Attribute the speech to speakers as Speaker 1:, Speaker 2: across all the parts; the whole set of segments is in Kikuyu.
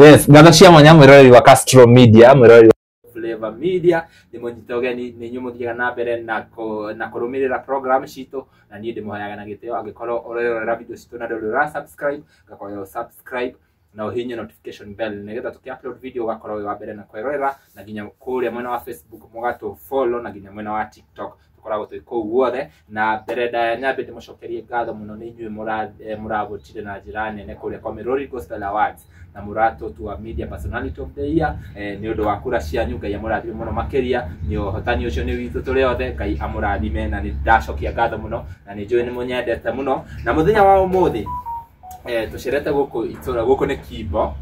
Speaker 1: Yes, ngatho cia mwanya mwĩroreri wa Castro Media, mwĩroreri wa Flavor Media, ndĩmũnyite ũgeni nĩ inyuĩ mũthiaga na mbere na na kũrũmĩrĩra program citũ, na niĩ ndĩmũhoyaga na gĩtĩo angĩkorwo ũrerorera video citũ na ndũrĩ ũra subscribe, ngakoya subscribe na ũhihinye notification bell nĩgetha tũkĩ upload video ũgakorwo wĩ wa mbere na kwĩrorera, na nginya kũrĩa mwena wa Facebook mũgatũ follow, na nginya mwena wa TikTok tũkoragwo twĩ kũu guothe. Na mbere ndaya nyambe ndĩmũcokerie ngatho mũno nĩ inyuĩ mũravotire na njĩra nene kũrĩa kwa Mirori Gospel Awards na mũratũtua Media Personality of the Year. Nĩ ũndũ wa kura cianyu, Ngai amũrathime mũno makĩria. Nĩ ũhotani ũcio nĩ witũ tũrĩ othe, Ngai amũrathime, na nĩ ndacokia ngatho mũno na nĩ njũĩ nĩ mũnyendete mũno. Na mũthenya wa ũmũthĩ tũcerete gũkũ itũra, gũkũ nĩ Kimbo.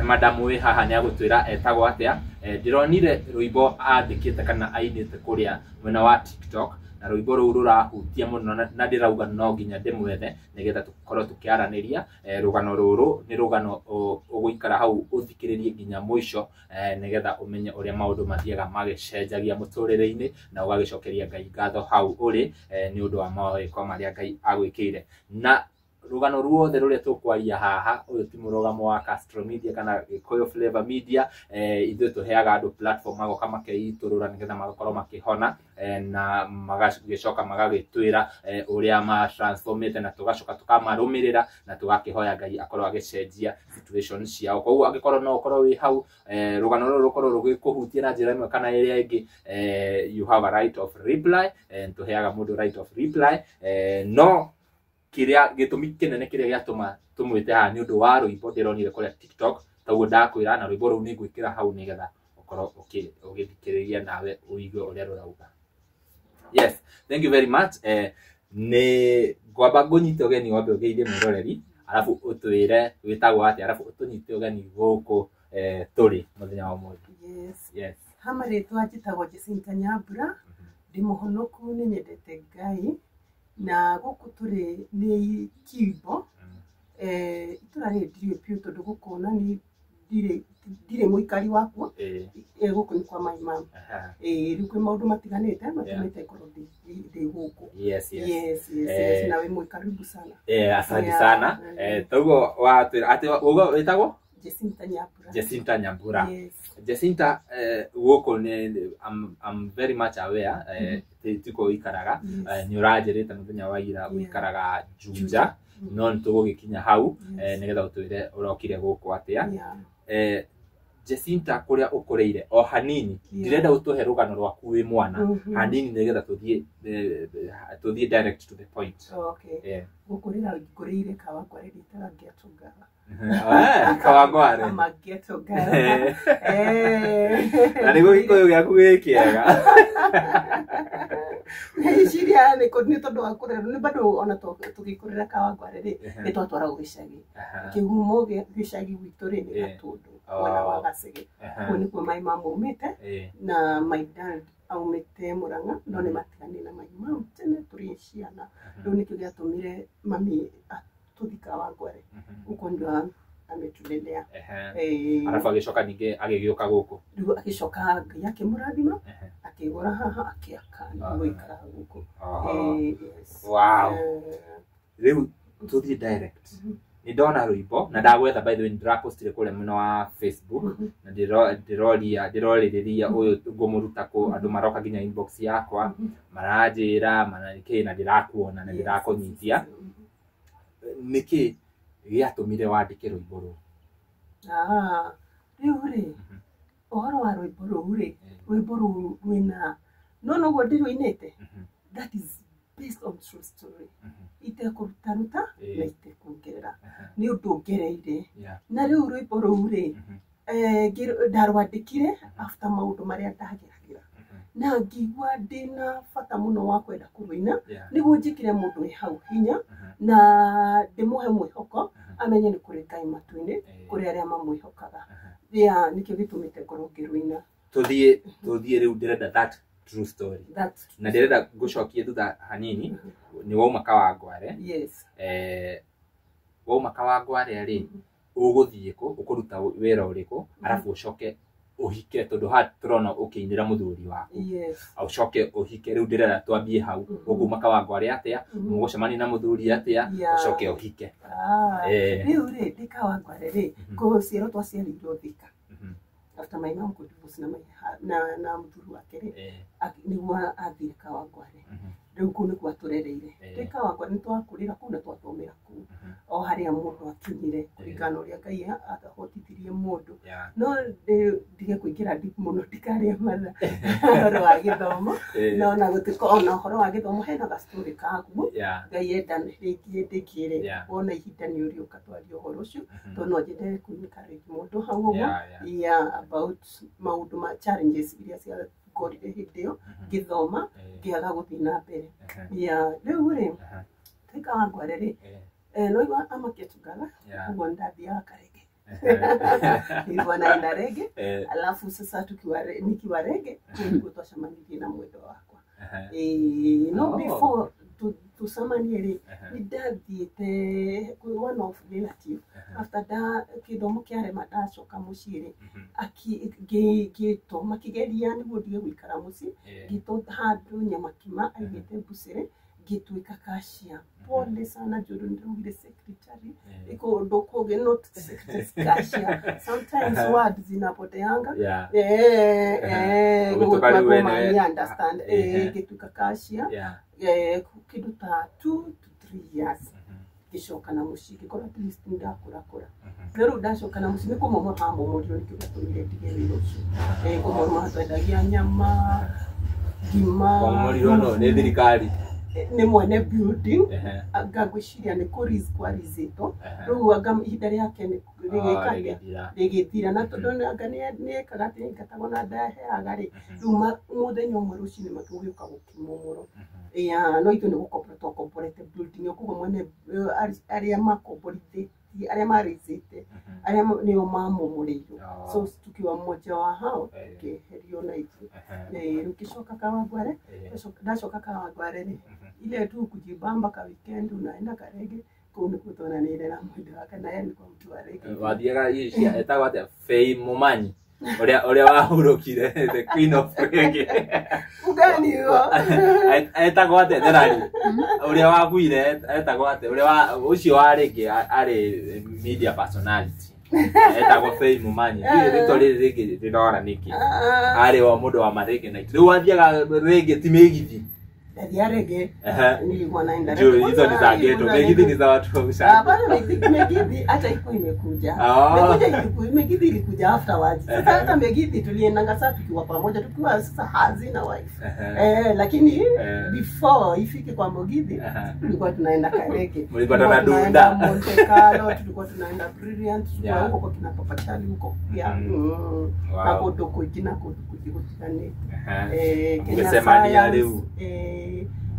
Speaker 1: Madamu wĩ haha nĩ agũtwĩra etagwo atĩa. Ndĩronire rwĩmbo andĩkĩte kana ainĩte kũrĩa mwena wa TikTok, na rwĩmbo rũu rũrahutia mũno, na ndĩrauga no nginya ndĩmwethe nĩgetha tũkorwo tũkĩaranĩria. Rũgano rũrũ nĩ rũgano ũgũikara hau ũthikĩrĩrie nginya mũico, nĩgetha ũmenye ũrĩa maũndũ mathiaga magĩcenjagia mũtũrĩre-inĩ, na ũgagĩcokeria Ngai ngatho hau ũrĩ, nĩ ũndũ wa mawĩko marĩa Ngai agwĩkĩire. Na rũgano ruothe rũrĩa tũkwaria haha, ũyũ ti mũrũgamo wa Castro Media kana Gĩkũyũ Flavor Media. Ithuĩ tũheaga andũ platform magoka makeitũrũra nĩgetha magakorwo makĩhona, na magagĩcoka magagĩtwĩra ũrĩa ma transformĩte, na tũgacoka tũkamarũmĩrĩra na tũgakĩhoya Ngai akorwo agĩcenjia situation ciao. Koguo angĩkorwo no ũkorwo wĩ hau, rũgano rũrũ rũkorwo rũgĩkũhutia na njĩra ĩmwe kana ĩrĩa ĩngĩ, you have a right of reply. Tũheaga mũndũ right of reply. No kĩrĩa gĩtũmi kĩnene kĩrĩa gĩatũma tũmwĩte haha nĩ ũndũ wa rwĩmbo ndĩronire kũrĩa TikTok, toguo ndakwĩra, na rwĩmbo rũu nĩ ngwĩkĩra hau nĩgetha ũkorwo ũgĩthikĩrĩria nawe ũigue ũrĩa rũrauga. Yes, thank you very much. Nĩ ngwamba ngũnyite ũgeni wambe ũgeithie mwĩroreri, arabu ũtwĩre wĩtagwo atĩa, arabu ũtũnyite ũgeni gũkũ tũrĩ mũthenya wa ũmũthĩ.
Speaker 2: Yes.
Speaker 1: Yes.
Speaker 2: Ha marĩtwa njĩtagwo Jacinta Nyambura, ndĩ mũhonoku, nĩ nyendete Ngai, na gũkũ tũrĩ nĩ Kimbo. Itũra rĩrĩ ndirĩ biũ tondũ gũkũ ona ni ndirĩ mũikari wakuo. Gũkũ nĩ kwa my mum. Rĩu kwĩ maũndũ matiganĩte matũmĩte ngorwo ndĩ gũkũ.
Speaker 1: Yes.
Speaker 2: Yes. Yes, na wĩ mũikaribu sana.
Speaker 1: Asante sana. Toguo watwĩra atĩ ũguo wĩtagwo
Speaker 2: Jacinta Nyambura.
Speaker 1: Jacinta Nyambura.
Speaker 2: Yes.
Speaker 1: Jacinta, gũkũ nĩ I'm very much aware, tiko ũikaraga. Nĩ ũranjĩrĩte mũthenya wa ira ũikaraga Juja, no nĩ tũgũgĩkinya hau, nĩgetha ũtwĩre ũrokire gũkũ atĩa. Jacinta, kũrĩa ũkũrĩire o hanini, ndĩrenda ũtũhe rũgano rwaku wĩ mwana hanini nĩgetha tũthiĩ direct to the point.
Speaker 2: Okay. Gũkũrĩra ngũrĩire Kawangware, ndĩtaga ghetto girl.
Speaker 1: Kawangware.
Speaker 2: I'm a ghetto girl.
Speaker 1: Na nĩguo gĩkũyũ gĩaku gĩ kĩega.
Speaker 2: Ngeciria nĩ tondũ wa kũrerwo nĩ bado ona tũgĩkũrĩra Kawangware rĩ, nĩ twatwaragwo gĩcagi. Kĩhumo gĩa gĩcagi gwitũ rĩ nĩ Gatũndũ, mwena wa Gacege. Kũu nĩkuo my mum aumĩte, na my dad aumĩte Mũrang'a, no nĩ matiganire na my mum tene tũrĩ ciana. Rĩu nĩkĩo gĩatũmire mami atũthi Kawangware, huko ndio ametulelea.
Speaker 1: Arabu agĩcoka ningĩ agĩgĩũka gũkũ.
Speaker 2: Rĩu agĩcoka Ngai akĩmũrathima, akĩgũra haha, akĩaka, nĩguo aikaraga gũkũ. Yes.
Speaker 1: Wow. Rĩu tũthiĩ direct. Nĩ ndona rwĩmbo na ndagwetha, by the way, nĩ ndĩrapostire kũrĩa mwena wa Facebook, na ndĩroria ndĩrorĩrĩria ũyũ ngũmũruta kũ, andũ maroka nginya inbox yakwa, maranjĩra manakĩ, na ndĩrakuona na ndĩrakũnyitia. Nĩkĩ gĩatũmire wandĩke rwĩmbo rũu?
Speaker 2: Ah, rĩu rĩ, ũhoro wa rwĩmbo rũu rĩ, rwĩmbo rũu rwĩna no noguo ndĩrũinĩte, that is based on true story, itekũrutaruta na itekuongerera, nĩ ũndũ ngereire. Na rĩu rwĩmbo rũu rĩ, ndarwandĩkire after maũndũ marĩa ndageragĩra, na ngĩigua ndĩna bata mũno wa kwenda kũrũina nĩguo njĩkĩre mũndũ wĩ hau hinya na ndĩmũhe mwĩhoko, amenye nĩ kũrĩ Ngai matu-inĩ, kũrĩ arĩa mamwĩhokaga. Yeah, nĩkĩo gĩtũmĩte ngorwo ngĩrũina.
Speaker 1: Tũthiĩ rĩu, ndĩrenda that true story. Na ndĩrenda ngũcokie thutha hanini. Nĩ wauma Kawangware?
Speaker 2: Yes.
Speaker 1: Wauma Kawangware rĩ, ũgũthiĩ kũ, ũkũruta wĩra ũrĩkũ, arabu ũcoke Ũhike tondũ haha tũrona ũkĩinĩra mũthuri waku.
Speaker 2: Yes.
Speaker 1: Ũcoke ũhike rĩu ndĩrenda twambie hau. Ũnguma Kawangware atĩa? Mũgũcemania na mũthuri atĩa? Ũcoke ũhike.
Speaker 2: Rĩu rĩ ndĩ Kawangware rĩ gũciarwo twaciarĩirwo Thika. After my mom could divorce na na mũthuri wake rĩ nĩguo athire Kawangware. Rĩu kũu nĩkuo atũrereire. Twĩ Kawangware nĩ twakũrĩra kũu na twathomera kũu. O harĩa mũndũ akinyire kũringana na ũrĩa Ngai ahotithirie mũndũ. No ndige kũingĩra deep mũno ndikarĩe mathaa ũhoro wa gĩthomo. No na gũtuĩka ona ũhoro wa gĩthomo hena ga story kaguo. Ngai enda rĩngĩ hĩndĩ ĩngĩ rĩ wona ihinda nĩ ũrĩũka twarie ũhoro ũcio tondũ no nyende kũ encourage mũndũ hau ũguo. Yeah, about maũndũ ma challenges iria ciangorire hĩndĩ ĩyo ngĩthoma ngĩaga gũthiĩ na mbere. Yeah, rĩu rĩ twĩ Kawangware rĩ no igua amaketugala ũguo ndathiaga Karege. Nilikuwa naenda Rege. Alafu sasa nikiwa Rege nilikuwa twacemanirie na mwendwa wakwa. No before tucemanie rĩ nĩ ndathiĩte kwĩ one of relative after da gĩthomo kĩarema ndacoka mũciĩ rĩ ngĩtwo makĩgeria nĩguo ndige gũikara mũciĩ ngĩtwo handũ Nyamakima aigĩte mbucĩrĩ ngĩtuĩka cashier. Pole sana Njũru nĩndĩraugire secretary iko ũndũ kũngĩ not secretary cashier. Sometimes words zinapoteanga. Understand. Ngĩtuĩka cashier kĩndũ ta 2 to 3 years ngĩcoka na mũciĩ ngĩkorwo at least nĩndakũrakũra. No rĩu ndacoka na mũciĩ nĩ kũmomora hamomorirwo nĩkĩo gĩatũmire ndige wĩra ũcio. Kũmomora twendagia nyama ngima.
Speaker 1: Kwamomorirwo no nĩ thirikari?
Speaker 2: Nĩ mwene building anga ngwĩciria nĩ kũrizĩtwo rĩu anga ihinda rĩake rĩgĩthira na tondũ anga nĩekaga atĩ nĩaingatagwo na ndaheaga rĩ rĩu mũthenya ũmwe rũcinĩ gũgĩũka gũkĩmomorwo. No ithuĩ nĩ gũkombora twakomborete building ĩyo koguo mwene arĩa makomborithĩtie arĩa marĩcĩte arĩa nĩo mamomoreirwo. So tukiwa mmoja wa hao tukĩeherio na ithuĩ. Rĩu ngĩcoka Kawangware ndacoka Kawangware rĩ ile tu kujibamba ka weekend unaenda Karege kũu nĩkuo twonanĩire na mwendwa wake na yeye alikuwa mtu wa Rege.
Speaker 1: Wathiaga ici etagwo atĩa Fei Momanyi ũrĩa wahurũkire the queen of reggae.
Speaker 2: Ugani huo.
Speaker 1: Etagwo atĩa Therari? Ũrĩa wakuire etagwo atĩa? Ũrĩa wa ũcio wa reggae arĩ media personality. Etagwo Fei Momanyi. Ndiũĩ rĩtwa rĩrĩ rĩngĩ rĩrora nĩkĩ. Arĩ wa mũndũ wa marege night. Rĩu wathiaga reggae ti mĩgithi.
Speaker 2: Ndathiaga reggae. Nilikuwa naenda reggae.
Speaker 1: Hizo ni za ghetto. Mĩgithi ni za watu wa ushago.
Speaker 2: Hapana, mĩgithi hata iko imekuja. Mĩgithi ilikuja afterwards. Sasa hata mĩgithi tuliendanga sasa tukiwa pamoja tukiwa sasa hazina wife. Lakini before ifike kwa Mugithi tulikuwa tunaenda Karege.
Speaker 1: Mlikuwa tunadunda
Speaker 2: Monte Carlo, tulikuwa tunaenda Brilliant, tulikuwa huko kwa kina Papa Charlie huko pia. Na kũndũ kũingĩ na kũndũ kũingĩ gũtiganĩte.
Speaker 1: Kenya rĩu.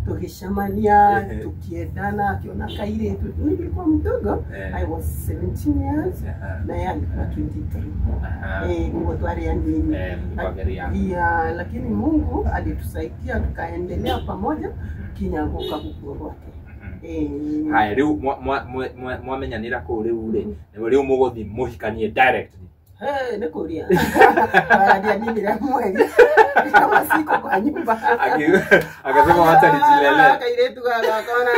Speaker 2: Tukishamania tukiendana akiona kairĩtu nilikuwa mdogo. I was 17 years na yeye alikuwa 23. Nilikuwa twarĩ anini. Lakini Mungu alitusaidia tukaendelea pamoja kinya gũka gũkua gwake.
Speaker 1: Haya rĩu mwamenyanĩra kũu rĩu rĩ rĩu mũgũthiĩ mũhikanie directly?
Speaker 2: Nĩ kũria. Ndianinire mweri. Kama siko kwa nyumba.
Speaker 1: Akasema wacha nijilele.
Speaker 2: Kairĩtu gakona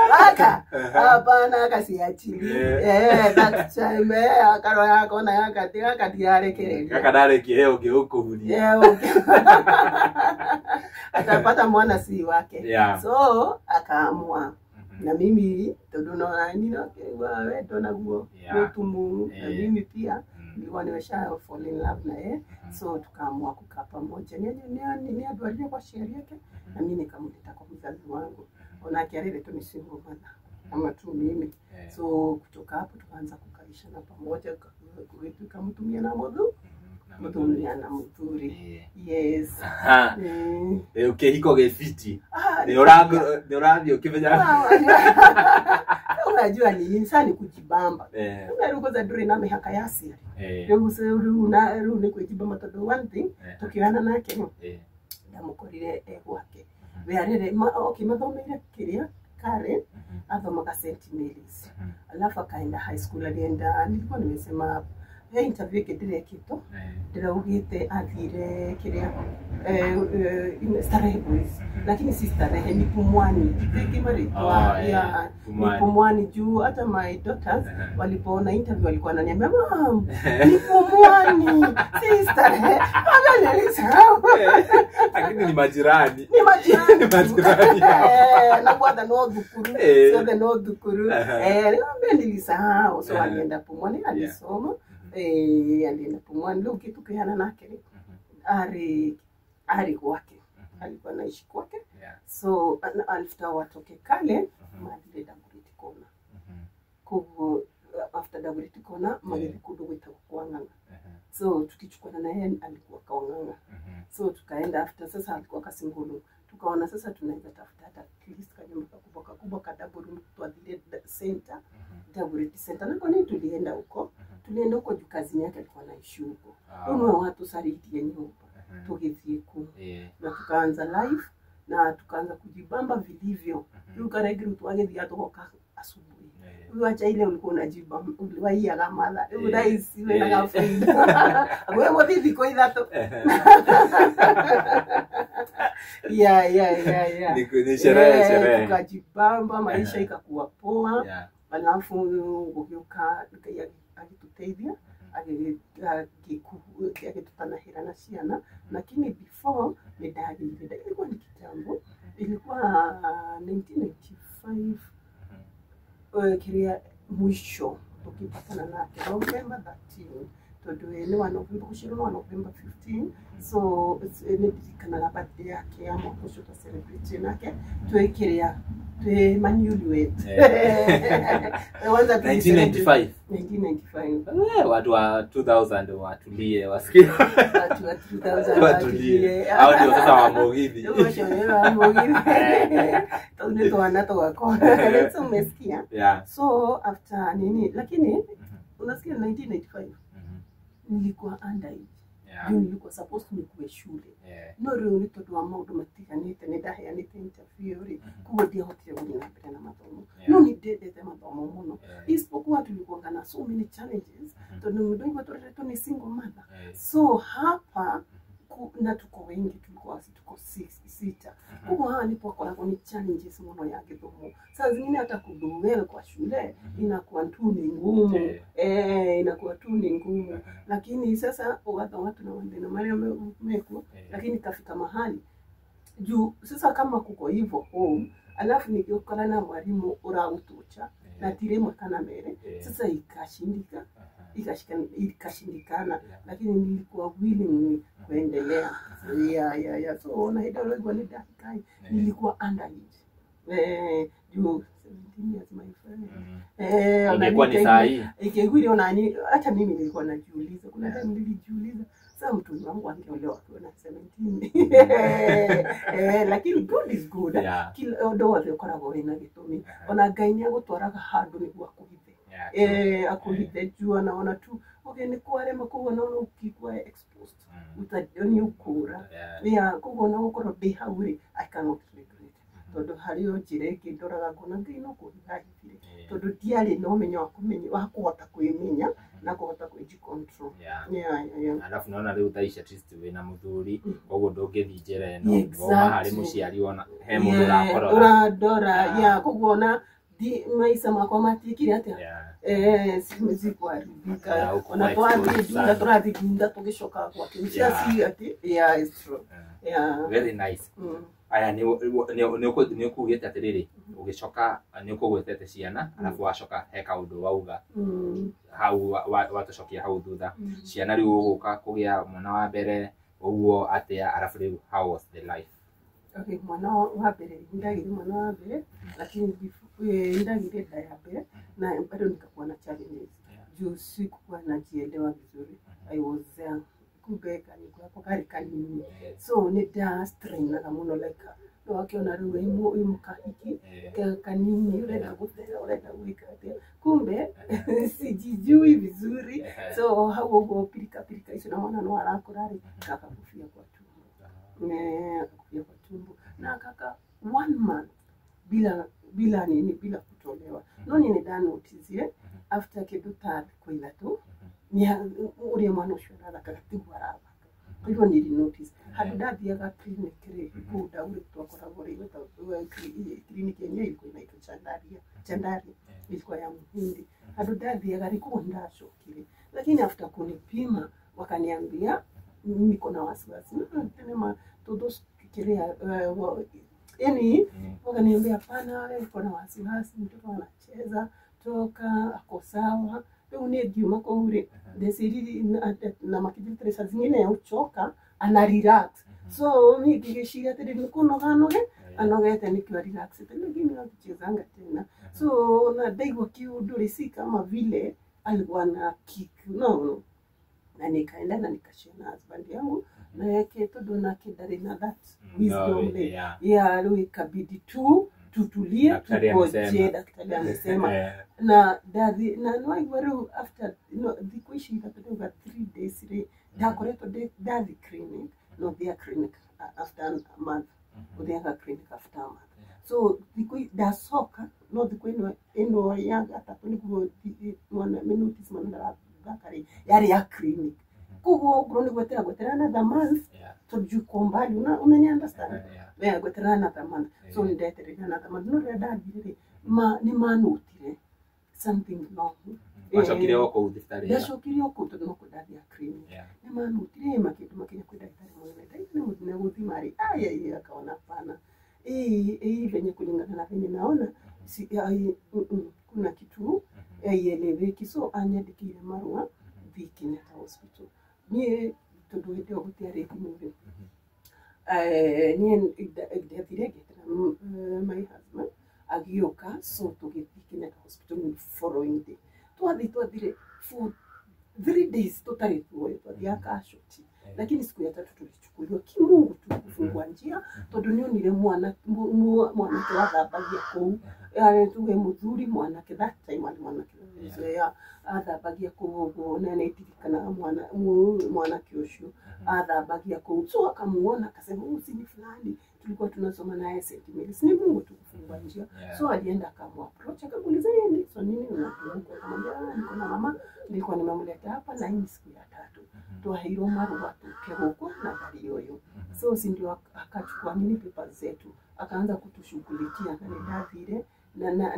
Speaker 2: gaka. Hapana akasiachilie. That time akarora akona gaka gatirarekereria.
Speaker 1: Gaka ndarekie ũngĩ ũkũhuria.
Speaker 2: Atapata mwana si wake. So akaamua. Na mimi tondũ no nina wendo naguo mũtumu na mimi pia nilikuwa nimesha fall in love na yeye. So tukaamua kukaa pamoja. Ni andwarire kwa aciari ake na mimi nikamleta kwa mzazi wangu. Onake areretwo ni single mother kama tu mimi. So kutoka hapo tukaanza kukaishana pamoja, tukamtumia na mutumia na muthuri. Yes.
Speaker 1: Rĩu kĩhiko gĩ fiti. Nĩ ũrathiĩ ũkĩmenyaga.
Speaker 2: Unajua ni nini sasa ni kujibamba. Rĩu kwanza ndũrĩ na mĩhaka ya aciari. Rĩu rĩu nĩ kwĩjibamba tondũ one thing tũkĩoyana nake ndamũkorire e gwake. We arere okay mathomeire kĩrĩa Karen Athomaga St Mary's, alafu akaenda high school. Alienda, nilikuwa nimesema he interview ĩngĩ ndĩrekĩtwo, ndĩraugĩte athire kĩrĩa Starehe Boys, lakini si Starehe, ni Pumwani ndĩngĩ marĩtwa ya ni Pumwani, juu hata my daughters walipoona interview walikuwa wananiambia, "Mom, ni Pumwani, si Starehe." Hata nilisahau.
Speaker 1: Lakini ni majirani.
Speaker 2: Ni majirani.
Speaker 1: Ni majirani.
Speaker 2: Na bwana no thukuru, ciothe no thukuru. Niambia nilisahau. So alienda Pumwani, alisoma. Alienda Pumwani. Leo kitu kihana nake ari kwake, alikuwa naishi kwake. So after watoke kale mathire Dagoretti Corner. Koguo after Dagoretti Corner magĩthiĩ kũndũ gwĩtagwo kwa Ng'ang'a. So tukichukana na yeye alikuwa kwa Ng'ang'a. So tukaenda after, sasa alikuwa Kasingulu, tukaona sasa tunaweza tafuta hata at least kanyumba kakubwa kakubwa ka double room, twathire center, Dagoretti Center. Na kwa nini tulienda huko? Tulienda huko juu kazini yake alikuwa anaishi huko. Rĩu nĩwe watucarĩirie nyũmba, tũgĩthiĩ kuu na tukaanza life na tukaanza kujibamba vilivyo. Rĩu karegi rĩu twagĩthiaga tũgoka asubuhi. Rĩu acha ile ulikuwa unajibamba waiyaga matha, rĩu thaa ici wĩna gabaida we mũthiĩ thikũ 3. Yeah.
Speaker 1: Ni sherehe sherehe.
Speaker 2: Tukajibamba, maisha ikakuwa poa. Alafu gũgĩũka Ngai agĩtũteithia, agĩtũtanahĩra na ciana. Lakini before nĩ ndagĩire nda, ilikuwa ni kitambo, ilikuwa 1995 kĩrĩa mwisho tukipatana nake November 13, tondũ nĩ wa November, ũcio nĩ wa November 15. So nĩ ndirikanaga birthday yake ya mwaka ũcio twa celebrate nake twĩ kĩrĩa twĩ manewlywed. Kwanza
Speaker 1: 1995.
Speaker 2: 1995.
Speaker 1: Watu wa 2000 watulie wasikie.
Speaker 2: Watu wa 2000
Speaker 1: watulie. Hao ndio sasa wa Mugithi.
Speaker 2: Tondũ nĩ twana twakwa. So umesikia? So after nini, lakini unasikia 1995 nilikuwa underage. Juu nilikuwa supposed nikuwe shule. No rĩu nĩ tondũ wa maũndũ matiganĩte nĩ ndaheanĩte interview rĩ, koguo ndiahotire gũthiĩ na mbere na mathomo. No nĩ ndendete mathomo mũno, isipokuwa tulikuwa na so many challenges, tondũ ndoigua tũreretwo nĩ single mother. So hapa na tuko wengi, tulikuwa tuko 6. Koguo haha nĩtwakoragwo nĩ challenges mũno ya gĩthomo. Saa zingine hata kudo well kwa shule inakuwa tu ni ngumu. Inakuwa tu ni ngumu. Lakini sasa ugathoma tuna mathĩna marĩa mekuo, lakini kafika mahali juu sasa kama kuko hivyo home, alafu nikiokana na mwalimu ũragũtũcha na ti rĩmwe kana merĩ, sasa ikashindika ikashindikana, lakini nilikuwa willing kuendelea. Yeah. So na hĩndĩ ĩyo nĩ ndahikai, nilikuwa underage. Juu 17 years, my friend.
Speaker 1: Ingekuwa ni saa hii.
Speaker 2: Ingekuwa nani, hata mimi nilikuwa najiuliza. Kuna time nilijiuliza, sasa mtu wangu angeolewa akiwa na 17. Lakini God is good. Kila ũndũ wothe ũkoragwo wĩna gĩtũmi. Ona Ngai nĩ agũtwaraga handũ nĩguo akũhithe. Akũhithe juu anaona tu okay nĩ kwarema, koguo naona ũkikuwa exposed nĩ ũkũra. Koguo ona gũkorwo ndĩ hau rĩ, I cannot regret, tondũ harĩ o njĩra ĩngĩ ndoraga ngona Ngai no kũhitha ahithire, tondũ ndiarĩ na ũmenyo wa kũmenya wa kũhota kwĩmenya na kũhota kwĩji-control.
Speaker 1: Alafu naona rĩu thaa ici at least wĩna mũthuri, koguo ndũngĩthiĩ njĩra ĩno woma harĩ mũciari wona he mũndũ ũrakũrora
Speaker 2: ũrandora. Koguo ona maisha makwa matiĩkire atĩa, sikuharibika. Ona twathiĩ ndunda, tũrathiĩ ndunda tũgĩcoka gwake si atĩ. Yeah, it's true.
Speaker 1: Very nice. Aya, nĩ ũkugĩte atĩrĩrĩ, ũgĩcoka nĩ ũkũgwetete ciana, alafu wacoka he kaũndũ wauga hau watũcokia hau thutha. Ciana rĩu ũgũka kũgĩa mwana wa mbere ũguo atĩa, alafu rĩu how was the life?
Speaker 2: Okay, mwana wa mbere ndagire mwana wa mbere, lakini ndagire nda ya mbere na bado nikakuwa na challenges juu sikuwa najielewa vizuri. I was there, kumbe kanikuwa kari kanini, so nĩ nda strainaga mũno, like wakiona rĩu wĩ mũkahiki kanini ũrenda gũthera, ũrenda gwĩka atĩa, kumbe sijijui vizuri. So hau ũguo pirika pirika icio na mwana no arakũra rĩ, gakakubia kwa tumbo, akakubia kwa tumbo na kaka 1 month bila bila nini, bila kutolewa. No niĩ nĩ ndanotizire after kĩndũ ta thikũ 3 ũrĩa mwana ũcio arathakaga tiguo arathaka. Kwa hivyo nili notice handũ ndathiaga clinic rĩ, kũu Ndauri twakoragwo rĩ, clinic yenyewe ilikuwa inaitwa Chandaria. Chandaria ilikuwa ya Mhindi. Handũ ndathiaga rĩ, koguo nĩndacokire, lakini after kunipima wakaniambia niko na wasiwasi tena tondũ kiria yani, wakaniambia hapana, wewe uko na wasiwasi, mtoto anacheza toka ako sawa. Rĩu niĩ ngiuma kũu rĩ, ndeciririe na makĩnjĩra saa zingine uchoka ana relax, so niĩ ngĩgĩciria atĩrĩrĩ nĩ kũnoga anoge anogete nĩkĩo relax, lakini akichezanga tena. So na ndaigua kiũndũ rĩ, si kama vile alikuwa na kick, no. Na nikaenda na nikashare na husband yangu na yake, tondũ nake ndarĩ na that wisdom rĩ, yeah, rĩu ikabidi tu tutulie, tugoje daktari amesema. Na ndathi na nĩwaigua rĩu after no, thikũ ici 3 rĩu 3 days rĩ, ndakoretwo ndathi clinic, no thia clinic after a month, ũthiaga clinic after a month. So thikũ ndacoka no thikũ ĩno ya gatatũ nĩguo mwana notice mwana ndarathaka rĩ, yarĩ ya clinic. Koguo okorwo nĩ gwetera gwetera another month, tondũ uko mbali, unani understand, yeah, gwetera another month. So nĩndetereire another month, no rĩrĩa ndathire rĩ, nĩ manotire something wrong.
Speaker 1: Wacokire o kũu thibitarĩ?
Speaker 2: Ndacokire o kũu tondũ no kũndathia clinic. Nĩ manotire makĩndũma kinya kwĩ ndagĩtarĩ mũnene. Ndagĩtarĩ mũnene gũthima rĩ, aya akaona hapana, hii venye kulingana na venye naona si, kuna kitu haieleweki. So anyandĩkĩire marũa thiĩ Kenyatta Hospital. Niĩ tondũ hĩndĩ ĩyo gũtiarĩ thimũ rĩ, niĩ ndathire ngĩetera my husband agĩũka, so tũgĩthiĩ Kenyatta Hospital the following day. Twathire for 3 days tũtarĩ tuoyo, twathiaga casualty, lakini siku ya tatu tulichukuliwa kimungu tu kufungua njia, tondũ nĩonire mwanake wathambagia kũu, tuge mũthuri mwanake, that time arĩ mwanake athambagia kũu ũguo, na nĩndirikanaga mwanake ũcio athambagia kũu. So akamuona akasema huyu si ni fulani tulikuwa tunasoma naye St. Mary's. Ni Mungu tu kufungua njia. So alienda akamapproach akamuuliza yeye ni so nini unakumbuka, akamwambia niko na mama nilikuwa nimemleta hapa na hii siku ya tatu twaheirwo marũa tũke gũkũ na ndarĩ ũyũ. So si ndio akachukua nini papers zetu akaanza kutushughulikia, na nĩndathire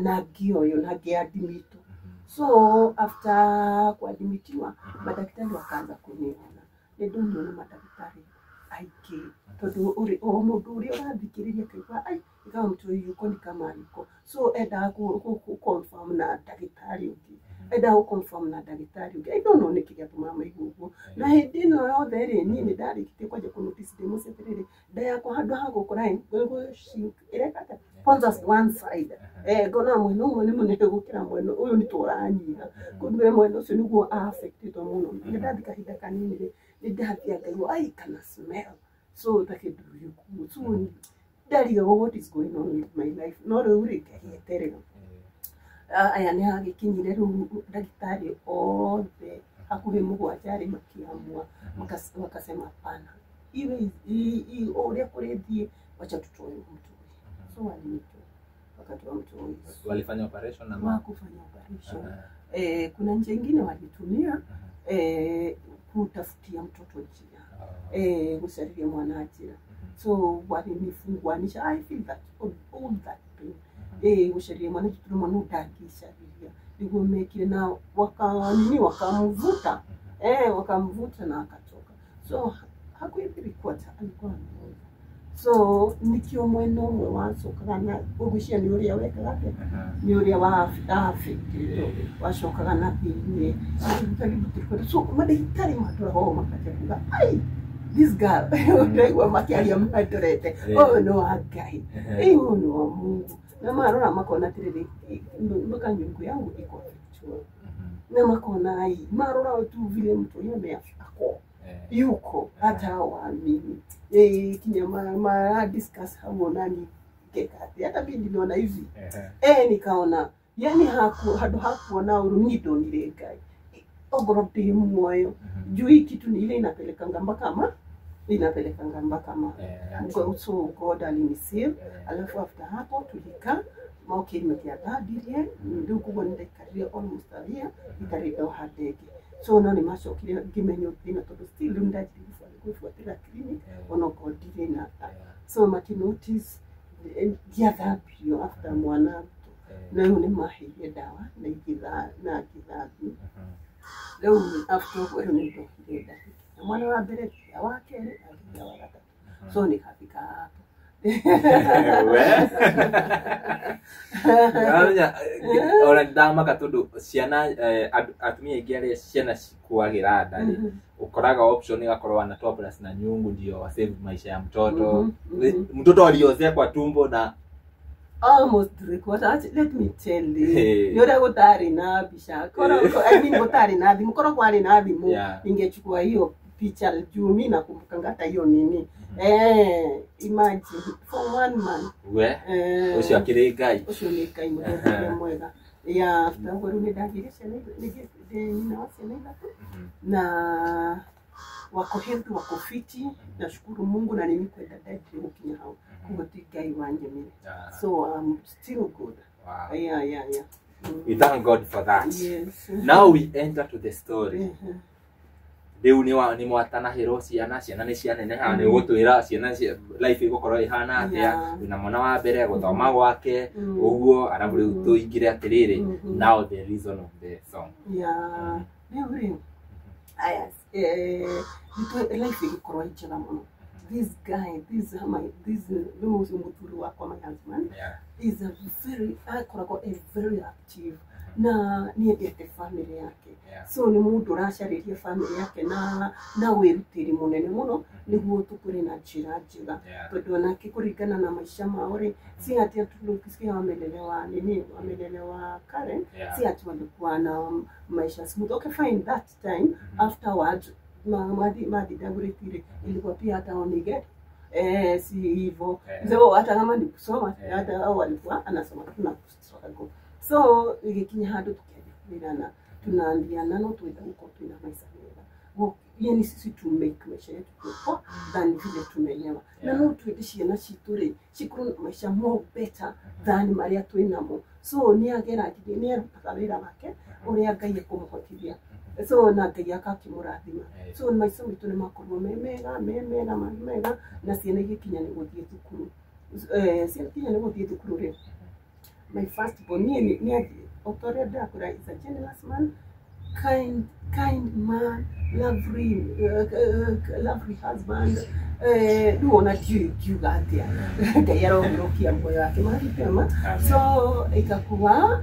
Speaker 2: na ngĩoywo na ngĩadmitwo. So after kuadmitiwa madaktari wakaanza kuniona, nĩndonio nĩ madaktari aingĩ, tondũ o mũndũ ũrĩa ũrathikĩrĩria akaigua ai ikawa mtu yuko ni kama aliko, so endaga ku confirm na ndagĩtarĩ ũngĩ, endaga gũ confirm na ndagĩtarĩ ũngĩ. I don't know nĩkĩ gĩatũmaga maigue ũguo. Na hĩndĩ ĩno yothe rĩ, niĩ nĩ ndarĩkĩtie kwanja kũ notice ndĩ mũciĩ atĩrĩrĩ, nda yakwa handũ ha gũkũra ĩreka atĩa, sponsors one side, ngona mwena ũmwe nĩ mũnene gũkĩra mwena ũyũ, nĩ tũranyiha, kumbe mwena ũcio nĩguo affected mũno. Nĩ ndathi kahinda kanini rĩ, nĩ ndathiaga ngaigua ai kana smell, so ta kĩndũ gĩkuũ, so ndarigagwo what is going on with my life. No rĩu rĩ, ngagĩeterera aya nĩ hagĩkinyire rĩu ndagĩtarĩ othe hakuhĩ 7 rĩ makiamua, wakasema hapana, iwe ũrĩa kũrĩthiĩ, wacha tutoe mtu. So walinitoa, wakatoa mtu.
Speaker 1: Walifanya operation ama
Speaker 2: wakufanya operation? Kuna njia ingine walitumia kutafutia mtoto njia, gũcariria mwana njĩra. So walinifunguanisha, I feel that all that pain, gũcariria mwana tondũ mwana ndangĩcariria, nĩguo mekire na wakanini wakamvuta, wakamvuta na akatoka. So hakuwa 3/4 alikuwa ameoza. So nikio mwena ũmwe wacokaga na ũgwĩciria nĩ ũrĩa wekaga atĩa, nĩ ũrĩa wa affected wacokaga na thĩinĩ. So mandagĩtarĩ matũraga o makaja kuga ai this girl, ndaigua makĩaria mandorete, ũyũ nĩ wa Ngai, ũyũ nĩ wa Mungu. Na marora makona atĩrĩrĩ, mpaka nyungu yangu iko kichwa, na makona ai marora tu vile mtu yeye ako yuko hata waamini kinya ma discuss hao nani ngeka atĩ hata mimi niliona hivi, nikaona yani handũ hakuona ũru niĩ ndonire Ngai ongorwo ndĩ muoyo, juu hii kitu ni ile inapelekanga mpaka ma inapelekanga mpaka ma. So God alinisave. Alafu after hapo tulikaa Mokire matiathambirie rĩu koguo nĩndaikarire almost a year itarĩ ndoha nda ĩngĩ. So no nĩmacokire ngĩmenya thĩna tondũ still rĩu nĩndanjirie gwĩbuatĩra clinic onokorwo ndirĩ na so makĩ notice ndiathambirio after mwana arutwo. Na rĩu nĩmaheire ndawa na na ngĩthambio. Rĩu after ũguo rĩu nĩndohire nda na mwana wa mbere ngĩgĩa wa kerĩ na ngĩgĩa wa gatatũ. So nikafika hapo.
Speaker 1: We. Ũramenya, ona ndamaka tondũ ciana atumia aingĩ arĩa ciana cikuagĩra nda rĩ, ukoraga option igakorwo anatoa plus na nyungu ndio wasave maisha ya mtoto. Mtoto aliozea kwa tumbo na
Speaker 2: Almost 3/4. Let me tell you.
Speaker 1: Hey.
Speaker 2: Nĩ ũrĩa gũtarĩ na mbica. I mean gũtarĩ na thimũ. Korwo kwarĩ na thimũ ningechukua hiyo picha juu mi nakumbukanga hata hiyo nini. Imagine for one man.
Speaker 1: We ũcio akĩrĩ Ngai.
Speaker 2: Ũcio nĩ Ngai mũthemba mwega. Yeah, after ũguo rĩu nĩndagĩire ciana ndĩ nyina wa ciana ithatũ na wako healthy, wako fiti. Nashukuru Mungu na nĩ kwenda ndendire gũkinya hau. Koguo ti Ngai wanyemire. So I'm still good.
Speaker 1: Wow.
Speaker 2: Yeah.
Speaker 1: We thank God for that.
Speaker 2: Yes.
Speaker 1: Now we enter to the story. Rĩu nĩ mwatanahĩrwo ciana, ciana nĩ cianeneha, nĩ ũgũtwĩra ciana life ĩgũkorwo ĩhana atĩa, wĩna mwana wa mbere gũthoma gwake, ũguo, arabu rĩu tũingĩre atĩrĩrĩ, now the reason of the song.
Speaker 2: Yeah. Rĩu rĩ, aya, life ĩgĩkorwo ĩ njega mũno. This guy, this my this rĩu ũcio mũthuri wakwa, my husband, is a very akoragwo a very active na nĩendete family yake. So nĩ mũndũ ũracarĩria family yake na wĩrutĩri mũnene mũno nĩguo tũkũre na njĩra njega. Tondũ onake kũringana na maica mao rĩ, si ati ukisikia wamelelewa nini, wamelelewa Karen, si ati walikuwa na maisha smooth. Okay, fine, that time afterwards mathi ndagũrĩtire ilikuwa pia hata onige si hivyo. So hata kama ni kusoma, hata hao walikuwa anasoma tu na kustruggle. So igikinya handũ tukianjia kwĩrana, tunaambiana no twenda gũkorwo twĩna maica mega. Yani sisi to make maisha yetu kuwa poa than vile tumelewa. Na no twende ciana citũ rĩ cikorwo na maica more better than marĩa twĩnamo. So nĩ arutaga wĩra wake ũrĩa Ngai ekũmũhotithia. So na Ngai akakĩmũrathima. So maica maitũ nĩ makorwo me mega me mega me mega na ciana igĩkinya nĩ gũthiĩ thukuru. Ciana kinya nĩ gũthiĩ thukuru rĩ, my first born niĩ nĩ o ta ũrĩa ndĩrakwĩra, is a generous man, kind kind man, lovely lovely husband. Rĩu ona ndiũĩ ngiuga atĩa, Ngai arohurũkia muoyo wake mahali pema. So ikakuwa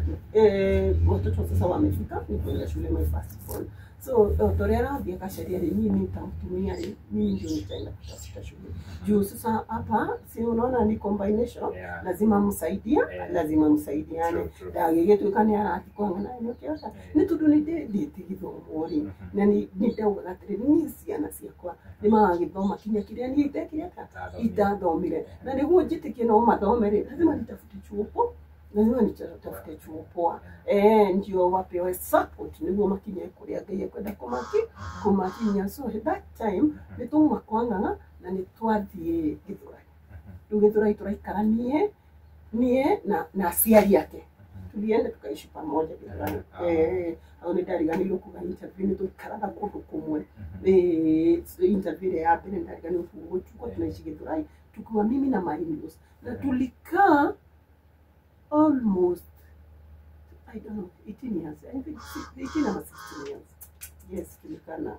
Speaker 2: watoto sasa wamefika ni kwenda shule, my first born. So o ta ũrĩa arathiĩ akacaria rĩ, mimi nitamtumia rĩ, mimi ndio nitaenda kutafuta shule juu sasa hapa si unaona ni combination. Lazima msaidia, lazima msaidiane.
Speaker 1: True, true.
Speaker 2: Ndagĩgĩtuĩka nĩ arathiĩ kwang'ana nĩ ũkĩota nĩ tondũ nĩ ndendete gĩthomo rĩ, na nĩ ndaugaga atĩrĩrĩ, niĩ ciana ciakwa nĩ magagĩthoma kinya kĩrĩa niĩ itekire atĩa itathomire, na nĩguo njĩtĩkie no mathome rĩ, lazima nitafute chuo poa, lazima nitafute chuo poa, ndio wapewe support nĩguo makinye kũrĩa Ngai ekwenda kũmakinyia. So that time nĩ twauma kwang'ang'a na nĩ twathiĩ Gĩthũrai. Rĩu Gĩthũrai tũraikara niĩ na aciari ake, tulienda tukaishi pamoja Gĩthũrai. Hau nĩ ndariganĩirwo kuga interview nĩ tũikaraga kũndũ kũmwe. Interview ĩrĩa ya mbere ndariganĩirwo kuga tulikuwa tunaishi Gĩthũrai tukiwa mimi na my in-laws, na tulikaa almost, I don't know, 18 years, I think 18 ama 16 years. Yes, tulikaa na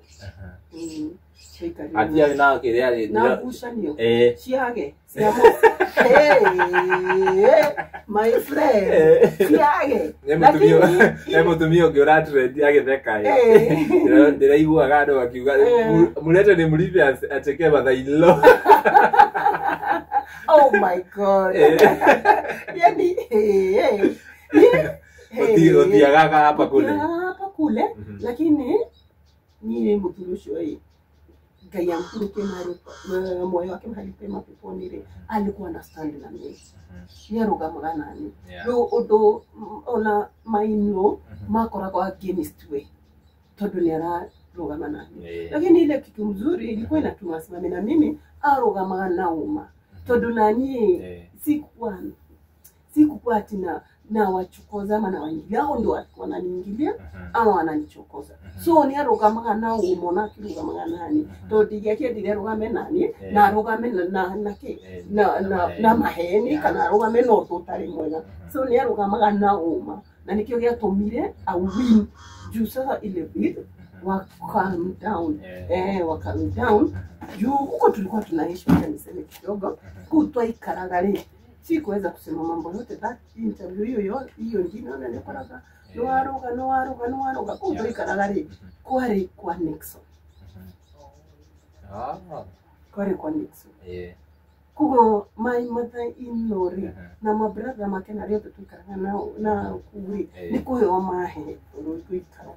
Speaker 2: tuikarire
Speaker 1: Atia na kĩrĩa rĩ
Speaker 2: na ngucanio ciage cia hey, my friend, ciage.
Speaker 1: Nĩ mũtumia ũngĩ ũratrendi agĩtheka ĩ. Ndĩraiguaga andũ makiuga mũrete nĩ mũribe acheke mathailo.
Speaker 2: Oh my God. Yani hey, hey.
Speaker 1: Ũthiagaga hapa kule.
Speaker 2: Hapa kule. Lakini niĩ mũthuri ũcio ĩ, Ngai amhuruke mahali moyo wake mahali pema peponi rĩ, alikuwa na stand na mimi, nĩ arũgamaga nani. Rĩu ũndũ ona mainũ makoragwo against we tondũ nĩ ararũgama nani. Lakini ile kitu mzuri ilikuwa inatuma asimame na mimi, arũgamaga na uma tondũ na niĩ sikuwa Sikukuwa ati na wachokoza ama na waingilia, hao ndio wananiingilia ama wananichokoza. So ni arugamaga na umona akirugamaga nani tondu ndingĩakĩendire arugame nani na arugame na kĩ na maheni kana arugame na ũndũ ũtarĩ mwega. So ni arugamaga na ũma na nikĩo gĩatũmire a win juu sasa ile bid wa calm down. Wa calm down juu huko tulikuwa tunaishi, wacha niseme kidogo kutwaikaraga rĩ, sikuweza kusema mambo yote that interview hiyo hiyo ngine na nikoraga no waruga kuu twaikaraga rĩ kwari kwa Nixon. Kwari kwa Nixon. Kugo my mother in law rĩ na my brother make na rĩothe tũikaraga nao na kuu rĩ nĩ kũheo mahe tũikara.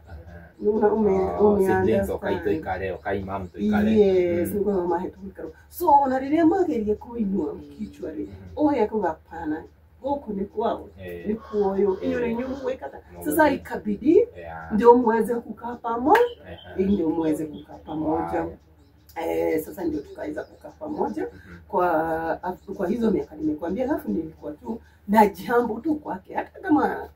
Speaker 1: Siblings okai tuikare, okai mam tuikare.
Speaker 2: Yes, nĩ kũheo mahe tũikara. So ona rĩrĩa mageria kũinua kichwa rĩ, oya kuga hapana, gũkũ nĩ kwao, nĩ kuoyo iyo nĩ inyuĩ mwĩkaga. Sasa ikabidi ndio muweze kukaa pamoja, ndio muweze kukaa pamoja. Sasa ndio tukaweza kukaa pamoja kwa hizo miaka nimekuambia. Alafu nilikuwa tu na jambo tu kwake, hata kama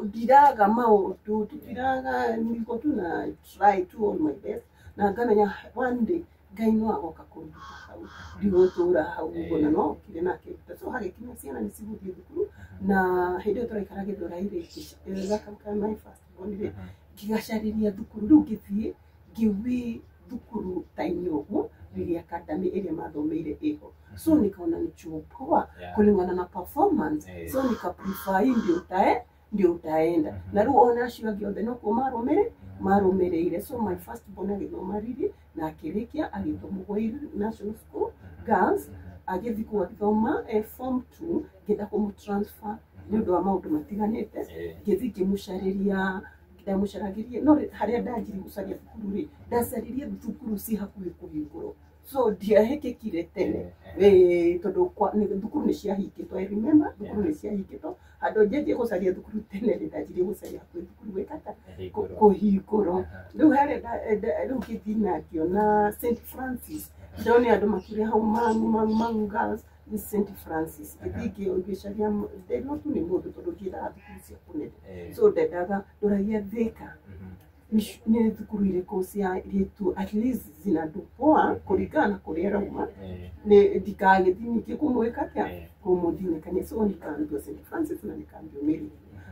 Speaker 2: ndiraga maundu tutiraga, nilikuwa tu na try to all my best na ngamenya one day Ngai no agoka kũnduta hau ndigũtũra hau ũguo na no okire na akĩnduta. So hagĩkinya ciana nĩ cigũthiĩ thukuru na hĩndĩ ĩyo tũraikara Gĩthũrai rĩ, gaka my first born rĩ, ngĩgacarĩria thukuru. Rĩu ngĩthiĩ ngĩwi thukuru ta inya ũguo rĩrĩa academy ĩrĩa mathomeire ĩho, so nikaona ni chuo poa kulingana na performance. So nika prefer hii ndio utaenda na rĩu ona acio angĩ othe no kuo marũmĩrĩire. So my first born agĩthoma riri na akĩrĩkia agĩtwo Mũgwairi National School Girls, agĩthiĩ kũu agĩthoma form 2. Ngĩenda kũmũ-transfer nĩ ũndũ wa maũndũ matiganĩte, ngĩthiĩ ngĩmũcarĩria, ndamũcaragĩria no harĩa ndanjirie gũcaria thukuru rĩ, ndacaririe thukuru ci hakuhĩ kũhingũrwo, so ndiahĩkĩkire tene tondũ thukuru nĩ ciahingĩtwo. I remember thukuru nĩ ciahingĩtwo. Handũ njanjie gũcaria thukuru tene rĩ, ndanjirie gũcaria hakuhĩ thukuru gwĩkata kũhingũrwo. Rĩu harĩa rĩu ngĩthiĩ na ngĩona St Francis, ndone andũ makĩrĩa hau Mangu Mangu Mangu Girls nĩ St Francis. Ngĩthiĩ ngĩcaria ndenwo tu nĩ mũndũ tondũ ndiendaga thukuru cia kũnene, so ndendaga ndoragia Thika nĩ thukuru irĩkũ cia airĩtu at least zinadu poa kũringana na kũrĩa arauma, nĩ ndikagĩthiĩ ningĩ kũmwĩka atĩa kũmũthinĩkania. So nikaambiwa St Francis na nikaambiwa Mary Hill.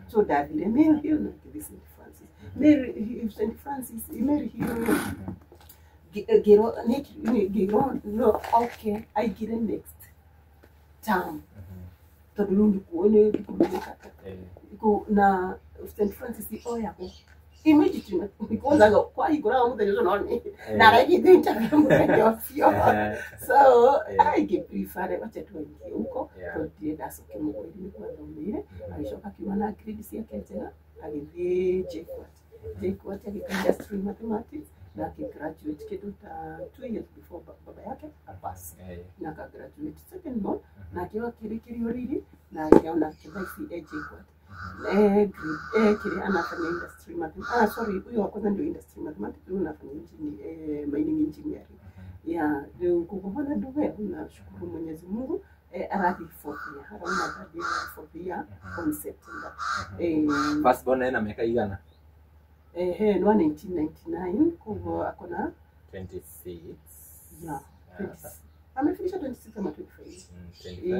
Speaker 2: So ndathire Mary Hill na ngĩthiĩ St Francis, Mary St Francis Mary Hill ngĩrwo no okay aingĩre next term tondũ rĩu nĩkuo nĩ thukuru gwĩkata na St Francis oyagwo immediately because kwahingũraga mũthenya ũcio no nĩ na araigĩte interview mũthenya ũcio. So ingĩ-prefer wacha tu aingie huko tondũ ndirenda acoke Mũgweri nĩkuo athomeire. Agĩcoka akiuma na grade ciake njega agĩthiĩ JKUAT. JKUAT agĩka industry mathematics na akĩgraduate kĩndũ ta 2 years before baba yake apass na akagraduate. Second born nake akĩrĩkĩrio riri na akĩona thaa ici e JKUAT, grade kile anafanya industry mathematics. Ah, sorry, huyo wa kwanza ndio industry mathematics, huyu anafanya mining engineering. Yeah, rĩu kukuhona nduwe nashukuru Mwenyezi Mungu, arathi fourth year, arauma third year, fourth year on September.
Speaker 1: First born ena miaka igana?
Speaker 2: Eh, no, 1999, koguo akona
Speaker 1: 26.
Speaker 2: Yeah, 20, amefikisha 26 ama 25.
Speaker 1: 25,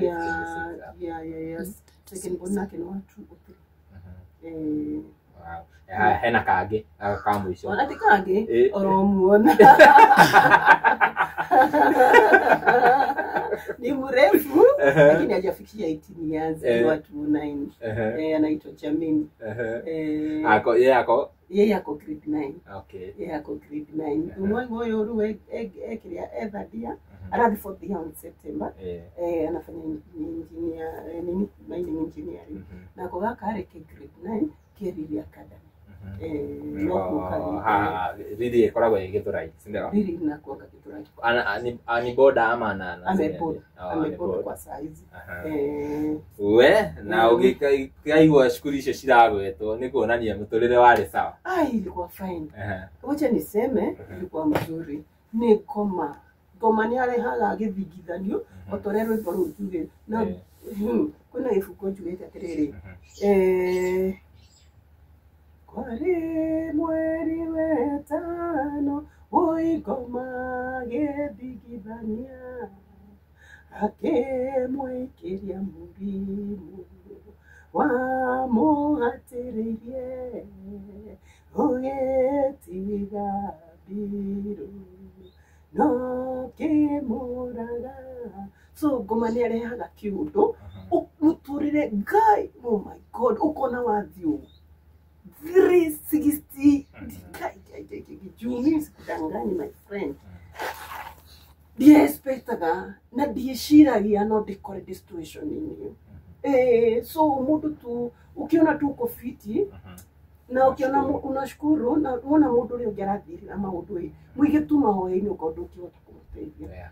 Speaker 1: 26.
Speaker 2: Yeah. Second born nake ni wa 2 or 3.
Speaker 1: Wow. Hena kangĩ gaka ka mũico?
Speaker 2: Ona ti kangĩ oromuona ni mrefu lakini hajafikisha 18 years, ni wa 29. Anaitwa Jamin.
Speaker 1: Ako yeye ako
Speaker 2: Yeye ako grade 9. Yeye ako grade 9. Unwa ũyũ rĩu ekĩrĩa e third year, arathi fourth year on September. Anafanya engineer, nini, mining engineering. Nako gaka arĩ ke grade 9 Keriri Academy. No kũka
Speaker 1: Riri ĩkoragwo ĩ Gĩthũrai, si ndio?
Speaker 2: Riri inakuanga Githurai.
Speaker 1: Ni boarder ama na
Speaker 2: Ameboard.
Speaker 1: Oh,
Speaker 2: ameboard kwa saizi.
Speaker 1: We na ũgĩkaigua cukuru icio ciragwetwo nĩ kuonania mũtũrĩre warĩ sawa.
Speaker 2: Ai, ilikuwa fine. Wacha niseme ilikuwa mzuri. Nĩ ngoma ngoma nĩ arehaga gĩthingithanio o ta ũrĩa rwĩmbo rũu njuge na Kwĩna gĩbuku njugĩte atĩrĩrĩ, kwarĩ mweri wetano ũingoma gĩthigithania akĩmũikĩria mũrimũ wamũhatĩrĩirie ũgĩtiga mbirũ no kĩmũraga. So ngoma nĩ arehaga kĩũndũ mũtũrĩre Ngai, oh my God, ũkona wathiĩ 360. Juu mimi sikudanganyi my friend, ndiexpectaga na ndieciragia no ndikore ndĩ situation-inĩ ĩyo. So mũndũ tu ukiona tu uko fiti na ukiona unashukuru na wona mũndũ ũrĩa ũngĩ arathirĩra maũndũ ĩ mũige tu mahoya-inĩ ũkorwo ndũngĩhota kũmũteithia.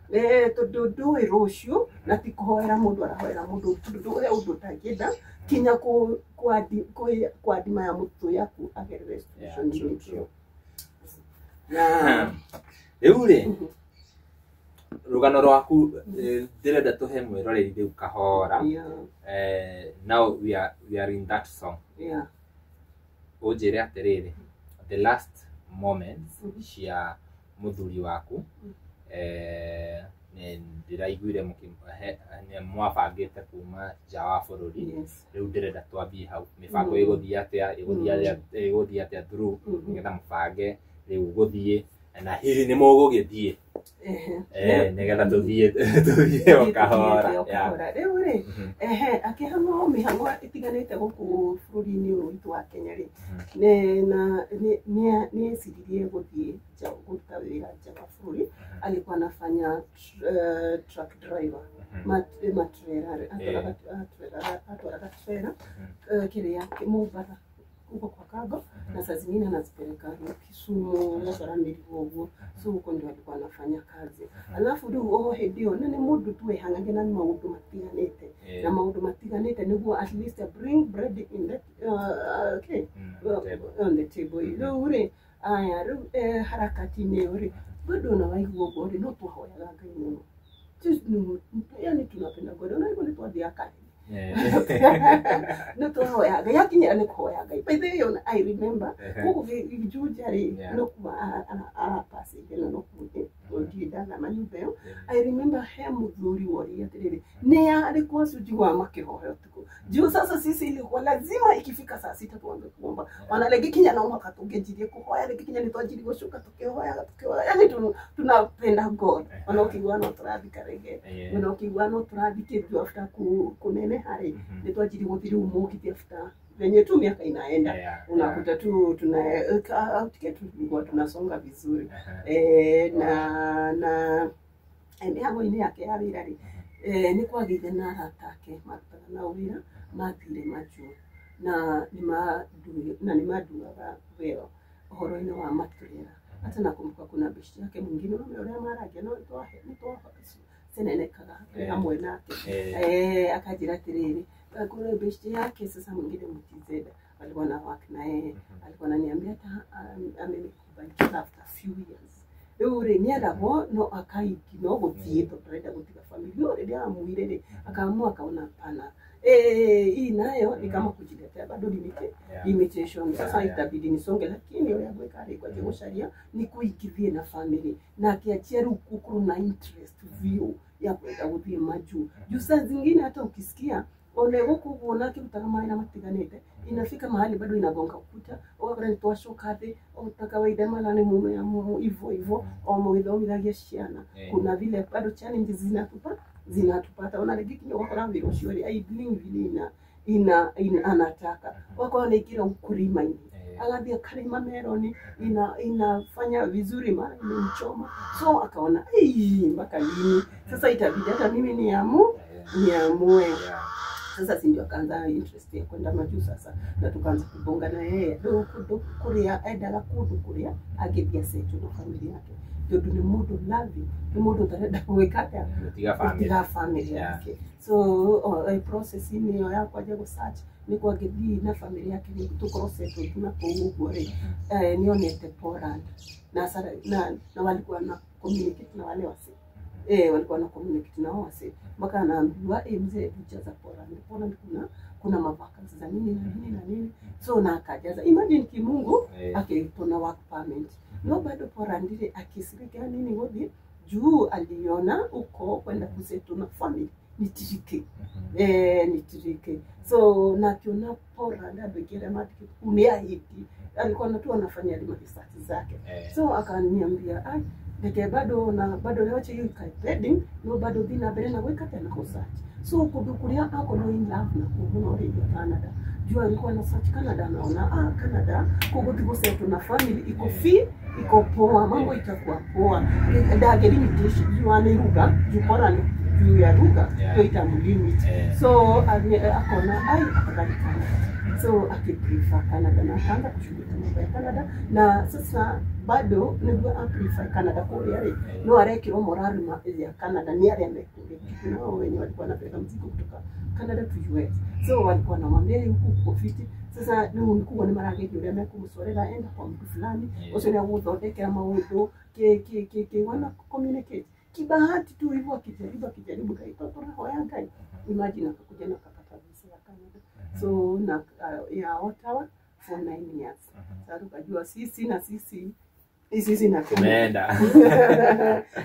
Speaker 2: Tondũ ndũĩ rũciũ na ti kũhoera mũndũ arahoera mũndũ tondũ ndũhe ũndũ ũtangĩenda kinya kwa ndima ya mũtũ yaku agerere situation-inĩ ĩyo.
Speaker 1: Rĩu rĩ, rũgano rwaku ndĩrenda tũhe mwĩroreri rĩu kahora. Now we are in that song. Ũnjĩre atĩrĩrĩ, the last moments cia mũthuri waku, nĩ ndĩraiguire nĩ mwabangĩte kuma nja wa bũrũri. Rĩu ndĩrenda twambie hau, mĩbango ĩgũthiĩ atĩa, ĩgũthiĩ atĩa through nĩgetha mũbange rĩu gũthiĩ, na hihi nĩ mũgũgĩthiĩ, nĩgetha tũthiĩ o kahora.
Speaker 2: O kahora. Rĩu rĩ, ehe, akĩhang'o mĩhang'o ĩtiganĩte gũkũ bũrũri-inĩ ũyũ witũ wa Kenya rĩ, na nĩ eciririe gũthiĩ nja kũruta wĩra nja wa bũrũri. Alikuwa anafanya truck driver, matrera, atwaraga trera kĩrĩa Mombatha huko kwa cargo, na saa zingine anazipeleka Kisumu, gatwara mĩrigo ũguo. So huko ndio alikuwa anafanya kazi. Alafu rĩu o hĩndĩ ĩyo na nĩ mũndũ tu wĩhang'agia na maũndũ matiganĩte na maũndũ matiganĩte nĩguo at least bring bread in that, okay, on the table. Rĩu rĩ, aya rĩu harakati-inĩ ĩyo rĩ, bado na waigua ũguo rĩ, no twahoyaga Ngai mũno. Yani tunapenda God, ona hivyo nĩ twathiaga kanitha, no twahoya Ngai, akinyĩra nĩ kũhoya Ngai. By the way, ona I remember gũkũ Juja rĩ, no kuma arapacĩte na no kuthi ndirĩ ndathama nyũmba ĩyo. I remember he mũthuri woria atĩrĩrĩ, nĩ arĩkũ acio njiguaga makĩhoya ũtukũ? Juu sasa sisi ilikuwa lazima ikifika saa 6 tuanze kuomba, ona rĩngĩ kinya no mũhaka tũngĩnjirie kũhoya, rĩngĩ kinya nĩ twanjirie gũcoka tũkĩhoyaga tũkĩhoya, yani tunapenda God. Ona ũkĩigua no tũrathika rĩngĩ, ona ũkĩigua no tũrathikĩrio after kũneneha rĩ, nĩ twanjirie gũthiĩ rĩu mũgithi after venye tu miaka inaenda, unakuta tu tuna tiketi, tulikuwa tunasonga vizuri. Na mĩhango-inĩ yake ya wĩra rĩ, nĩ kwagĩire na arata ake marutaga nao wĩra mathire majuu na nĩ manduaga wĩra ũhoro-inĩ wa maturera. Hata nakumbuka kuna beshte yake mwingine wame ũrĩa maragia no nĩtwacenenekaga twĩ hamwe nake, akanjĩra atĩrĩrĩ, kuna beshte yake sasa mwingine mtizeda alikuwa na work na yeye, alikuwa ananiambia hata amenikubalikia after few years. Rĩu rĩ, nĩendagwo no akaiki no gũthiĩ tondũ arenda gũtiga family, no rĩrĩa amuire rĩ, akaamua akaona hapana, hii nayo ni kama kujiletea bado limitation. Sasa itabidi nisonge, lakini ũrĩa ngwĩka rĩ, ngwanjia gũcaria nĩ kũingithie na family, na akĩanjia rĩu gũkorwo na interest biũ ya kwenda gũthiĩ majuu, juu saa zingine hata ukisikia one gũkũ ũguo na akĩrutaga mawĩra matiganĩte, inafika mahali bado inagonga ukuta, ũgakora nĩ twacoka thĩ o ta kawaida, mara nĩ mume hivyo hivyo o mũgĩthomithagia ciana. Kuna vile bado challenges zinatupata, ona rĩngĩ kinya ũgakora wĩra ũcio rĩ, I believe vile ina anataka, ũgakora nĩ ingĩra ukulima-inĩ, agathiĩ akarĩma meroni, inafanya vizuri, mara imemchoma, so akaona, "Ei, mpaka lini sasa? Itabidi hata mimi niamue sasa." Si ndio akaanza interest ya kwenda majuu sasa, na tukaanza kubonga na yeye rĩu kũndũ kũrĩa endaga, kũndũ kũrĩa angĩthiĩ asettle na family yake, tondũ nĩ mũndũ loving, nĩ mũndũ ũtarenda gwĩka atĩa,
Speaker 1: gũtiga family.
Speaker 2: Gũtiga family yake. So process-inĩ ĩyo ya kwanjia gũ search nĩguo angĩthiĩ na family yake nĩ tũkorwo settled na kũu ũguo rĩ, nĩonete Poland na, na walikuwa na communicate na wale wasi Walikuwa na communicate na wase mpaka anaambiwa mzee jaza Poland. Poland kuna mavacancy za nini na nini na nini. So na akajaza. Imagine kimungu akipona work permit. No bado Poland ile akisirika nini wodi juu aliona uko kwenda kusetu na family ni tricky. Ni tricky. So na akiona Poland abegere matiki uniahidi. Alikuwa tu anafanya research zake. So akaniambia ai ndeke bado na bado yoche hiyo ikaipending no bado bina mbere na gwika tena research. So kudukuria ako no in love na kuno already Canada. Juu alikuwa na search Canada naona Canada kuguthi gusettle na family iko free iko poa mambo itakuwa poa. Ndage limitation juu ani ruga juu Poland juu ya ruga hiyo itamlimit. So akona ai afadhali Canada. So akiprefer Canada na akaanza kushughulika mambo ya Canada na sasa bado niguo aprefer Canada kuria ri no arekirwo morale ya Canada ni aria mekuri no wenye walikuwa wanapeleka mzigo kutoka Canada to US. So walikuwa wanamwambia huku uko fiti. Sasa ni nikuwa ni maragerio uria mekumucorera enda kwa mtu fulani ucio ni aguthondekera maundu ke ke ke ke wana communicate kibahati tu hivyo akijaribu kaitotora hoya Ngai. Imagine akakuja na akapata visa ya Canada. So na ya Ottawa for 9 years. Sasa tukajua sisi na sisi sisi na
Speaker 1: tumeenda.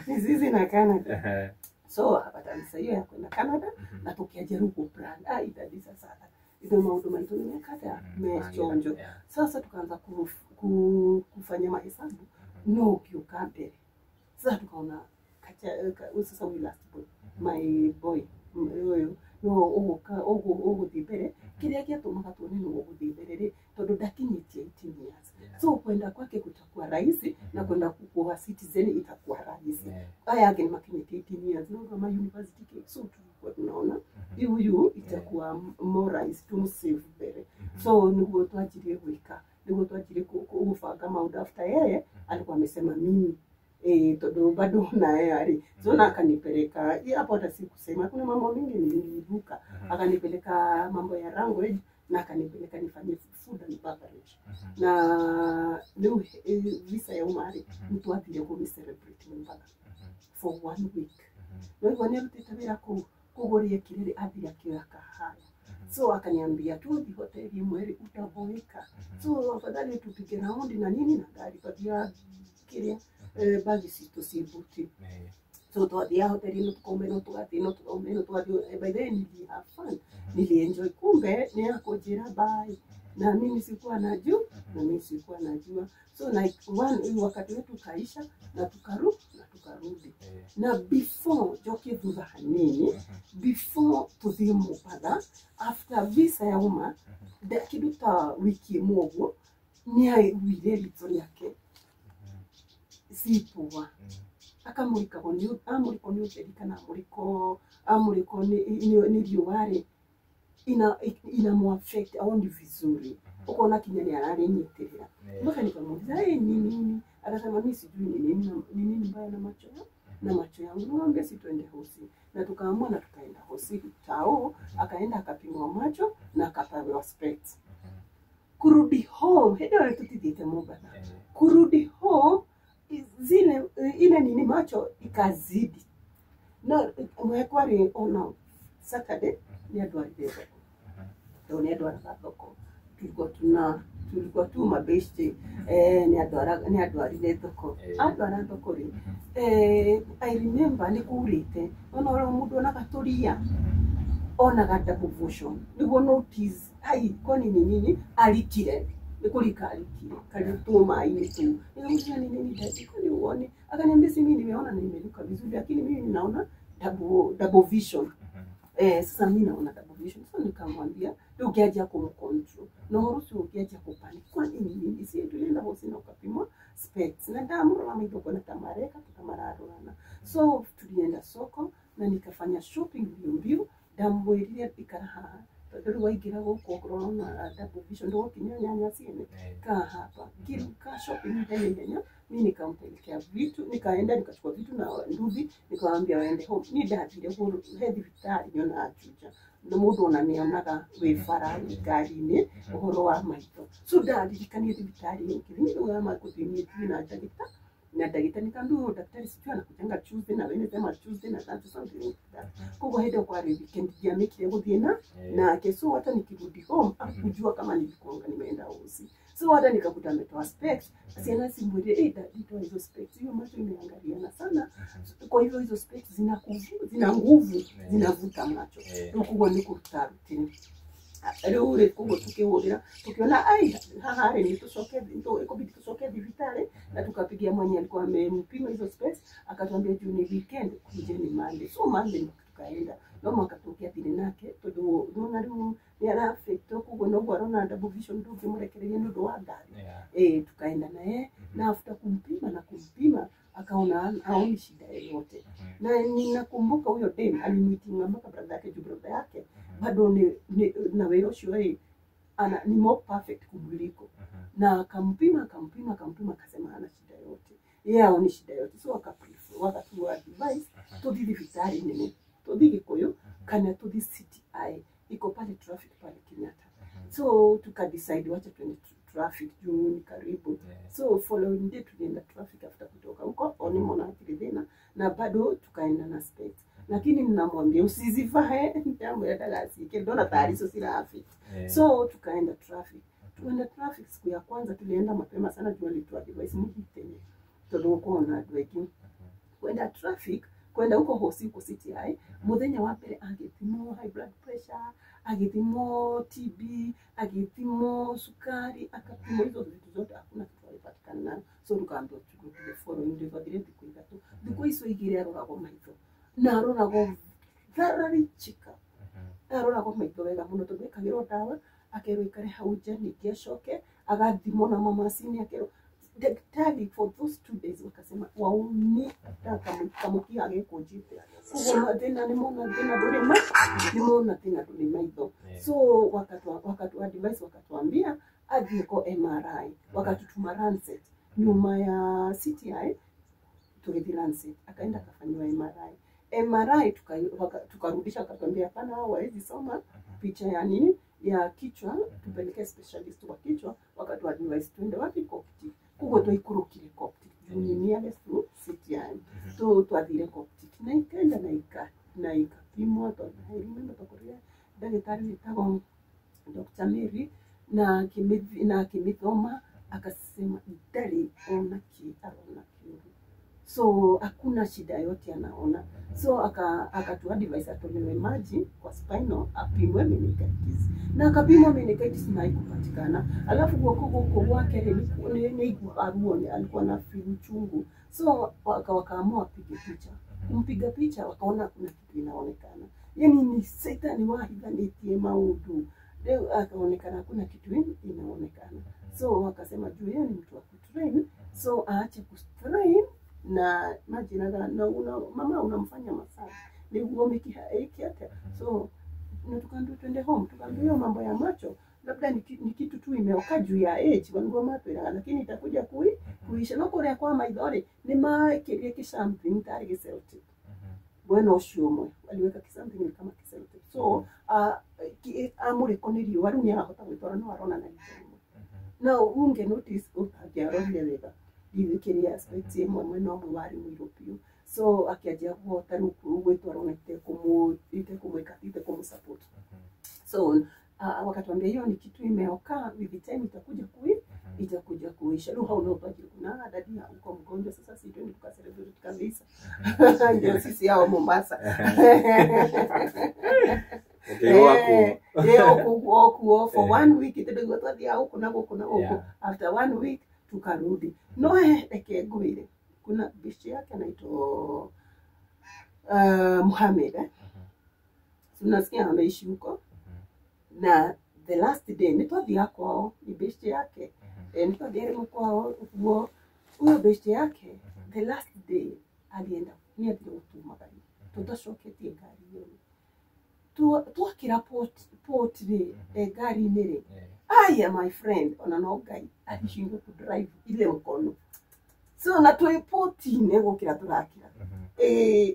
Speaker 2: Sisi na Canada. So akapata visa hiyo ya kwenda Canada na tukijaribu brand itadi sasa. Ndio maundu maitu nimekata mechonjo. Sasa tukaanza kufanya mahesabu no kiuka mbere. Sasa tukaona sasa we last boy my boy uyu no uguka uguthi mbere kiria giatumaga tuone no uguthi mbere ri tondu ndakinyitie 18 years. So kwenda kwake kutakuwa rahisi na kwenda kuwa citizen itakuwa rahisi. Aya angi makinyitie 18 years no kama university so tulikuwa tunaona huyu itakuwa more rahisi to save mbere. So niguo twanjirie gwika niguo twanjirie kubanga maundu after yeye alikuwa amesema mimi todo bado na yeye ali. So na akanipeleka hapo hata sikusema kuna mambo mingi niliruka. Akanipeleka mambo ya language na akanipeleka nifanye food and beverage. Na leo visa ya umari mtu athire ku celebrate Mombasa for 1 week. Na hivyo niliteta bila kugoria kirere athire akioya kahaya. So akaniambia tu hoteli mweri utaboeka. So afadhali tupige raundi na nini na gari patia kiria bagi situsibuti. So twathia hoteli no tukaume no tugathi no tukaume no tugathi. By then nili have fun. Nili enjoy kumbe ni akonjira bye. Na mimi sikuwa najua, na mimi sikuwa najua. So like one wakati wetu kaisha na tukarudi. Na before joke thutha hanini, before tuthie Mombasa after visa ya uma kindu ta wiki ĩmwe ũguo nĩ aiguire ritho rĩake si poa. Akamurikagwo nĩ amurikwo nĩ ũtheri kana amurikwo nĩ riũa rĩ ina muaffect aoni vizuri. Ukaona kinya ni ararinyitirira. Mpaka nikamuuliza ni nini? Akasema mimi sijui ni nini ni nini mbaya na macho yangu. Na macho yangu nikamwambia si tuende hosi. Na tukaamua na tukaenda hosi tao, akaenda akapimwa macho na akapewa specs. Kurudi home, heda tutithite Mombasa. Kurudi home zile ile nini macho ikazidi. Na mwekwari ona Saturday ni adwarire thoko. To ni adwaraga thoko. Tulikuwa tu mabeshte ni adwarire thoko. Adwara thoko ri. I remember ni kurite. Ona ro mundu onaga turia. Onaga double vision. Niguo notice ai kwani ni nini alikire. Nikulika alikire. Kalitu maini tu. Nikamwambia ni nini dadi kwani uone? Akaniambia si mimi nimeona na nimeluka vizuri lakini mimi ninaona double vision. Sasa mimi naona double vision. So nikamwambia ukiaja kumcontrol. Na horusi ukiaja kupanic. Kwani ni nini? Si tulienda hosi na ukapimwa specs. Na ndamurora maitho na tamareka tutamararorana. So tulienda soko na nikafanya shopping mbio mbio. Ndamwĩrire ikara haha tondu riu waingĩra gũkũ okorwo na double vision ndũgũkinya nyanya ciene kaa hapa ngiruka shopping ihenya mimi nikampelekea vitu nikaenda nikachukua vitu na nduthi nikawaambia waende home. Ni ndathire he thibitarĩ nyona Juja na mũndũ ona nĩonaga wĩ bara ngari-inĩ ũhoro wa maitho. So ndaririkanie thibitarĩ ĩngĩ niĩ rĩu ama gũthiĩ niĩ thiĩ na ndagĩta Na ndagĩtarĩ nikamwambia daktari sijui anakujanga Tuesday na Wednesday ama Tuesday na Thursday, something like that. Koguo hĩndĩ ĩyo kwarĩ weekend ndiamĩkire gũthiĩ na nake, so hata nikirudi home hakujua kama nilikuanga nimeenda hosi. So hata nikakuta ametoa specs, ciana cimwĩre, "Eh, daddy, toa hizo specs, hiyo macho imeangaliana sana." Kwa hivyo hizo specs zina nguvu, zinavuta macho. Rĩu koguo nĩ kũruta rutire rĩu rĩ, koguo tukĩhũrĩra tukiona ai haha rĩ nĩ tũcoke, ikũbidi tũcoke thibitarĩ, na tukapigia mwenye alikuwa amempima hizo specs, akatuambia juu ni weekend, kujeni Monday. So Monday tukaenda, no mwaka tũngĩathire nake tondũ nona rĩu nĩ arafĩtwo, koguo noguo arona double vision, ndũngĩmũrekereria nĩ ũndũ wa ngari. Tukaenda naye na after kumpima na kumpima akaona haoni shida yoyote. Na ninakumbuka huyo dem alinitinga mpaka brother yake, juu brother yake bado ni na wĩra ũcio ĩ ana ni more perfect kumuliko, na akampima, akampima, akampima, akasema hana shida yote, yeye haoni shida yote. So akaprefer, wakatu advice tuthi thibitarĩ nene, tuthi Gikuyu kana tuthi CTI iko pale traffic pale Kenyatta. So tukadecide wacha tuende traffic juu ni karibu. So following day tulienda traffic after kutoka huko onimona hatirĩ thĩna, na bado tukaenda na specs, lakini ninamwambia usizivae, ndamwĩra ndagaciĩkĩre, ndona tayari icio cirafit. So tukaenda traffic, tukaenda traffic. Siku ya kwanza tulienda mapema sana juu alituadvise mũthiĩ tene tondũ gũkorwo na andũ aingĩ. Kwenda traffic, kwenda huko hosi, huko CTI, muthenya wa mbere agĩthimwo high blood pressure, agĩthimwo TB, agĩthimwo sukari, akapimwo hizo vitu zote, hakuna kitu alipatikana nayo. So tukaambiwa turudi the following day. Twathire thikũ 3. Thikũ icio 2 aroragwo maitho na aroragwo thoroughly check up, aroragwo maitho wega mũno tondũ ekagĩrwo ndawa, akerwo ikare hau nja, ningĩ acoke agathimwo na mamacini, akerwo daktari for those 2 days wakasema wauni hata kamukia agĩkũnjĩte, koguo thĩna nĩ mona thĩna ndũrĩ ma nĩ mona thĩna ndũrĩ maitho. So wakatu advise, wakatuambia athiĩ ko MRI, wakatutuma Lancet nyuma ya CTI. Tũgĩthiĩ Lancet, akaenda akafanyiwa MRI. MRI tukarudisha, akatuambia hapana, hao hawawezi soma picha ya nini ya kichwa, tupeleke specialist wa kichwa. Wakatu advise tuende wapi? Coptic. Koguo twaikũrũkire Coptic juu ni nearest to CTI. So twathire Coptic na ikaenda na ikapimwa. I remember twakorire ndagĩtarĩ wĩtagwo Dr. Mary na akĩmĩthoma, akasema ndarĩ ona kĩ arona kĩũru, so hakuna shida yote anaona. So akatu advise atolewe maji kwa spinal, apimwe meningitis, na akapimwa meningitis na haikupatikana. Alafu guoko gũkũ gwake rĩ nĩ aiguaga ruo, alikuwa na feel uchungu, so wakaamua apige picha. Kumpiga picha wakaona kuna kitu inaonekana, yani ni Satan wahithanĩtie maũndũ. Rĩu akaonekana hakuna kitu inaonekana, so wakasema juu yeye ni mtu wa kutrain, so aache kustrain na maji na mama unamfanya massage nĩguo mĩkiha ĩke atĩa. So na tukaambiwa twende home, tukaambiwa hiyo mambo ya macho labda ni kitu tu imeoka juu ya age, wanguo matwĩraga, lakini itakuja kuisha. No kũrĩa kwa maitho rĩ nĩ mekĩrire kĩ something tarĩ gĩ Celtic mwena ũcio ũmwe, aliweka kĩ something kama kĩ Celtic, so amũrĩkwo nĩ riũa rĩu nĩ arahota gwĩtwara, no arona na ritho rĩmwe. Na unge notice ũtangĩarorire wega kĩrĩa specs ĩmwe mwena ũmwe warĩ mũirũ biũ, so akĩanjia kũhota rĩu gwĩtwara ona itekũmwĩka, itekũmũsupport. So wakatuambia hiyo ni kitu imeoka, with the time itakuja kuisha. Rĩu hau no twanjire kuna daddy uko mgonjwa sasa, si twende tukacelebrate kabisa, ndio sisi hao Mombasa.
Speaker 1: Ũkĩigua kuo.
Speaker 2: Okuo for one week tondũ twathiaga gũkũ na gũkũ na gũkũ. After one week tukarudi. No reke ngwĩre, kuna bishi yake anaitwa Muhammad, eh? Tunasikia ameishi huko, na the last day nĩ twathiaga kwao, ni beshte yake, nĩ twathiaga rĩmwe kwao ũguo. Huyo beshte yake the last day alienda, nĩ athire gũtumagaria tũtacoketie ngari ĩyo. Twakĩra port rĩ, ngari-inĩ rĩ, aya my friend, ona no Ngai alishindwa kudrive ile mkono, so na twĩ port-inĩ gũkĩra tũrakĩra,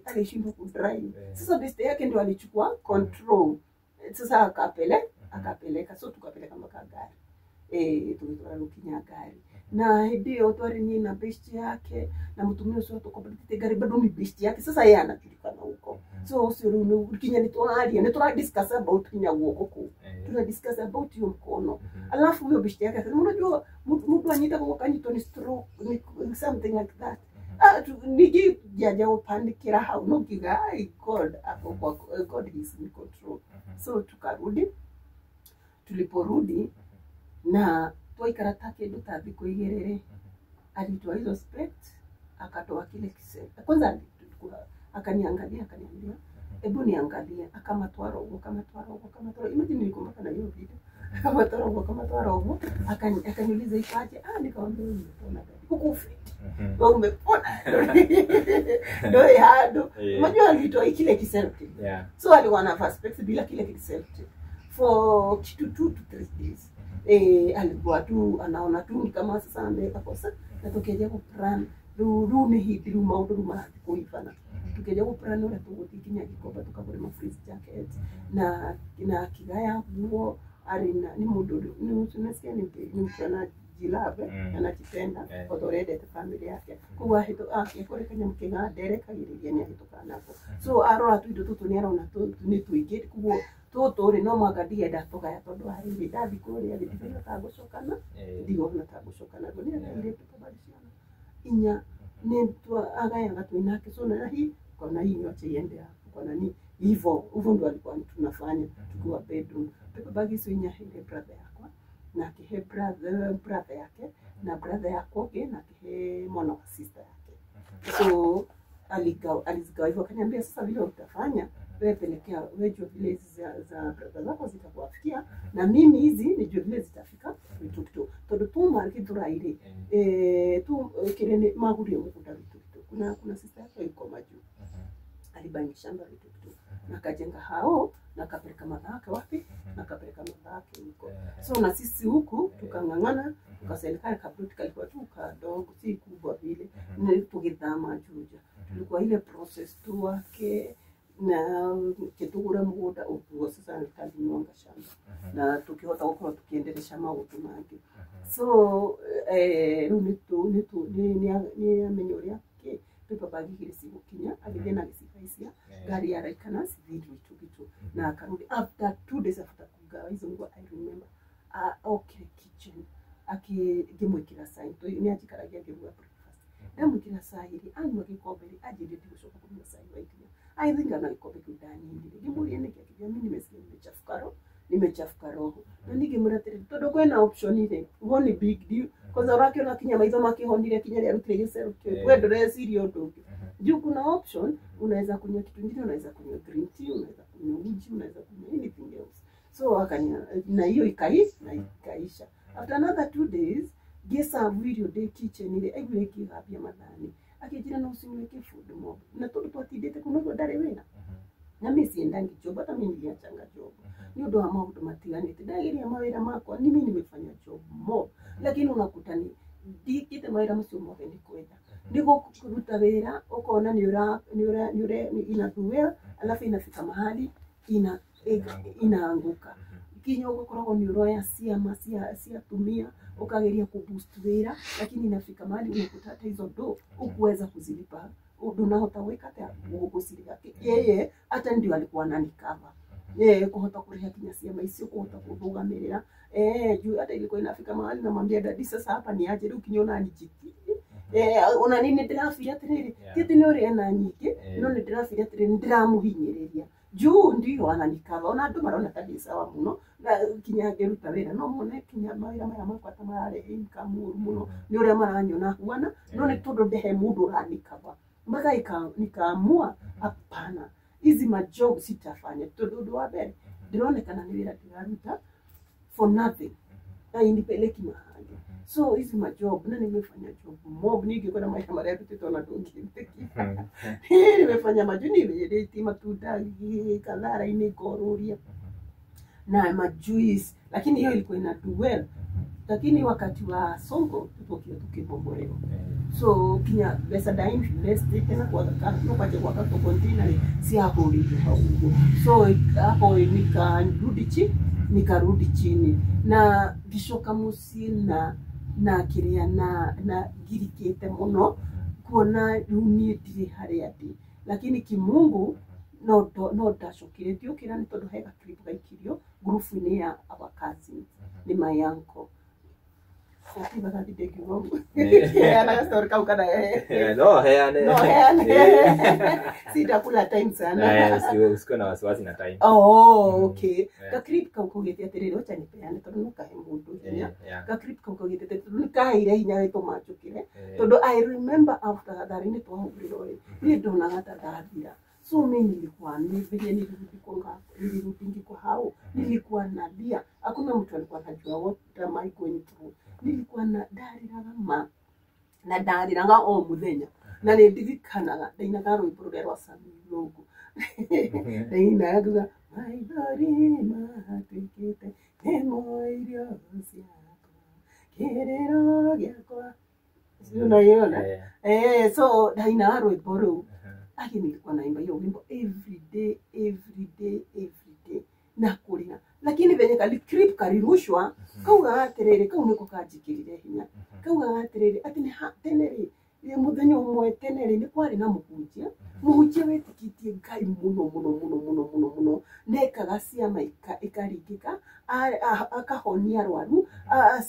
Speaker 2: alishindwa kudrive. Sasa beste yake ndio alichukua control, sasa akapeleka, so tukapeleka mpaka gari. Tũgĩtwara rũkinya ngari na hĩndĩ ĩyo twarĩ niĩ na best yake na mũtumia ũcio tũkombatĩte ngari bado ni best yake sasa yeye anajulikana huko so ũcio rĩu kinya nĩ tũraria nĩ tũra discuss about kinya guoko kũu tuna discuss about hiyo mkono alafu huyo best yake akasema unajua mtu anyita kwa kanyito ni stroke ni something like that nigi jaja upandikira hau no kiga God ako kwa God is in control so tukarudi tuliporudi na twaikara ta kĩndũ ta thikũ igĩrĩ rĩ alitoa hizo specs akatoa kile kise kwanza akaniangalia akaniambia hebu niangalie akamatwara ũguo akamatwara ũguo akamatwara imagine nilikumbuka na hiyo video akamatwara ũguo akamatwara ũguo akaniuliza ikaje nikamwambia umepona dadi uko fit wewe umepona ndio hado unajua alitoa kile kiself so alikuwa anavaa specs bila kile kiself for kitu 2 to 3 days alikuwa tu anaona tu ni kama sasa ameweka kosa na tukiaja kuplan ruru ni hidi ru maundu marathi kuivana tukiaja kuplan uria tuguthi kinya Gikomba tukagure ma freeze jacket na kigaya nguo ari na ni mundu ni unasikia ni mtu anajilave anajipenda otorendete family yake koguo akĩkore kanyamũ kega nderekagĩrĩria nĩ ahĩtũkaga nako so arora tuindo tũtũ nĩ arona nĩ tũingĩ koguo tũtũ rĩ no mũhaka ndigenda tũgaya tondũ harĩ ndathi kũrĩa rĩ ndigona ta ngũcokana ndigona ta ngũcokana nĩ agaire paper ciana inya nĩ agayaga twĩ nake so na hii kona hii yote iende hapo kona ni hivyo hivyo ndio alikuwa tunafanya tukiwa bedroom paper bag hizo inya ile brother yakwa na kihe brother yake na brother yako na kihe mwana wa sister yake so alizigawa hivyo akaniambia sasa vile utafanya wewe pelekea wewe jua vile hizi za brother zako zitakuafikia na mimi hizi ni jua vile zitafika vitu tondu tuma kithuraire tu kirene maguri mukunda vitu kuna sister yake yuko majuu alibani shamba vitu na akajenga hao na akapeleka madhaka wapi na akapeleka madhaka huko so na sisi huku tukangangana tukaserikali kabuti kalikuwa tu kadogo si kubwa vile na tugithama Juja tulikuwa ile process tu wake na kitugura mugunda uguo sasa nikalinonga shamba na tukihota gukorwo tukiendelesha maundu mangi so riu ni amenya uria paper bag igĩrĩ cigũkinya agĩthiĩ na agĩcihaicia ngari yaraikana cithiĩ Gĩtugĩtũ na akarudi after 2 days after kugawa hizo nguo I remember okire kitchen akĩmwĩkĩra cai nĩ anjikaragia ngĩruga breakfast ndamwĩkĩra cai rĩ anyua gĩkombe rĩ anjĩrire ndigũcoka kũnyua cai wa iria I think ana gĩkombe kĩu ndaninire ngĩmũria nĩkĩ akĩnjĩra mimi nimesikia nimechafuka roho na ningĩmwĩra atĩrĩrĩ tondũ kwĩna option rĩ huo ni big deal kwanza ũrakĩona kinya maitho makĩhonire kinya rĩa rutire gĩcero kĩu we ndũreciria ũndũ ũngĩ juu kuna option unaweza kunywa kitu kingine unaweza kunywa green tea unaweza kunywa uji unaweza kunywa anything else so akanya na hiyo ikaisha after another 2 days ngĩserve irio ndĩ kitchen rĩ aiguire ngĩthambia mathani akĩnjĩra no ũcinyue food mob na tondũ twatindĩte kũu noguo ndarĩ wĩra na mimi siendangi job hata mimi niliachanga job ni ũndũ wa maũndũ matiganĩte ndageria mawĩra makwa ni mimi nimefanya job mob lakini unakuta ni ndikĩte mawĩra macio mothe nĩ kwenda nĩ gũkũruta wĩra ũkona nĩ ũra ina do well alafu inafika mahali inaanguka kinya ũgakoragwo nĩ ũroya ciama cia atumia ukageria kuboost wĩra lakini inafika mahali unakuta hata hizo do ukuweza kuzilipa ndunahota gwĩka atĩa gũciriha yeye hata ndio alikuwa ananikava kuhota kuriha kinya ciama icio kuhota kũrũgamĩrĩra juu hata ilikuwa inafika mahali namwambia dadi sasa hapa ni aje rĩu kinya ũnanjikirie ona nĩ ndĩrabira atĩrĩrĩ ti atĩ nĩ ũrĩa ena nyingĩ no nĩ ndĩrabira atĩrĩrĩ nĩ ndĩramũhinyĩrĩria juu ndio ananikava ona andũ marona ta ndĩ sawa mũno na kinya ngĩruta wĩra no mone kinya mawĩra maya makwa ta mararehe income ũru mũno nĩ ũrĩa maranyona huana no nĩ tondũ ndehe mũndũ ũranikava mpaka nikaamua hapana hizi majob sitafanya tondũ ũndũ wa mbere ndĩronekana nĩ wĩra ndĩraruta for nothing na inipeleki mahali so hizi majob na nimefanya job mob ningĩkora maisha marĩa ndutĩte ona ndũngĩtĩkia nimefanya majuni nimerĩtie matunda kathara-inĩ ngorũria na majuice lakini hiyo ilikuwa ina do well lakini wakati wa Sonko tupokia tukibomolewa so kinya mbeca nda invest tena kwa no kwaje kwa container si hapo ulipo hau so hapo nikarudi Nikarudi chini na ngicoka muciĩ na kĩrĩa na ngirikĩte mũno kuona rĩu niĩ ndirĩ harĩa ndĩ, lakini kimungu no ndacokire ngĩũkĩra nĩ tondũ he gaclip gaikirio ngurubu-inĩ ya our cousins nĩ my uncle. Heana story kau kana
Speaker 1: No heane.
Speaker 2: No heane. Sitakula time sana.
Speaker 1: Usikuwe na wasiwasi na time.
Speaker 2: Oh, okay. Gaclip kau kaugĩte atĩrĩrĩ, wacha nipeane tondũ no kahe mũndũ hinya. Gaclip kau kaugĩte atĩrĩrĩ, tondũ nĩ kaheire hinya gĩtũma njũkĩre. Tondũ I remember after tharĩ-inĩ twahũrirwo rĩ, niĩ ndonaga ta ndathira. So mimi nilikuwa vile nilirudi kwa hao, nilikuwa nalia. Hakuna mtu alikuwa anajua what am I going through. Nilikuwa na ndariraga ma na ndariraga o muthenya na nĩ ndirikanaga ndainaga rwĩmbo rũrĩa rwa Sami Irũngũ. Ndainaga maithori matuĩkĩte nĩmo irio ciakwa, kĩrĩro gĩakwa. Unaiona? So ndainaga rwĩmbo rũu. Aki nilikuwa naimba hiyo wimbo every day, every day, every day na kurira, lakini venye kali clip karirushwa kaugaga atiriri, kau niko kanjikirire hinya. Kaugaga atiriri ati ni tene ri muthenya umwe tene ri ni kwari na muhunjia muhunjia wetikitie Ngai muno muno muno muno muno muno, nekaga ciama ikaringika, akahonia arwaru,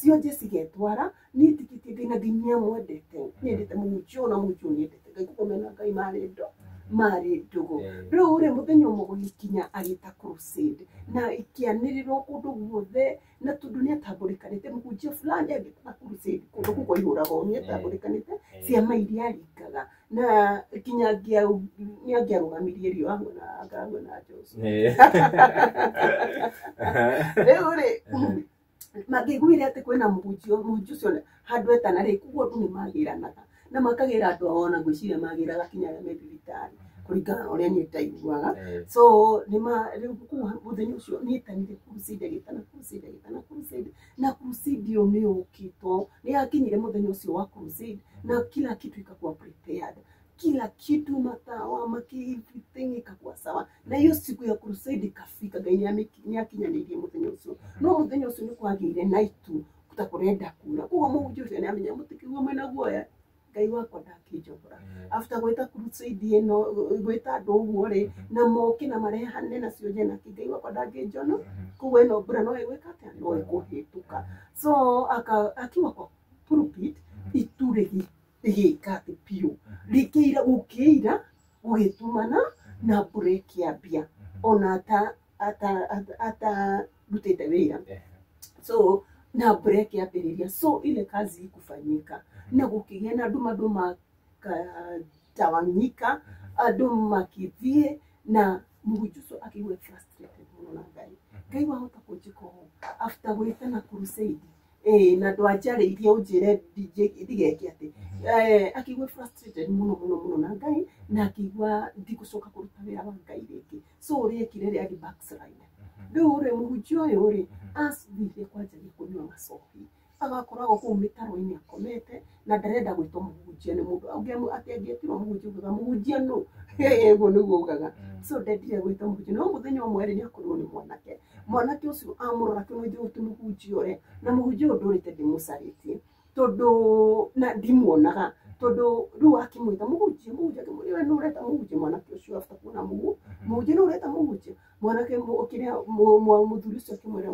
Speaker 2: cionje cigetwara. Nitikitie Ngai na Ngai niamwendete, niendete muhunjia na muhunjia niendete Ngai kukomena Ngai marĩ ndo marĩ ndũgũ. Rĩu rĩ mũthenya ũmwe gũgĩkinya agĩta crusade na ĩkĩanĩrĩrwo kũndũ guothe, na tondũ nĩ atambũrĩkanĩte mũhunjia fulani agĩta crusade kũndũ kũu kwaihũragwo, nĩ atambũrĩkanĩte ciama iria aringaga na kinya nĩ angĩarũgamirie riũa hamwe na hamwe na Joshua. Rĩu rĩ mangĩiguire atĩ kwĩna mũhunjia ũcio handũ etana rĩ, koguo andũ nĩ magĩranaga na makagĩra andũ ao, ona ngwĩciria magĩraga kinya arĩa me thibitarĩ kũringana na ũrĩa niĩ ndaiguaga. So rĩu kũu mũthenya ũcio nĩetanire crusade, agĩtana crusade, agĩtana crusade, na crusade ĩyo nĩ yũkĩtwo, nĩ yakinyire mũthenya ũcio wa crusade na kila kitu ikakuwa prepared, kila kitu matawa maki everything ikakuwa sawa, na hiyo siku ya crusade ikafika. Ngai nĩakinyanĩirie mũthenya ũcio, no mũthenya ũcio nĩ kwagĩire na itu ta kũrenda kura, koguo mũhunjia ũcio nĩamenya mũtikigua mwĩna guoya, Ngai wakwa ndakĩnjogora. After gwĩta crusade ĩno, gwĩta andũ ũguo rĩ, na moke na marehane na cionje nake, Ngai wakwa ndangĩnjona, koguo ĩno mbura no ĩgwĩka atĩa, no ĩkũhĩtũka. So akiwa kwa pulpit, itu rĩgĩka atĩ biũ, rĩkĩira gũkĩira gũgĩtumana na mbura ĩkĩambia ona atarutĩte wĩra. So na mbura ĩkĩambĩrĩria, so ile kazi ikufanyika na gũkĩgĩa na andũ andũ makatawanyika, andũ makĩthiĩ, na mũhunjia ũcio akĩigua frustrated mũno na Ngai. Ngai wahota kũnjĩka ũũ after gwĩta na crusade na ndwanjarĩirie ũnjĩre ndigeke atĩ. Akĩigua frustrated mũno mũno mũno na Ngai, na akĩigua ndigũcoka kũruta wĩra wa Ngai rĩngĩ. So ũrĩa ekire rĩ, agĩ backslide. Rĩu rĩ mũhunjia ũyũ rĩ athire kwanjagia kũnyua macohi, agakoragwo kũu mĩtaro-inĩ akomete na ndarenda gwĩtwo mũhunjia nĩ mũndũ atĩ angĩetirwo mũhunjia ugaga mũhunjia nũ, ũguo nĩguo ugaga. So ndendire gwĩtwo mũhunjia, no mũthenya ũmwe rĩ nĩakorirwo nĩ mwanake, mwanake ũcio amũrora akĩmwĩra ũyũ ti mũhunjia ũrĩa, na mũhunjia ũyũ ndũrĩte ndĩmũcarĩtie tondũ na ndimuonaga, tondũ rĩu akĩmwĩta mũhunjia, mũhunjia akĩmwĩra we nũ ũreta mũhunjia, mwanake ũcio after kuona mũhunjia nũ ũreta mũhunjia, mwanake kĩrĩa mũthuri ũcio akĩmwĩra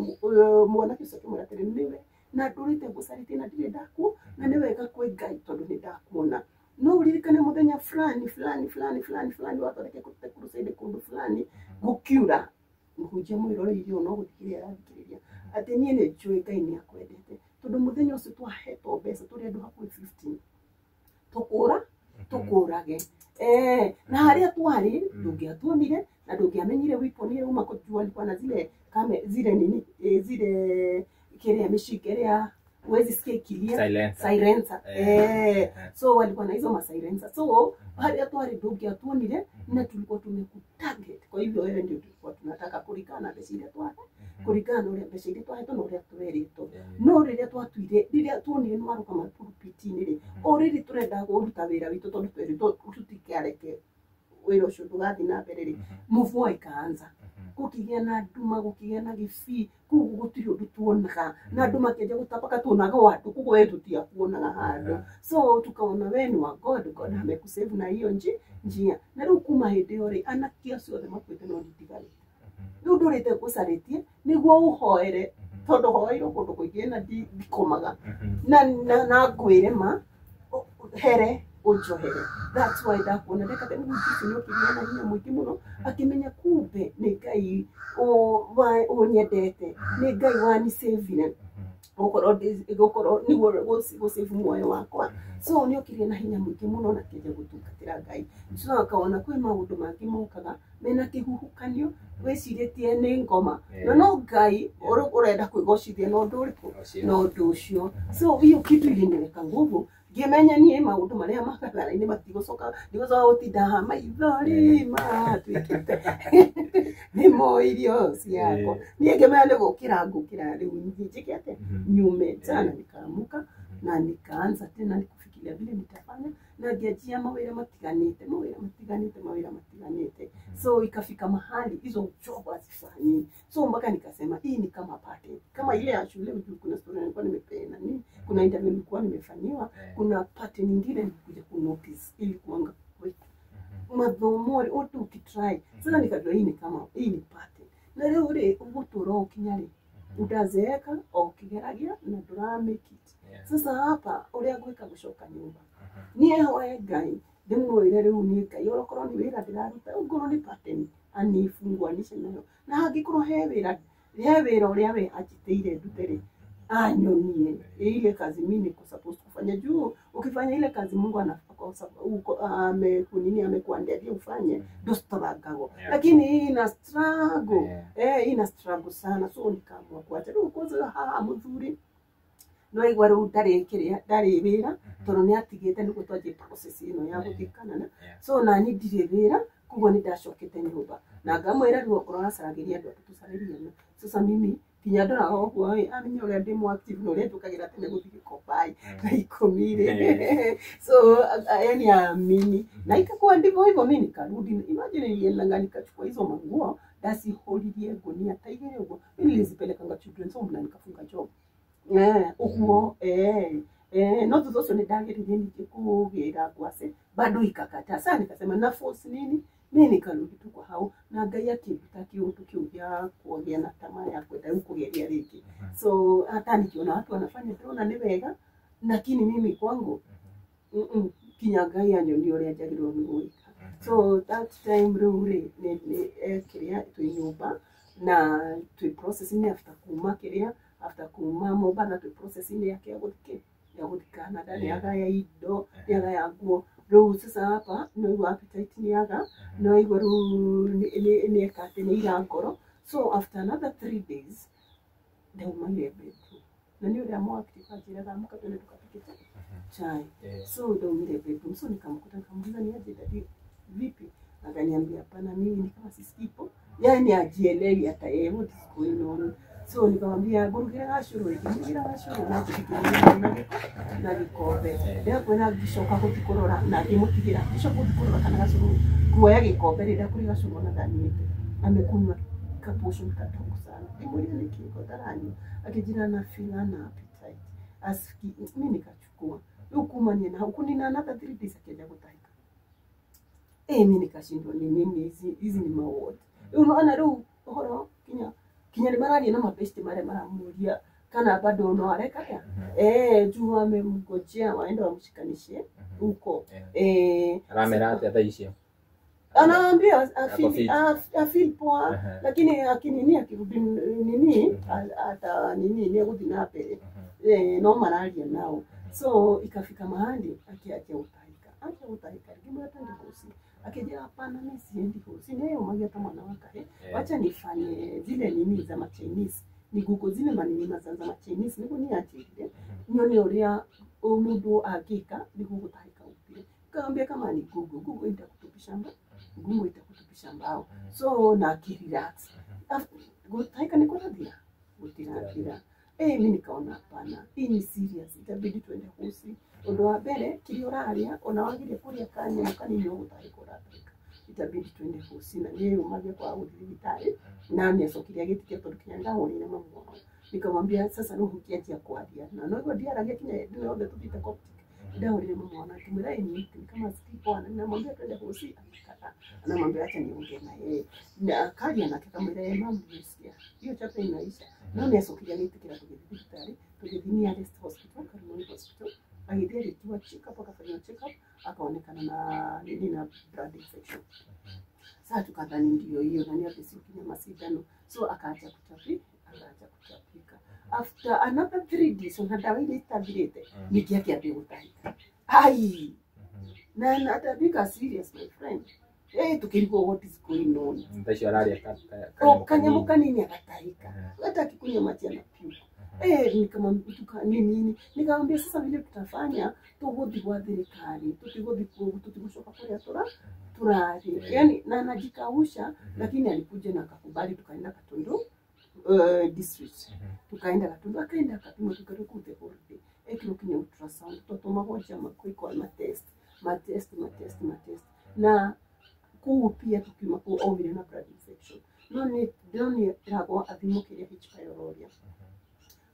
Speaker 2: mwanake ũcio akĩmwĩra atĩrĩ nĩwe na ndũrĩte ngũcarĩtie na ndirĩ ndakuo, na nĩ wega kwĩ Ngai tondũ nĩ ndakuona. No ũririkane mũthenya fulani fulani fulani fulani fulani wathondeke crusade kũndũ fulani gũkiura, mũhunjia mwĩroreirie ũũ no gũthikĩrĩria arathikĩrĩria atĩ niĩ nĩ njũĩ Ngai nĩ akwendete tondũ mũthenya ũcio twahetwo mbeca tũrĩ andũ hakuhĩ 15 tũkũra tũkũrage na harĩa twarĩ ndũngĩatuonire na ndũngĩamenyire weapon ĩrĩa uma kũjua alikuwa na zile kame zile nini zile kile mishike ĩrĩa huwezi sikia ikilia silencer. So walikuwa na hizo masilencer, so harĩa twarĩ ndũngĩatuonire na tulikuwa tumekutarget. Kwa hivyo wewe ndio tulikuwa tunataka kũringana na mbeca iria twahe, kũringana na ũrĩa mbeca iria twahetwo na ũrĩa twerĩtwo. No rĩrĩa twatuire, rĩrĩa tuonire nĩ warũgama pulpit-inĩ rĩ, o rĩrĩ tũrenda kũruta wĩra witũ tondũ twerĩtwo tũtikareke wĩra ũcio ndũgathiĩ na mbere rĩ, mvua ikaanza. Gũkĩgĩa na nduma, gũkĩgĩa na gĩbii, koguo gũtirĩ ũndũ tuonaga. Na andũ makĩanjia gũtapaka tuonaga o andũ, koguo we tũtiakuonaga handũ. So tukaona we ni wa God, God amekusave na hiyo njia. Na rĩu kuma hĩndĩ ĩyo rĩ, anake acio othe makuĩte no nditigarĩte. Rĩu ndũrĩte ngũcarĩtie nĩguo ũhoere, tondũ hoeirwo kũndũ kũingĩ na ndikomaga. Na ngwĩre ma here ũnjohere. That's why ndakuona ndekate nĩguo Jesũ nĩ okĩgĩa na hinya mũingĩ mũno, akĩmenya kumbe nĩ Ngai ũnyendete, nĩ Ngai wanisavire gũkorwo nĩguo gũsave muoyo wakwa. So nĩ okire na hinya mũingĩ mũno na akĩanjia gũtungatĩra Ngai. So akaona kwĩ maũndũ mangĩ mokaga mena kĩhuhũkanio, wĩcirĩtie nĩ ngoma, na no Ngai ũrenda kwĩgocithia na ũndũ ũrĩkũ, na ũndũ ũcio. So hiyo kitu iliniweka nguvu, ngĩmenya niĩ maũndũ marĩa makatara-inĩ matigũcoka, ndigũcoka gũtinda haha maithori matuĩkĩte nĩmo irio ciakwa. Niĩ ngĩmenya nĩ gũkĩra ngũkĩra rĩu njĩke atĩa, nyume nja. Na nikaamuka na nikaanza tena kufikiria vile nitafanya, na ngĩanjia mawĩra matiganĩte, mawĩra matiganĩte, mawĩra matiganĩte. So ikafika mahali hizo job hazifanyi, so mpaka nikasema hii ni kama pattern, kama ile ya shule. Ujue kuna story nilikuwa nimepeana nini, kuna interview nilikuwa nimefanyiwa, kuna pattern nyingine nilikuja ku notice ilikuanga mathomo ũndũ ũkĩtry. Sasa nikajua hii ni kama hii ni pattern, na rĩu rĩ ũgũtũra ũkinya rĩ utazeeka o ũkĩgeragia na ndũra make it. Sasa hapa ũrĩa ngwĩka gũcoka nyũmba, niĩ hoe Ngai ndĩmwĩre rĩu niĩ Ngai onokorwo nĩ wĩra ndĩraruta, ongorwo nĩ pattern anifunguanishe nayo, na hangĩkorwo he wĩra, he wĩra ũrĩa we anjĩtĩire ndute rĩ, anyonie ile kazi mimi niko supposed kufanya. Juu ukifanya ile kazi Mungu amekunini amekuandalia ufanye, ndo struggle. Lakini hii ina struggle, ina struggle sana. So nikaamua kuacha rĩu. Kwanza haha mũthuri no igua rĩu ndarĩ kĩrĩa, ndarĩ wĩra, tondũ nĩ atigĩte nĩguo twanjie process ĩno ya gũthikana na so nani ndirĩ wĩra, koguo nĩ ndacokete nyũmba na ngamwĩra rĩu okorwo acaragĩria andũ angĩ tũcarĩrie na sasa mimi nginya ndoraga ũguo ĩ amenya ũrĩa ndĩ mũ active na ũrĩa njũkagĩra tene gũthiĩ gĩkombai thaa 10 rĩ, so yani amini na ikakuwa ndivyo hivyo. Mimi nikarudi, imagine niliendanga nikachukua hizo manguo ndacihũririe ngũnia ta igĩrĩ ũguo, mimi nilizipelekanga children's home na nikafunga job ũguo. No thutha ũcio nĩ ndageririe ningĩ kũgĩra ngwacĩ, bado ikakataa. Sasa nikasema na force nini, mimi nikarudi tu kwa hau na Ngai akĩnduta kĩũndũ kĩu gĩa kũgĩa na tamaa ya kwenda rĩu kũgeria rĩngĩ. So hata nikiona watu wanafanya ndĩrona nĩ wega, lakini mimi kwangu kinya Ngai anyonie ũrĩa njagĩrĩirwo nĩ gwĩka. So that time rĩu rĩ nĩ kĩrĩa twĩ nyũmba na twĩ process-inĩ after kuma kĩrĩa, after kuma Mombatha, twĩ process-inĩ yake ya gũthiĩ ya gũthiĩ Canada. Nĩ agaya indo, nĩ agaya nguo. Rĩu sasa hapa no igua appetite nĩ aga, no igua rĩu nĩ eka atĩ nĩ ira ngoro. So after another 3 days ndaumaire bedroom, na nĩ ũrĩa mwactive anjĩraga amka twende tukapike chai. So ndaumire bedroom, so nikamkuta, nikamuuliza, "Ni aje daddy, vipi?" Akaniambia, "Hapana, mimi ni kama sisikipo," yani ajielewi hata yeye what is going on. So nikamwambia ngũrugĩre gacũrũ, ngĩmũrugĩra gacũrũ na ngĩthikĩrĩria na gĩkombe ndakwĩra. Ngĩcoka gũthiĩ kũrora na ngĩmũtigĩra, ngĩcoka gũthiĩ kũrora kana gacũrũ, kuoya gĩkombe rĩrĩa kũrĩ gacũrũ ona ndanyuĩte, amekunywa kaportion kadogo sana. Ngĩmũria nĩkĩ ko ndaranyua, akĩnjĩra na feel ana appetite asiki. Mimi nikachukua rĩu kumania na hau kunina another 3 days akĩanjia gũtahĩka. Mimi nikashindwa ni nini hizi, hizi ni maward. Unaona rĩu ũhoro kinya kinya nĩ mararia na mabesti marĩa maramuria kana bado no areka atĩa, juu amemngojea waende wamshikanishe huko.
Speaker 1: Aramera atĩa thaa icio?
Speaker 2: Anaambia
Speaker 1: Ako fit.
Speaker 2: Afeel poa, lakini akinini akirudi nini ata nini nĩ egũthiĩ na mbere. No mararia nao. So ikafika mahali akiacha gũtahĩka, acha gũtahĩka, ngĩmwĩra twende hosi, akijira hapana, mimi siendi hosi, ni umagia ta mwana wa kahe, wacha nifanye zile nini za machinese, ni google zile manini za machinese nĩguo nianjĩrire nyone ũrĩa mũndũ angĩka nĩguo gũtahĩka gũthire. Kaambia kama ni google, google itakutupisha mbao, google itakutupisha mbao. So na akirelax, gũtahĩka nĩ kũrathira, gũtirathira. Mi nikaona hapana, hii ni serious, itabidi tuende hosi. Ũndũ wa mbere kĩrĩa ũrarĩa ona wagire kũrĩa kanyamũ kanini ũgũtahĩka ũratahĩka. Itabidi twende hosi na niĩ umagia kwa gũthiĩ thibitarĩ na nĩacokire agĩtikia tondũ kinya ndahũrĩire mamu wao nikamwambia sasa rĩu ũkĩanjia kwaria na noguo ndiaragia kinya hĩndĩ yothe tũthiĩte Coptic. Ndahũrĩire mamu wao na ngĩmwĩra ni kama sikii poa, na namwambia twende hosi, akakataa. Anamwambia acha niongee na yeye, na akaja na akamwĩra yeye, mamu nisikia hiyo chapter inaisha. No nĩacokire agĩtĩkĩra tũgĩthiĩ thibitarĩ, tũgĩthiĩ nearest hospital, Karimoni Hospital, agĩthiĩ agĩkiwa check up, akafanyiwa check up, akaonekana na nini, na blood infection. Sasa tukadhani ndio hiyo, na ni kinya masindano, so akaacha kutapika, akaacha kutapika. After another 3 days ona dawa ile itathirĩte, ningĩ akĩambia gũtahĩka, ai, na natapika serious, my friend. Eh, tukirigwo what is going on.
Speaker 1: Thaa icio araria
Speaker 2: O kanyamũ kanini agatahĩka, hata akikunywa maji anapuke. Eh, nikamwambia nini nini, nikamwambia sasa vile tutafanya, tũgũthiĩ gwa thirikari, tũtigũthiĩ kũu, tũtigũcoka kũrĩa tũrarĩ, yani na anajikausha. Lakini alikuja na akakubali, tukaenda Gatundu district, tukaenda Gatundu, akaenda akapimwa, tukarudi the whole day, ekirwo kinya ultrasound, twatũmagwo njama kwĩkwo matest matest matest matest, na kũu pia tukiuma kũu aumire na blood infection, no nĩ ndĩronire athimwo kĩrĩa H pylori.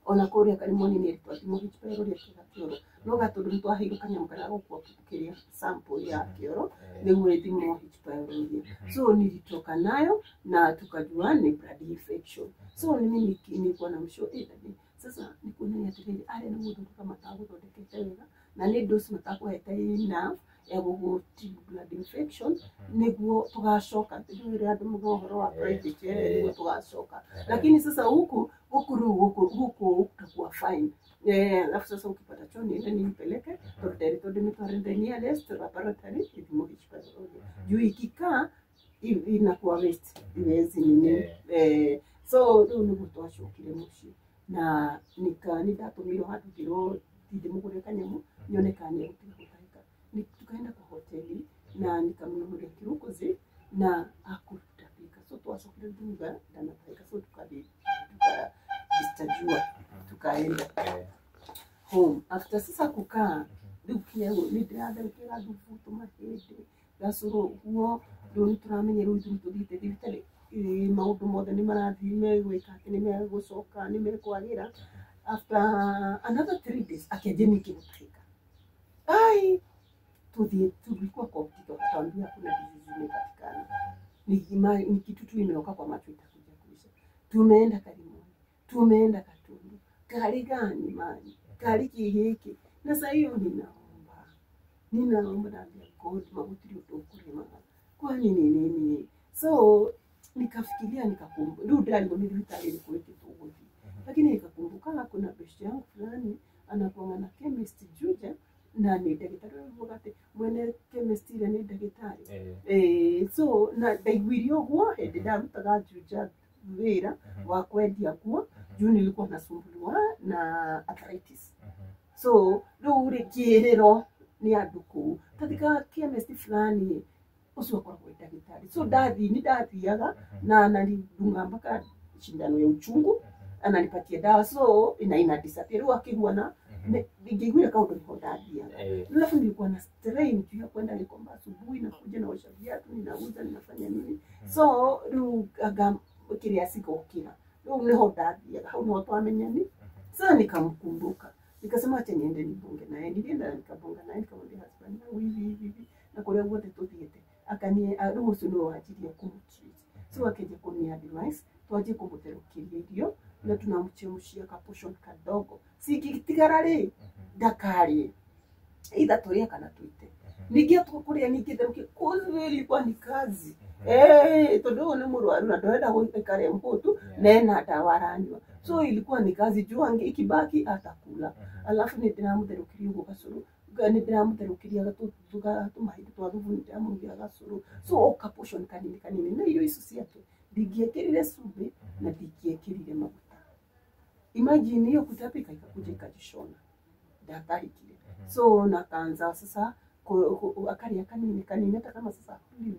Speaker 2: Ona kũrĩa Karimoni nĩ twathimwo H pylori akĩga kĩoro, no Gatũndũ nĩ twaheirwo kanyamũ karĩa gũkua kĩrĩa sample ya kĩoro nĩguo ĩthimwo H pylori. So nilitoka nayo na tukajua ni blood infection. So mimi nilikuwa na msho eh, dadi, sasa nikuonania atĩrĩrĩ, arĩa nĩ gũthondeka matagũthondekete wega, na nĩ dose matakũhete enough ya gũgũtibu blood infection, nĩguo tũgacoka ndĩrĩ andũ muga ũhoro wa private, nĩguo tũgacoka. Lakini sasa huku huku rĩu huku huku utakuwa fine. Eh, alafu sasa ukipata choo niende nimpeleke tondũ nderitwo ndĩmĩtware the nearest laboratory ithimwo H pylori, juu ikikaa inakuwa waste, iwezi nini. Eh, so rĩu nĩguo twacokire mũciĩ na nika nĩ ndatũmirwo handũ ngĩrwo ndĩmũgũre kanyamũ nyone kana nĩegũtiga gũtahĩka. Tukaenda kwa hoteli na nikamnunulia kirukuzi na akutapika, so twacokire thutha ndanatahĩka, so tukathiĩ tukadischargiwa, tukaenda home. After sasa kukaa rĩu kinya nĩ ndĩratherũkĩra thubu tũmahĩndĩ gacũrũ ũguo, rĩu nĩ tũramenya rĩu ithuĩ tũthiĩte thibitarĩ, maũndũ mothe nĩ marathiĩ megwĩka atĩ nĩ megũcoka nĩ mekwagĩra. After another 3 days akĩanjia ningĩ gũtahĩka, ai, tuthiĩ tulikuwa Coptic, wakatuambia hakuna disease imepatikana, ni kitu tu imeoka kwa macho itakuja kuisha. Tumeenda Karimoni, tumeenda Gatundu, kari gani mani kari kihiki, na saa hiyo ninaomba, ninaomba, naambia God, magutiri ũndũ kwani ni nini? So nikafikiria, nikakumbuka rĩu ndĩrarigwo nĩ thibitarĩ ĩrĩkũ ĩngĩ tũgũthiĩ, lakini nikakumbuka kuna beshte yangu fulani anakuanga na chemist Juja, na nĩ ndagĩtarĩ ũrauga atĩ mwene chemist ĩrĩa nĩ ndagĩtarĩ. Eh, so na ndaiguire ũguo hĩndĩ ndarutaga Juja wĩra wa kwendia nguo, juu nilikuwa nasumbuliwa na arthritis. So rĩu rĩ ngĩĩrĩrwo nĩ andũ kũu tathika chemist fulani ũcio akoragwo e ndagĩtarĩ. So ndathi nĩ ndathiaga na ananidunga mpaka shindano ya uchungu, ananipatia dawa, so ina disappear rĩu akĩgua na ningĩiguire kaũndũ nĩho ndathiaga. Alafu nilikuwa na strain juu ya kwenda Gikomba asubuhi, nakuja naosha viatu, ninauza, ninafanya nini. So rĩu anga kĩrĩa cigokĩra rĩu nĩho ndathiaga, hau nĩho twamenyani. Sasa nikamkumbuka, nikasema acha niende nibonge naye. Nilienda nikabonga naye, nikamwambia husband yangu hivi hivi hivi na kũrĩa guothe tũthiĩte akanie rĩu ũcio nĩwe wanjirie kũmũtreat. So akĩnjia kũni advice twanjie kũmũtherũkĩria irio na tunamchemshia ka portion kadogo, cingĩtigara rĩ ndakarĩe, either tũrĩe kana tuite, ningĩ tũkũrĩa ningĩ therũkie. Kũu ilikuwa ni kazi, eh, tondũ ũyũ nĩ mũrwaru na ndorenda gũikara mũhũtu na ena ndawa aranyua, so ilikuwa ni kazi juu ange ikibaki atakula. Alafu nĩ ndĩramũtherũkĩria ũguo gacũrũ, nĩ ndĩramũtherũkĩria tũmahinda twa thubu, nĩ ndĩramũrugĩra gacũrũ, so o ka portion kanini kanini, na irio icio ciake ndingĩekĩrire cumbĩ na ndingĩekĩrire maguta. Imagine hiyo kutapika ikakuja ikajishona, ndatahikire. So nakaanza sasa akaria kanini kanini, hata kama sasa hakuli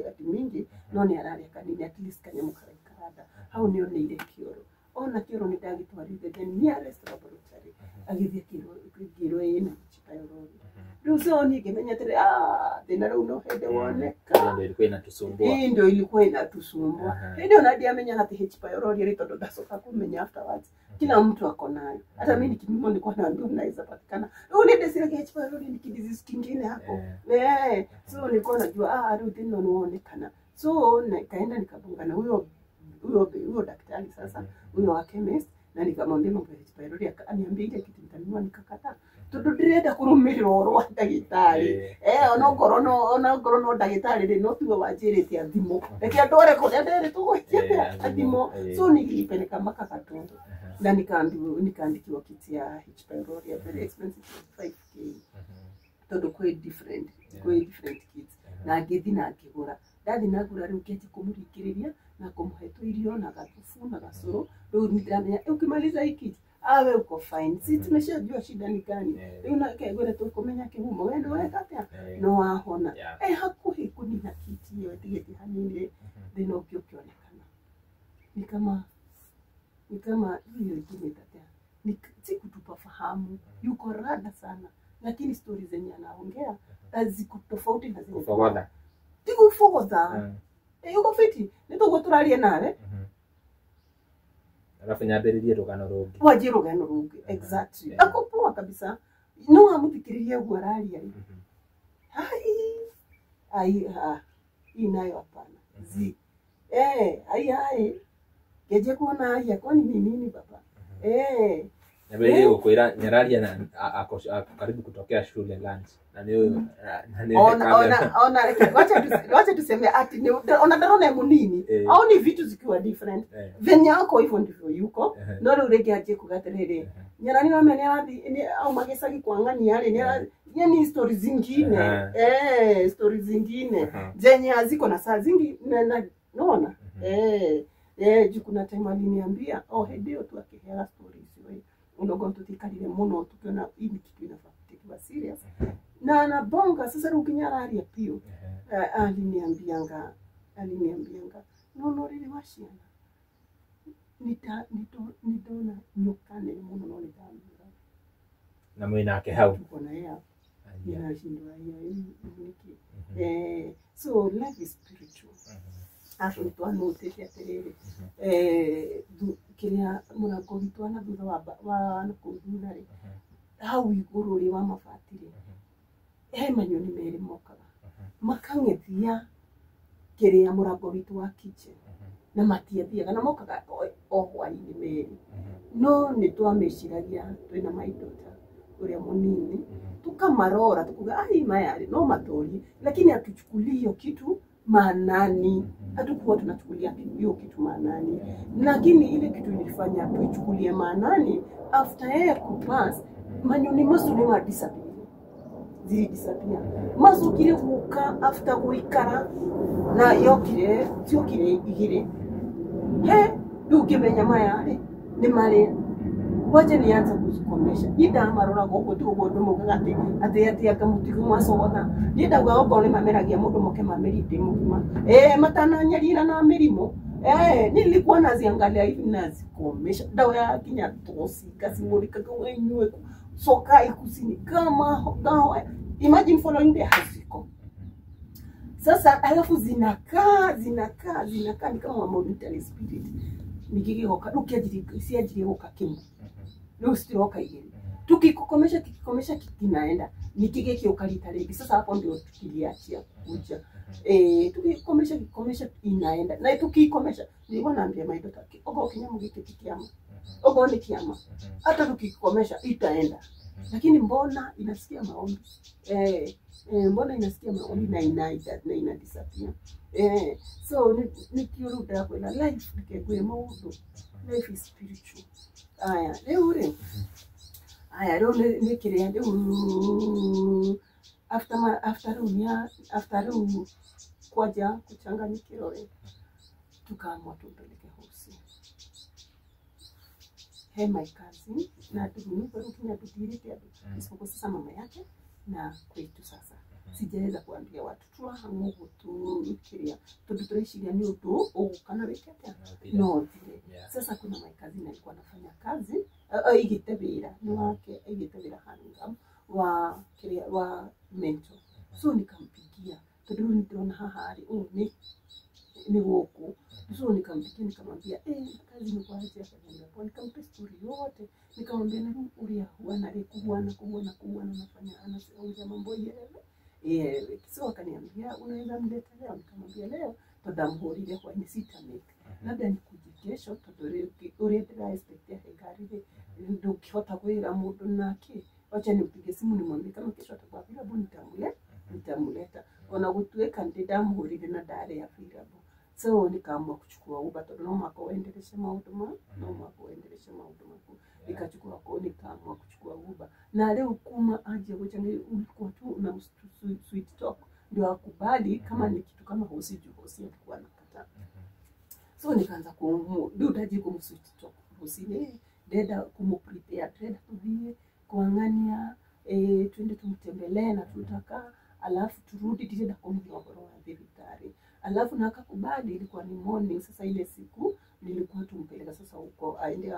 Speaker 2: ati mingi, no nĩ araria kanini, at least kanyamũ karaikaranda hau. Nĩ oneire kĩoro, ona kĩoro nĩ ndagĩtwarire the nearest laboratory, agĩthiĩ akĩrwo ĩna H pylori. Rĩu So nikimenya atĩrĩ, ah, thĩna rĩu no hĩndĩ woneka.
Speaker 1: Ndio ilikuwa inatusumbua.
Speaker 2: Hii ndio ilikuwa inatusumbua. Hĩndĩ ĩyo na ndiamenyaga atĩ H pylori rĩ, tondũ ndacoka kũmenya afterwards. Kila mtu ako nayo. Hata mimi nikipimwa nilikuwa naambiwa naweza patikana. Rĩu nĩ ndĩciragia H pylori ni kidisease kingine hapo. So nilikuwa najua rĩu thĩna nĩ wonekana. So nikaenda nikabonga na huyo huyo daktari sasa, huyo wa chemist, na nikamwambia mambo ya H pylori, akaniambia ile kitu nitanunua, nikakataa. Tondu ndirenda kurumirira ũhoro wa ndagĩtarĩ. Onokorwo no ndagĩtarĩ rĩ, no tiwe wanjĩrĩte athimũ, reke andware kũrĩa nderĩtwo gwĩtia atĩa athimũ. So nilipeleka mpaka Gatundu na nikaandikiwa kit ya H pylori, very expensive, 5K, tondu kwĩ different kits. Na ngĩthi na ngĩgũra, ndathi na ngũra rĩu ngĩanjia kũmũringĩrĩria na kũmũhe tũirio na gathubu na gacũrũ. Rĩu nĩndĩramenya ukimaliza hii kit awe uko fine, si tumeshajua shida ni gani. Rĩu na kegwĩra tũkũmenya kĩhumo, we ndũweka atĩa no wahona. Hakuhĩ kũnina kiti ĩyo ĩtigĩte hanini, thĩna ũngĩ ũkĩonekana. Ni kama hiyo ingine tatea ni si kutupa fahamu, yuko rada sana, lakini stori zenye anaongea ziko tofauti na zenye
Speaker 1: kufogodha.
Speaker 2: Tikufogodha. Yuko fiti nĩ tũraria nawe.
Speaker 1: Alafu nyambĩrĩrie rũgano rũngĩ.
Speaker 2: Wanjie rũgano rũngĩ, exactly. Ako poa kabisa, no amũthikĩrĩrie ũguo araria rĩ. Ai hii nayo hapana. Zi. Ai ai. Ngeje kuona aya kwani ni nini baba?
Speaker 1: Nyambĩrĩrie gũkwĩra nyararia na ako karibu kutokea shule lunch. Na ni
Speaker 2: ona wacha tuseme ati ni ona ndarona munini. Au ni vitu zikiwa different. Venye ako hivyo ndivyo yuko. No rĩu rĩngĩ anjie kuga atĩrĩrĩ, nyarani wa mene arathi au magecagi kwa ng'ania rĩ, yani stories zingine. Stories zingine zenye haziko na saa zingi na naona. Juu kuna time aliniambia hĩndĩ ĩyo tu akĩheaga stories we unogo tutikarire muno tukiona hii ni kitu inafaa kutikiwa serious. Na anabonga sasa rĩu nginya araria piũ. Aliniambianga no rĩrĩ wa ciana nitona nyoka nene muno no nĩndamĩra.
Speaker 1: Na mwĩnake hau.
Speaker 2: Tuko na yeye. Ninashindwa hiyo niki. So life is spiritual. Afu nitwanotĩte atĩrĩrĩ, kĩrĩa mũrango witũ wa na thutha wa nakũu thutha rĩ, hau igũrũ rĩ wa mabati rĩ, he manyoni merĩ mokaga makang'ethia kĩrĩa mũrango witũ wa kitchen, na matiathiaga na mokaga o hwaĩ-inĩ merĩ. No nĩtwamĩciragia twĩna my daughter ũrĩa mũnini, tukamarora tukuga ai maya no matorie, lakini hatuchukulii hiyo kitu maanani. Hatukuwa tunachukulia hiyo kitu maanani, lakini ile kitu ilifanya tuichukulie maanani after yeye kupass, manyoni macio nĩ ma disappear, zili disappear macokire gũka after gũikara na yokire ciokire igĩrĩ. He rĩu ngĩmenya maya rĩ nĩ marĩa wacha nianze kuzikomesha. Niĩ ndamaroraga ũguo ti ũguo andũ maugaga atĩ anga mũtigo macogotha. Niĩ ndaugaga okorwo nĩ mameragia mũndũ moke mamerie ndĩ mũgima. Matananyarira na mĩrimũ. Nilikuwa naziangalia hivi nazikomesha. Dawa ya kinya tosi kasimulika kama inywe soka ikusini kama dawa. Imagine following the haziko. Sasa alafu zinakaa ni kama monetary spirit. Nikigigoka rukiajiri siajiri goka kimwe. Rĩu citiroka igĩrĩ. Tukikukomesha kikikomesha kinaenda. Nikigĩkĩũka rita rĩngĩ. Sasa hapo ndio tukiliachia kuja. Tukikomesha kikomesha inaenda. Na tukikomesha nilikuwa naambia my daughter, ogo kinyamu gĩkĩ ti kĩama. Ogo ni kĩama. Hata tukikomesha itaenda. Lakini mbona inasikia maombi? Mbona inasikia maombi na ina disappear. So nikiuruda kwenda life nikegwe maundu. Life is spiritual. Aya, rĩu rĩ. Aya, rĩu nĩ kĩrĩa rĩu after rĩu kwaja kuchanganyikĩrwo rĩ, tukaamua tumpeleke hosi. He my cousin na ndugu rĩu kinya tũtirĩte andũ isipokuwa sasa mama yake na kwetu. Sasa sijaweza kuambia watu turahang'ũguo tũkĩrĩa tondũ tũreciria nĩ ũndũ ũgũka na wĩke atĩa no thire. Sasa kuna my cousin alikuwa anafanya kazi aigĩte wĩra nĩ wake, aigĩte wĩra Hurlingham wa kĩrĩa wa mental. So nikampigia tondu riu nindĩrona haha rĩ ũũ nĩ gũkũ. So nikampigia nikamwambia kazi ni kwa aje, akaniambia poa. Nikampa story yote, nikamwambia na rĩu ũrĩa huana rĩ kuhuana kuhuana kuhuana nafanya anaongea mambo yeye. So akaniambia unaweza mleta leo? Nikamwambia leo tondu ndamhũrire hwainĩ sita make, labda nikuje kesho tondu ũrĩa ndĩra expect ahe ngari rĩ ndũngĩhota kwĩra mũndũ nake, wacha nimpige simu nimwambie kama kesho atakuwa available nitamuleta. Ona gũtuĩka ndĩ ndamũhũrire na ndarĩ available. So nikaamua kuchukua Uber tondu no mwaka uendeleshe maũndũ ma no mwaka uendeleshe maũndũ maku. Nikachukua ko nikaamua kuchukua Uber. Na leo kuma aje gũchangia ulikuwa tu una sweet talk ndio akubali kama ni kitu kama hosi juu hosi alikuwa anakataa. So nikaanza kumu ndio utaji kumu sweet talk hosi ne deda kumu prepare deda tuthie kuangania twende tumtembelee na tutaka alafu turudi tena kumjua ũhoro wa thibitarĩ. Alafu na akakubali. Ilikuwa ni morning sasa ile siku nilikuwa tumpeleka sasa huko aende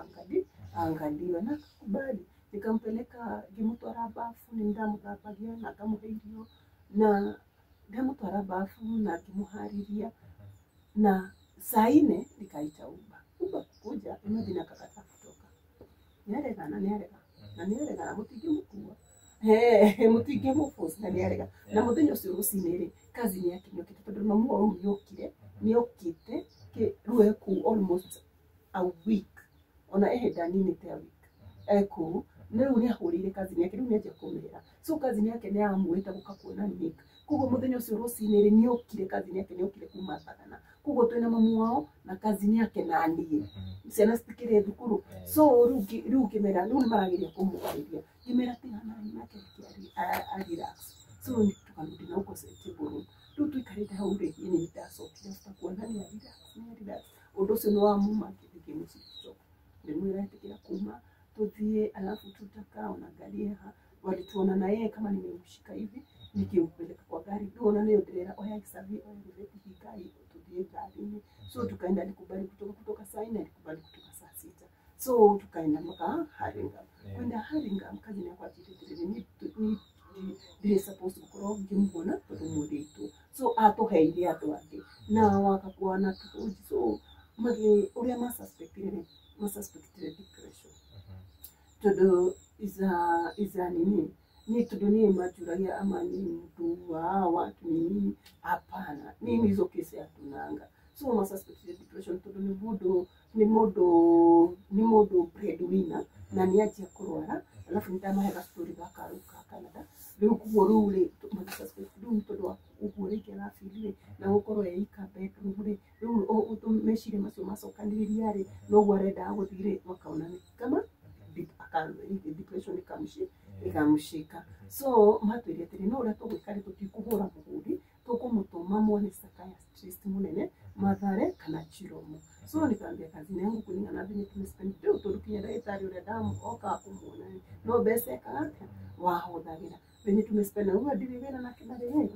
Speaker 2: angaliwe na akakubali. Nikampeleka ngimutwara bafu ni ndamuthambagia na ngamuhe irio na ndamutwara bafu na ngimuhariria na saa 4 nikaita Uber. Uber kukuja imagine akakataa kutoka. Niaregana na niaregana mutingĩmũkua. Mutingĩmũforce na niarega. Na mũthenya ũcio rũcinĩ rĩ kazi ni yake nĩokĩte tondũ mamu wao nĩokire nĩokĩte rĩu ekũu almost a week ona ehinda nini ta week ekũu na rĩu nĩahũrĩire kazi yake rĩu nĩanjia kũmĩra. So kazi yake nĩamwĩta gũka kuona Nick. Koguo mũthenya ũcio rũcinĩ rĩ nĩokire kazi yake nĩokire kuma Thagana. Koguo twĩna mamu wao na kazi yake na niĩ ciana citikĩrĩ thukuru. So rĩu ngĩmera rĩu nĩmarageria kũmwarĩria ngĩmera tiganai nake a relax. So tukarudi na huko table room rĩu tuikarĩte hau rĩ niĩ nĩndacokire after kuona nĩ relax nĩ relax ũndũ ũcio nĩwamuma ngĩmũcicoka ngĩmwĩra ĩtĩkĩra kuma tuthiĩ alafu tutakaa unaangalia walituona na yeye kama nimemshika hivi nikimpeleka kwa gari ndio ona leo ndĩrera oya gicabi oya gĩbeti hikai tuthiĩ ngari-inĩ. So tukaenda alikubali kutoka saa 4 alikubali kutoka saa 6. So tukaenda mpaka Haringam. Kwenda Haringam kazi yakwa njĩrĩte ni ndĩ supposed gũkorwo ngĩmuona tondũ mũirĩtu. So atũheire andũ angĩ na wakakuwa na tũji. So magĩ ũrĩa ma suspectire depression tondu iza nini ni tondu ni manjuragia ama ni mtu wa watu nini hapana mimi hizo kesi hatunanga. So ma suspected depression tondu ni mundu breadwinner na ni anjia kurwara alafu nitamahe story gaka riu ka Canada riu kuguo riu ri ma suspect riu tondu wa uguo ringi arafeel na gukorwo eika bedroom ri riu meciria macio macokanĩrĩria ri noguo arendaga gũthiĩ ri makaona ni kama depression ikamshika. So matwĩre atĩrĩ no ũrĩa tũgwĩka rĩ tũtikũhũra mũhũri tũkũmũtũma muone psychiatrist mũnene Mathare kana Chiromo. So nikaambia kazi yangu kulingana na venye tumespend ndio tondu kinya ndagĩtarĩ ũrĩa ndamoka kũmuona no mbeca ekaga atĩa wahũthagĩra venye tumespend na ũguo ndirĩ wĩra nake na rĩ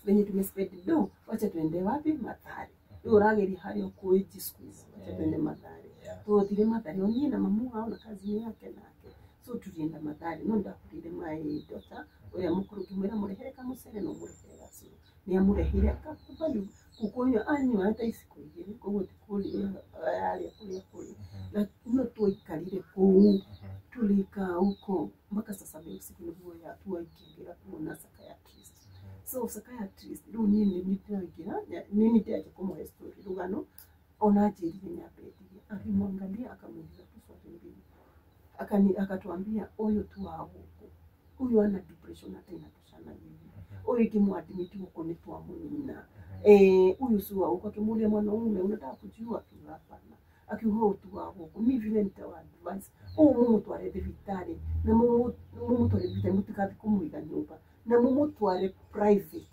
Speaker 2: venye tumespend ndo wacha tuende wapi Mathare rĩu ũrageria harĩa ũkũĩji squeeze wacha tuende Mathare. Tuothire Mathare niĩ na mamu wao na kazi yake nake. So tulienda Mathare no ndahũrire my daughter ũrĩa mũkũrũ ngĩmwĩra mũrehere kamũcere no mũrehere gacũrũ nĩamũrehire akakubali gũkũnyua anyua hata iciko igĩrĩ koguo ti kũrĩa arĩa kũrĩa no twaikarire kũu tulikaa huko mpaka saa 7 usiku nĩguo tuwaingĩra kuona psychiatrist. So psychiatrist rĩu niĩ nĩndĩraingĩra niĩ nĩndĩranjia kũmũhe story rũgano ona anjĩrire nyambe ndige akimwangalia akamuuliza tu swali mbili akatuambia huyu tu wa gũkũ huyu ana depression hata inatoshana hivi huyu ikimwadmit huko ni twamunina huyu si wa huko. Akimuulia mwanaume unataka kujua akiuga hapana akiuga tu wa gũkũ mi vile nitawa advice ũũ mumutware thibitarĩ na mumutware thibitarĩ mũtigathiĩ kũmũiga nyũmba na mumutware private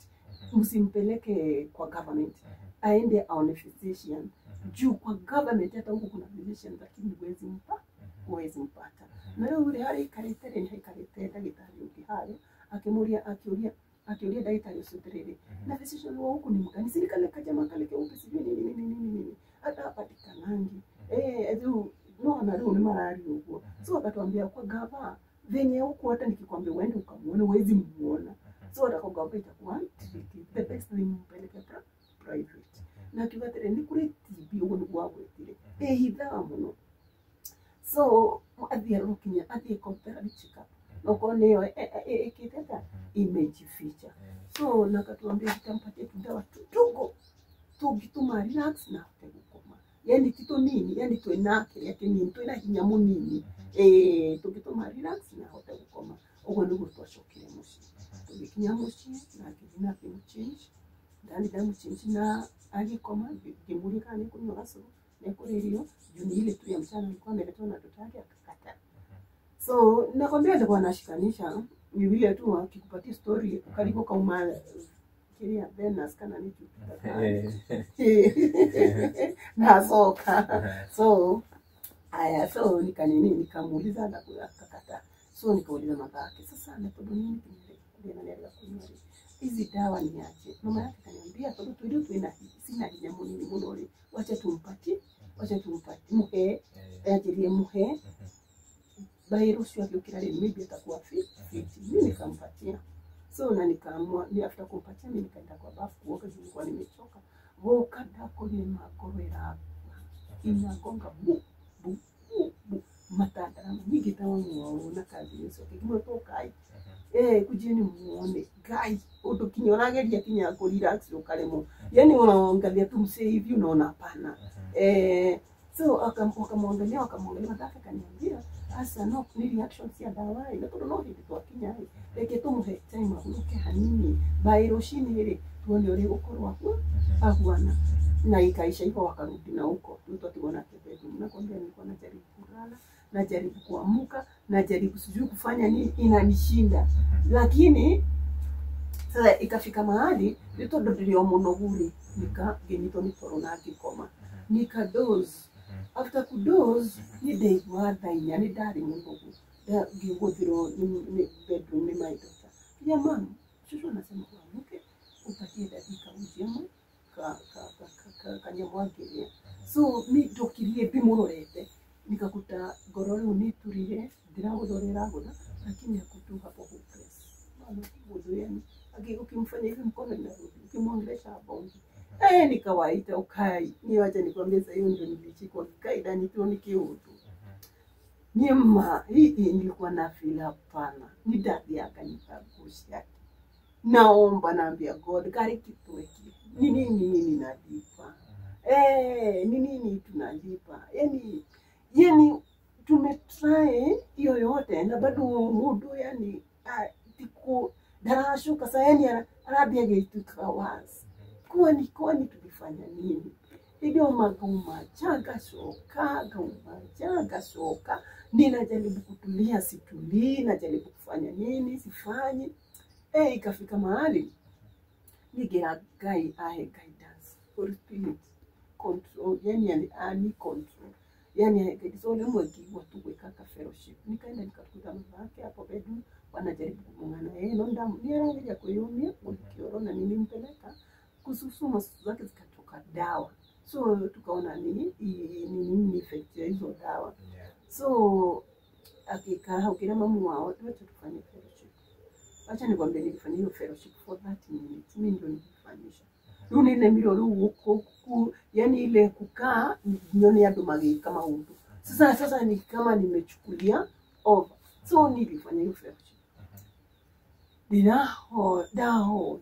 Speaker 2: msimpeleke kwa government aende aone physician juu kwa government hata huku kuna physician lakini huwezi mpata. Na rĩu rĩ harĩa aikarĩte rĩ nĩhaikarĩte ndagĩtarĩ ũngĩ harĩa akĩmũria akĩũria ndagĩtarĩ ũcio atĩrĩrĩ na physician wa huku ni mgani si kale kajamaa kale keupe sijui nini nini nini nini hata hapatikanangi rĩu no na rĩu nĩmararia ũguo. So akatuambia kwa gava Venye huko hata nikikwambia uende ukamuone huwezi muona. So atakogopa itakuwa tricky. The best thing mpeleke private. Na kivatire ni kuri TB ugo ni gwagwetire. Ehithaga muno. So athie rukinya athie compare check up. Noko niyo ekiteta imejificha. So nakatuambia tutampatie tudawa tudogo tugituma relax na gukoma. Yani ti tunini, yani twina kiria kinini, twina hinya munini. Tugituma relax na hote gukoma. Uguo niguo twacokire mucii. Tugikinya mucii na ngĩthiĩ na ngĩmũchange. Ndani ndamũchange na agĩkoma, ngĩmũria kana nĩekũnyua gacũrũ, nĩekũrĩa irio. Juu ni ile tu ya mchana alikuwa ameletewa na daktari akakataa. So nakwambia alikuwa anashikanisha ni vile tu akikupatia story karibu kauma kiria then kana ni tu nasoka. So aya, so nikanini nikamuuliza na akakataa. So nikauliza mama yake, sasa na tondu nini kinyere na ndio kunywa hizi dawa ni aje? Mama yake kaniambia tondu tuirio twina sina hinya munini muno ri, wacha tumpatie, wacha tumpatie muhe ajirie muhe by rushwa akiukira ri maybe atakuwa fit. Mimi nikampatia. So na nikaamua ni after kumpatia mimi nikaenda kwa bafu kuoga juu nilikuwa nimechoka. Woka ndakorire makoro ira inagonga bu bu bu bu matandara nyingi tawa muona kazi yeso kimotoka. Kujeni muone guy undu kinyorageria kinya ku relax ukaremo. Yani unaangalia tu msee hivi unaona hapana. So akamwangalia nataka kaniambia asa no ni reaction cia dawa ina tondu no hindi twakinya reke tumuhe time ahuruke hanini by rucini ri tuone uri gukorwo ahuana na ikaisha hivyo wakarudi na huko tutatigwa na bedroom. Nakwambia nilikuwa najaribu kulala, najaribu kuamuka, najaribu sijui kufanya nini, inanishinda. Lakini sasa ikafika mahali ni tondu ndiri o munogu ri nginyitwo ni toro na ngikoma nika doze. After kudoze ni ndaigua thaa inya ni ndari munogu ngiguthirwo ni bedroom ni my daughter. Ya mama shushu anasema uamuke upatie dakika uji kanyamwangiria. So mi ndokirie ndimurorete nikakuta ngoro riu niturire ndiragutha uria iragutha, lakini hakutu hapo hopeless. Maana yani ukimfanya hivi mkono inarudi, ukimwongelesha bongi. Nikawaita ukai ni wacha nikwambie sasa hiyo ndio nilichikwa kaida nitio nikiutu. Nyema hii nilikuwa na feel hapana. Ni dadi akanipa gushi yake. Naomba naambia God kari kitu hiki. Ni nini nini nalipa? Ni nini tunalipa? Yani tumetry hiyo yote na bado mudu yani tiku darashuka sasa yani arabia geituka wazi. Kwani tulifanya nini? Ndio maguma chaga shoka, guma chaga shoka. Ninajaribu kutulia situlii, najaribu kufanya nini sifanyi. Ikafika mahali nigera guy ahe guidance for spirit control, yani ani control. Yani so lemwe kiwa tu kuweka fellowship. Nikaenda nikakuta mama yake hapo bedroom wanajaribu kumungana yeye no ndamu. Ni arageria kuyumia kioro na nilimpeleka kususuma zake zikatoka dawa. So tukaona ni effect ya hizo dawa. So akikaa ukira mamu wao wacha tufanye fellowship. Acha nikwambie nilifanya hiyo fellowship for 30 minutes. Mimi ndio nilifanyisha. Runi ile miroro huko yani ile kukaa nione andu magika maundu. Sasa ni kama nimechukulia over. So nilifanya hiyo fellowship. Dinaho daho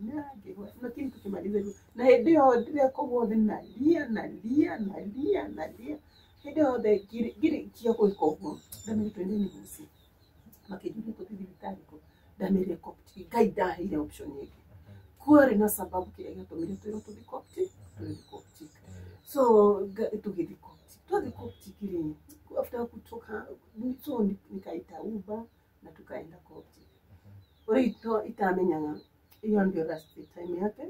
Speaker 2: nagi lakini tukimaliza hivyo na hĩndĩ ĩyo koguo nalia nalia nalia nalia hĩndĩ yothe ngĩrĩkia gwĩka ũguo ndamĩrire twendeni mũciĩ makĩnjũria tũthiĩ thibitarĩ kũ ndamĩrire Coptic. Ngai ndaheire option ĩngĩ kwarĩ na sababu kĩrĩa gĩatũmire twĩrwo tũthiĩ Coptic, tũthiĩ Coptic. So tũgĩthiĩ Coptic, twathiĩ Coptic rĩ after kutoka so nikaita Uber na tukaenda Coptic. Ũrĩa itamenyaga hiyo ndio last time yake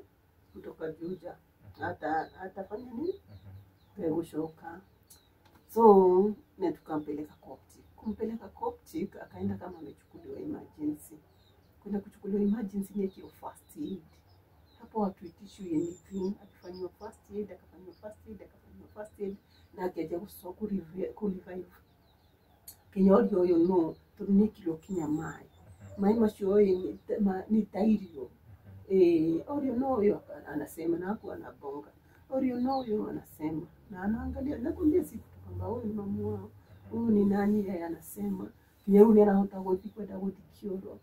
Speaker 2: kutoka Juja hata atafanya nini gushoka. So na tukampeleka Coptic. Kumpeleka Coptic akaenda kama amechukuliwa emergency. Kwenda kuchukuliwa emergency ni hiyo first aid. Hapo hatuitishwi anything, akifanywa first aid, akafanywa first aid, akafanywa first aid na akaja kurevive. orio ũyũ no tondũ nĩ kiro kinya maĩ maĩ macio ĩ nĩ ta irio. Orio no huyo anasema na hapo anabonga. Orio no huyo anasema na anaangalia, nakwambia si kwamba huyu ni mamu wao, huyu ni nani, yeye anasema ni huyu anahota gũthiĩ kwenda gũthiĩ kĩoro.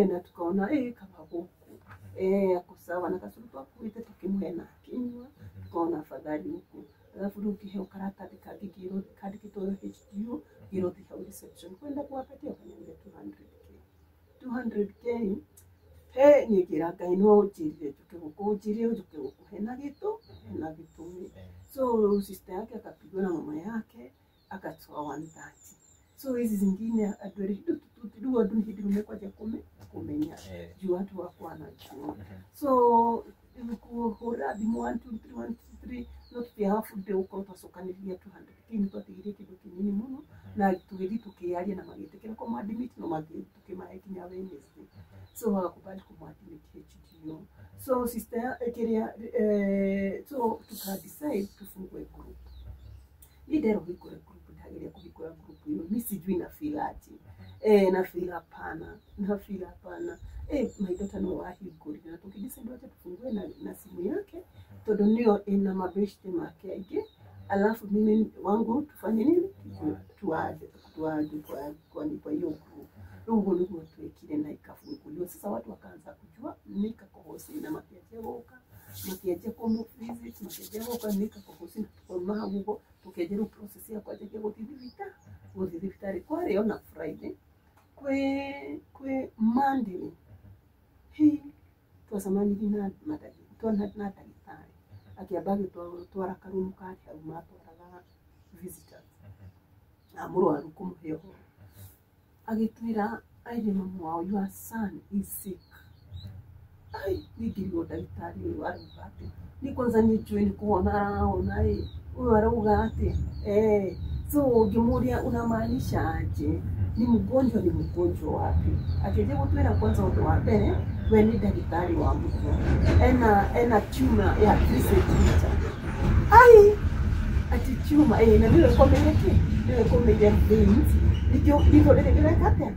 Speaker 2: Na tukaona kama gũkũ ako sawa na kasuru twakuĩte tukĩmũhe na akinyua, tukaona afadhali huku. Alafu rĩu kĩheo karatathi kangĩ kĩrwo kandĩkĩtwo HDU kĩrwo hau reception kwenda kuwapatia wakaniambia 200k 200k. He niä Ngai no njĩrire njũke gũkũ njĩrire njũke gũkũ hena gĩtũmi. So sister yake akapigwa na mama yake akatoa 130. So hizi zingine andũ erĩ rĩu andũ nĩ hĩndĩ rĩu mekwanjia kũmenya juu watu wako wanajua. So kũhũra thimũ 1 2 3 1 2 3 no tũtiaha gũkorwo twacokanĩrĩria 200k nĩ twatigirie kĩndũ kĩnini mũno na tũgĩthiĩ tũkĩaria na magĩtĩkĩra kũmadmit no tũkĩmahe kinya Wednesday. So wakakubali kumwadmit HDU. So sister kiria so tuka decide tufungue group. Ni ndero hingũre group ndageria kũhingũra group ĩyo ni sijui na feel aje. Na feel hapana, na feel hapana. My daughter no wahingũrire na tukidecide wacha tufungue na simu yake tondũ nĩyo ĩna mabeshte make aingĩ. Alafu mimi wangu tufanye nini? Tuade kwa hiyo group. Rĩu ũguo nĩguo twekire na ikafunguliwa. Sasa watu wakaanza kujua Nika Kohosi na makianjia gũka, makianjia kũmũ visit, makianjia gũka Nika Kohosi na tukauma hau ũguo tũkĩanjia rĩu process ya kwanjagia gũthiĩ thibitarĩ kwarĩ ona Friday kwĩ Monday hi twacemanirie na ndagĩtarĩ akĩamba agĩtwara karumu karĩ hau matwaraga visitors na mũrwaru kũmũhe ũhoro. Agĩtwĩra aire mamu wao, your son is sick. Ai, ningĩrigwo ndagĩtarĩ ũyũ arauga atĩ ni kwanza nĩ njũĩ nĩ kũhona arahona ĩ ũyũ arauga atĩ so ngĩmũria unamaanisha aje, ni mgonjwa ni mgonjwa wapi? Akĩanjia gũtwĩra kwanza ũndũ wa mbere we nĩ ndagĩtarĩ wa mũtwe, ena tumor ya 3 cm. Ai, ati tumor na nĩwe ĩkomeire kĩ? Nĩwe ĩkomeire veins nĩkĩo ritho rĩrĩ rĩreka atĩa?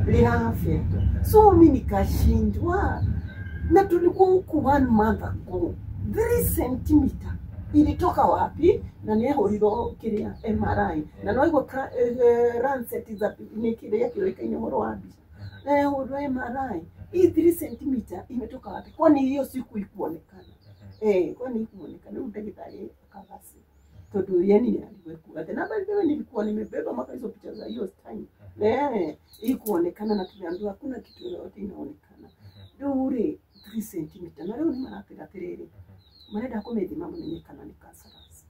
Speaker 2: Lirafetwa. So mimi nikashindwa na tulikuwa huku 1 month ago 3 cm ilitoka wapi? Na nĩehũrirwo kĩrĩa MRI na no igua Lancet za nĩ kĩrĩa kĩũĩkaine ũhoro wa mbica na ehũrirwo MRI hii 3 cm imetoka wapi? Kwani hiyo siku ikuonekana? Kwani ikuonekana? Rĩu ndagĩtarĩ akagasi tondũ ye ni alikuwa na by the way nilikuwa nimebeba maka hizo picha za hiyo time ikuonekana na tuliambiwa hakuna kitu yoyote inaonekana. Rĩu rĩ 3 cm na rĩu nĩ maratwĩra atĩrĩrĩ marenda kũmĩthima mamenye kana nĩ cancerous.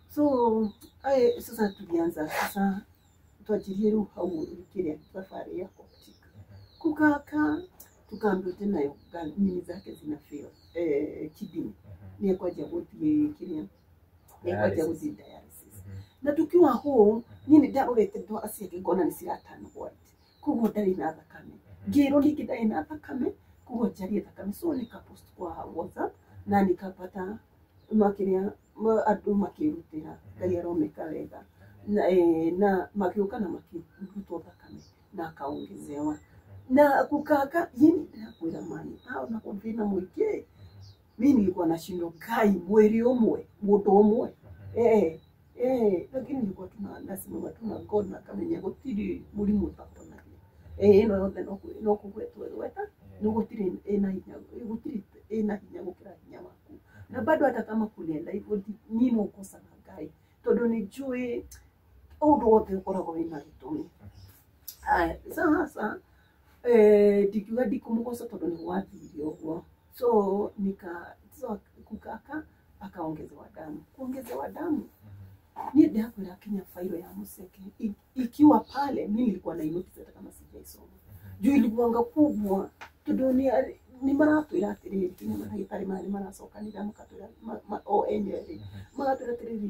Speaker 2: So sasa tulianza sasa twanjirie rĩu hau kĩrĩa safari ya Coptic kukaka tukaambiwa tena nini zake zina fail kidney nĩ ekwanjia gũthiĩ kĩrĩa nĩekwanjia gũthiĩ dialysis. Na tukiwa home niĩ nĩ ndarorete ndwara ciake ngona nĩ ciraturn white koguo ndarĩ na thakame ngĩrwo ningĩ ndarĩ na thakame koguo njarie thakame. So nikapost kwa WhatsApp na nikapata makĩria andũ makĩrutĩra Ngai aromeka wega na magĩũka na makĩrutwo thakame na akaongezewa na kukaka yini ndakwĩra mani hao na thĩna mũingĩ. Mimi nilikuwa nashindwa Ngai mwĩrĩ ũmwe mũndũ ũmwe lakini nilikuwa tunasimama tuna God na kamenya gũtirĩ mũrimũ ũtahonagia. Ĩno yothe no kũgwetwo gweta no gũtirĩ ĩna hinya gũtirĩ ĩna hinya gũkĩra hinya waku. Na bado hata kama kulienda hivyo niĩ no ngocaga Ngai tondũ nĩ njũĩ ũndũ wothe ũkoragwo wĩna gĩtũmi. Sasa ndingiuga ndikũmũgoca tondũ nĩ gwathire ũguo. So so kukaka akaongezewa damu. Kuongezewa damu niĩ ndakwĩra kinya failo ya Museke ikiwa pale mimi nilikuwa na notice hata kama sijaisoma juu ilikuwanga kubwa tondũ nĩ maratwĩra atĩrĩrĩ kinya mandagĩtarĩ maya nĩ maracokanĩrĩra makatwĩra o enyewe magatwĩra atĩrĩrĩ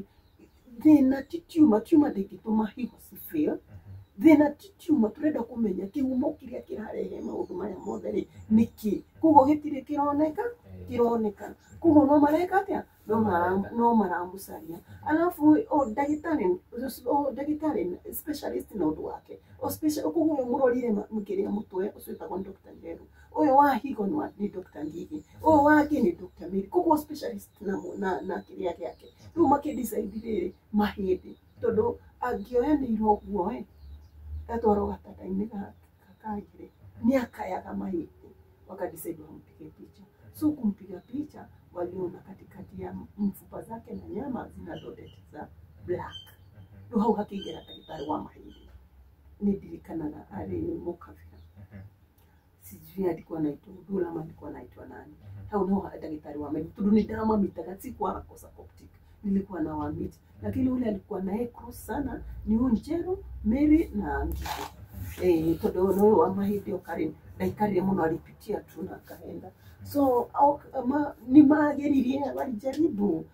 Speaker 2: thĩna ti tumor, tumor ndĩngĩtũma higo ci fail Thĩna ti tumor, tũrenda kũmenya kĩhumo kĩrĩa kĩrarehe maũndũ maya mothe rĩ nĩkĩ. Koguo gĩtirĩ kĩroneka kĩroneka. Koguo no mareka atĩa? No maramũcaria. Alafu o ndagĩtarĩ specialist na ũndũ wake. O special koguo ũyũ mũrorire kĩrĩa mũtwe ũcio wĩtagwo Dr. Njeru. Ũyũ wa higo nĩ Dr. Ngigi. Ũyũ wake nĩ Dr. Mary. Koguo specialist na kĩrĩa gĩake. Rĩu makĩdecide rĩrĩ mahĩndĩ tondũ angĩoyanĩirwo ũguo ĩ atwarwo gatanda-inĩ kangĩ nĩ akayaga mahĩndĩ. Wakadecide wampige picha. So kumpiga picha waliona katikati ya mfupa zake na nyama zina dotted za black. Rĩu hau hakĩingĩra ndagĩtarĩ wa mahĩndĩ. Nĩ ndirikanaga arĩ mũkabira. Sijui alikuwa anaitwa Udula ama alikuwa anaitwa nani. Hau niho ndagĩtarĩ wa mahĩndĩ tondũ nĩ ndamamitaga, sikuwa nakosa Coptic. Nilikuwa na wamit. Lakini ule alikuwa naye close sana ni huyu Njeru, Mary na Ngigi. Tondũ no wa mahĩndĩ okarĩ ndaikarire mũno, alipitia tu na akaenda. So ni mageririe, walijaribu.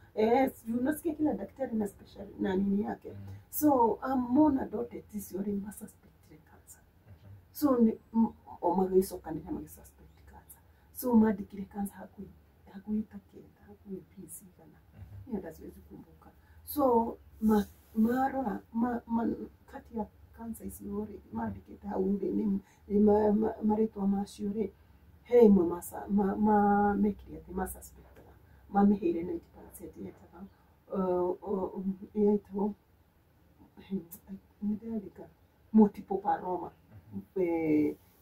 Speaker 2: Unasikia kila daktari na special na nini yake. So mona dotted icio rĩ masuspected cancer. So ni o magĩcokanĩra magĩsuspect cancer. So mandĩkire cancer hakuhĩ ta kenda, hakuhĩ piece igana. Niĩ hata siwezi kumbuka. So marora kati ya cancer icio rĩ mandĩkĩte hau rĩ nĩ marĩtwa macio rĩ he ĩmwe mekire atĩ masuspectaga mamĩheire 90% yetagwo nĩndĩrandĩka multiple myeloma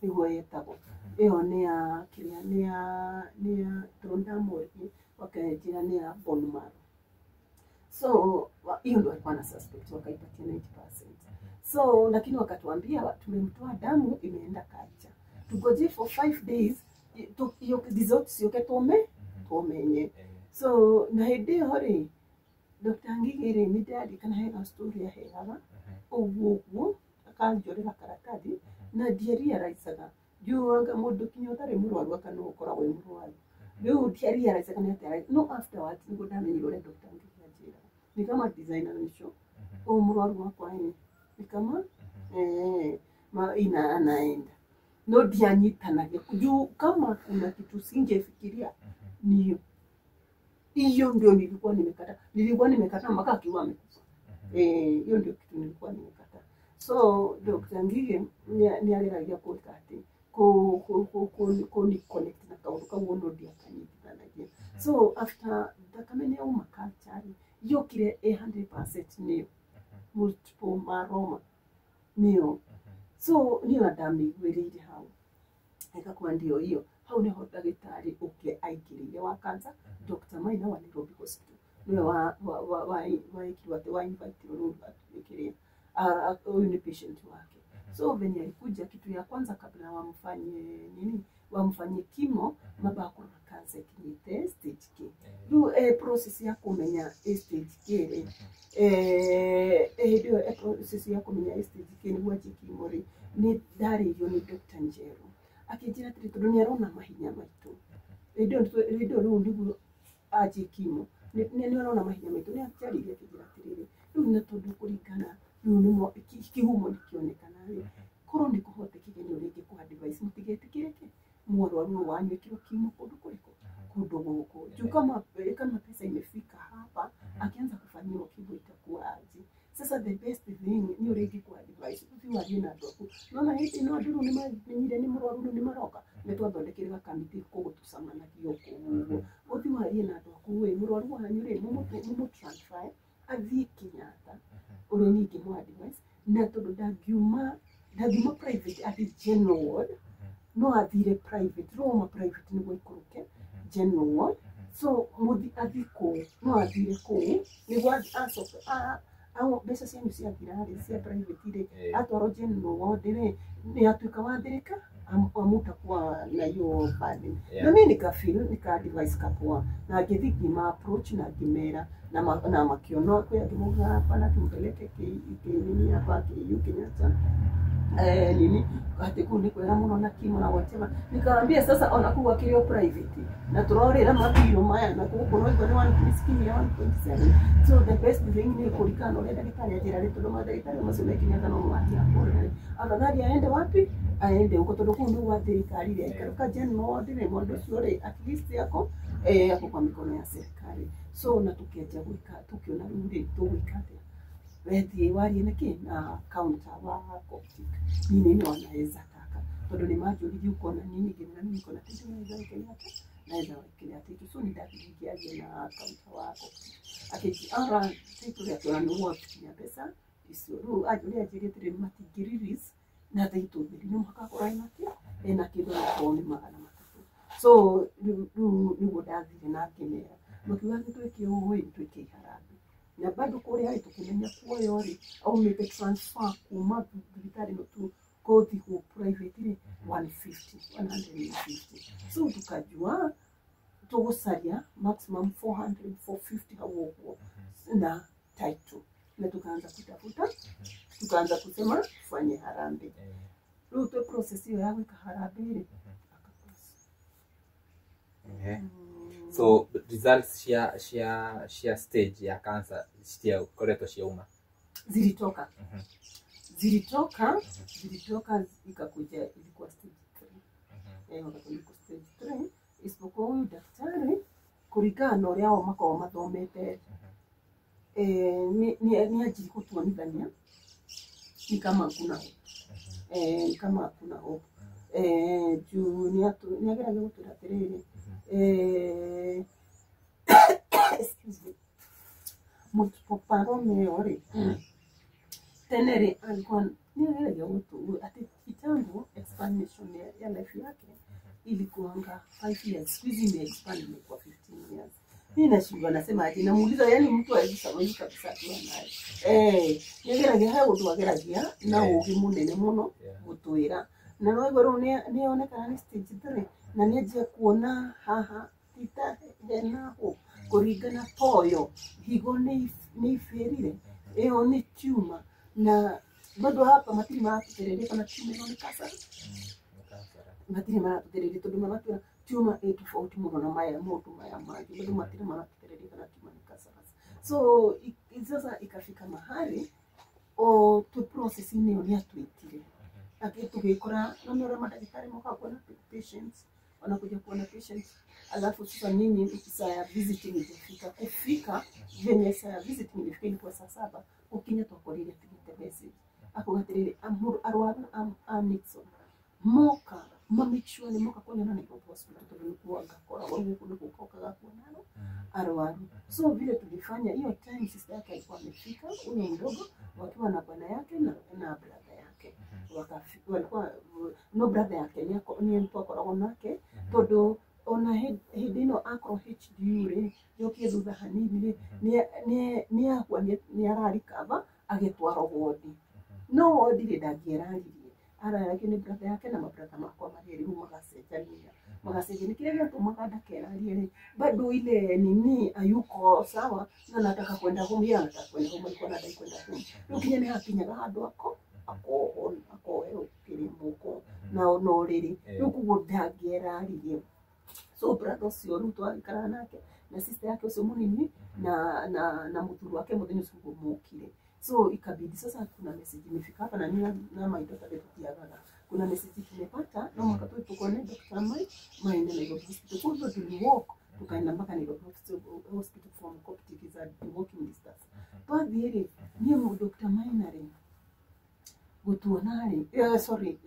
Speaker 2: nĩguo yetagwo. Ĩyo nĩ ya kĩrĩa nĩ ya tondũ ndamũririe wakanjĩra nĩ ya bone marrow. So hiyo ndo alikuwa na suspect, wakaipatia 90%. So lakini wakatuambia tumemtoa damu imeenda culture. Tugoje for 5 days hiyo results ciũke tumenye. So na hĩndĩ ĩyo rĩ Dr. Ngigi rĩ nĩ ndĩraririkana he story aheaga ũguo ũguo akanjorera karatathi na ndiarealizaga njugaga mũndũ kinya ũtarĩ mũrwaru aka no ũkoragwo wĩ mũrwaru. Rĩu ndiarealizaga nĩ atĩa no afterwards nĩguo ndamenyire ũrĩa Dr. Ngigi anjĩraga. Ni kama designer nisho ũyũ mũrwaru wakwa ĩ ni kama ina anaenda no ndianyitanagia juu kama kuna kitu singefikiria ni hiyo ndio nilikuwa nimekata. Nilikuwa nimekata mpaka akiwa amekufa. Hiyo ndio kitu nilikuwa nimekata. So Dr. Ngige ni ageragia gwĩka atĩ kũ connect na kaũndũ kau no ndiakanyitithanagia. So after thakame nĩ yauma culture rĩ yokire 100% nĩyo multiple myeloma nĩyo. So niyo ndamĩiguĩrĩire hau ĩgakuwa ndio hiyo. Hau niho ndagĩtarĩ ũngĩ aingĩrĩire wa cancer, Dr. Maina wa Nairobi Hospital nĩwe wa atĩ wa invite rĩu atuĩkĩrĩa huyu ni patient wake. So venye alikuja, kitu ya kwanza kabla wamfanye nini, wamfanye chemo, maba kũrora cancer ikinyĩte stage K. Rĩu process ya kũmenya stage K rĩ, hĩndĩ ĩyo process ya kũmenya stage K nĩguo anjie chemo rĩ, nĩ ndarĩirio nĩ Dr. Njeru akĩnjĩra atĩrĩ tondũ nĩ arona mahinya maitũ hĩndĩ ĩyo rĩu nĩguo anjie chemo nĩ arona mahinya maitũ nĩ anjarĩirie akĩnjĩra atĩrĩrĩ rĩu na tondũ kũringana rĩu nĩmo kĩhumo nĩkĩonekana rĩ korwo nĩ kũhotekeke nĩ ũrĩa ingĩkũha advice mũtigetĩkĩre kĩ mwarwaru wanyu ĩkĩrwo chemo kũndũ kũrĩkũ kũndũ gũkũ juu kama pesa imefika hapa akianza kufanyiwa chemo itakuwa aje. Sasa the best thing ni ũrĩa ingĩkũha advice ũthiĩ warie na andũ aku nona hĩndĩ ĩno andũ rĩu nĩmamenyire nĩ mũrwaru rĩu nĩmaroka nĩ twathondekire gakamĩtĩ kũgũtũcemanagia kũu ũguo ũthiĩ warie na andũ aku ĩ mũrwaru wanyu rĩ mũmũ transfer athiĩ Kenyatta ũrĩa niĩ ingĩmũ advice na tondũ ndangiuma private athiĩ general ward no athire private rĩu auma private nĩguo aikũrũke general ward so mũthi athiĩ kũu no athire kũu nĩguo acoke mbeca cianyu ciathira rĩ cia private rĩ atwarwo general ward rĩ nĩ atuĩka wathĩrĩka amutakuwa na hiyo burden. Na mimi nikafeel nika advice kapoa na ngĩthiĩ ngĩma approach na ngĩmera na makiona kwĩ angĩ mauga hapana tumpeleke nini hapa KU Kenyatta. Nini ati kuu ni kwega muno na kimo na whatever. Nikamwambia sasa ona kuu akilio private na turorera mabiro maya na kuu kuno iko ni 1.7. So the best thing ni kulikana uria ndagitari anjira ri tondu mandagitari macio mekinyaga no mwatia kũrĩa afadhali aende wapi, aende huko tondu kuu ndio gwa thirikari ri aikaruka general ward ri mundu ucio ri at least yako yako kwa mikono ya serikali. So na tukianjia gwika tukiona riu ri tugwika atia wethi warie niki na counter wa Coptic ni nini wanaweza taka tondu ni manjũririe uko na nini ngĩmwĩra mimi niko na title naweza wekelea ata naweza wekelea title. So ni ndathie na counter wa Coptic akĩnjĩra title yake na nĩ gwakinya mbeca icio rĩu anjũria anjĩrĩte matingĩ release na title theri no mũhaka akorwo ena kĩ ena kĩndũ onakorwo nĩ 300. So rĩu nĩguo ndathire na ngĩmera makiuga nĩ twĩke ũũ ĩ twĩke harambee na bado kũrĩa ĩ tũkĩmenya kuoyo rĩ aumĩte transfer kuma thibitarĩ ĩno tu kũthi ku private rĩ 150. So tukajua tũgũcaria maximum 400 450 hau ũguo na title na tukaanza kutafuta tukaanza kusema tufanye harambee. Rĩu twĩ process ĩyo ya gwĩka harambee rĩ akapass.
Speaker 1: So results cia stage ya cancer citiakoretwo ciauma
Speaker 2: zilitoka. Zilitoka ikakuja ilikuwa stage 3. Wakati stage 3 isipokuwa huyu daktari kũringana na ũrĩa o makoragwo mathomete ni anjirie gũtuonithania ni kama kuna hope. Ni kama kuna hope. Juu ni ageragia gũtwĩra atĩrĩrĩ excuse me multiple ĩyo rĩ tene rĩ alikuwa ni ageragia gũtũ ati kitambo expansion ya life yake ilikuanga 5 years, siku hizi imeexpand imekuwa 15 years. Mimi nashindwa nasema aje, namuuliza yani mtu hawezi survive kabisa akiwa naye. Nĩageragia he ũndũ ageragia na ũũgĩ mũnene mũno gũtwĩra na no igũrũ nĩonekana nĩ stage 3 na nĩanjia kuona haha tita hena hope kũringana toyo higo nĩ ibĩrire ĩyo nĩ tumor na bado hapa matirĩ maratũtereria kana tumor ĩno nĩ cancer matirĩ maratũtereria tondũ maratwĩra tumor ĩ tofauti mũno na maya maũndũ maya mangĩ bado matirĩ maratũtereria kana tumor nĩ cancerous. So sasa ikafika mahali o twĩ process-inĩ ĩyo nĩatwĩtire tugĩkora no nĩ ũrĩa mandagĩtarĩ mokaga kuona patients wanakuja kuona patients alafu sasa mimi saa ya visiting ijafika kufika venye saa ya visiting ilifika ilikuwa saa 7 ukinya twakorire atigĩte message akuga atĩrĩrĩ arwaru a Nixon moka ma make sure nĩ moka kuonana Nairobi Hospital tondũ nĩkuo ngakoragwo gũkũ nĩkuo ngokaga kuonana arwaru. So vile tulifanya hiyo time sister yake alikuwa amefika huyo mdogo wakiwa na bwana yake na brother yake walikuwa no brother yake ni mtu akoragwo nake tondu ona hĩndĩ ĩno akorwo HDU rĩ yũkie thutha hanini rĩ nĩ agua nĩ ararikava agĩtwarwo wodi no wodi rĩ ndangĩeraririe araragio nĩ brother yake na mabrother makwa marĩ rĩu magacenjania magacenjania kĩrĩa gĩatũmaga ndakerarie rĩ bado ile nini ayuko sawa na nataka kwenda home yeye anataka kwenda home alikuwa anadai kwenda home rĩu kinya nĩ hakinyaga handũ ako akoherwo kĩrĩ moko na no rĩrĩ rĩu koguo ndangĩeraririe. So brother ũcio rĩu twagĩikaraga nake na sister yake ũcio mũnini na mũthuri wake mũthenya ũcio ũguo mokire. So ikabidi sasa kuna message imefika hapa na mimi na my daughter tutiagaga kuna message tumepata no mwaka tu tuko na Dr. Maina Nairobi Hospital. Kwa hivyo tuliwalk tukaenda mpaka Nairobi Hospital from Coptic is a walking distance. Twathiĩ rĩ niĩ Dr. Maina rĩ gutuona rĩ sorry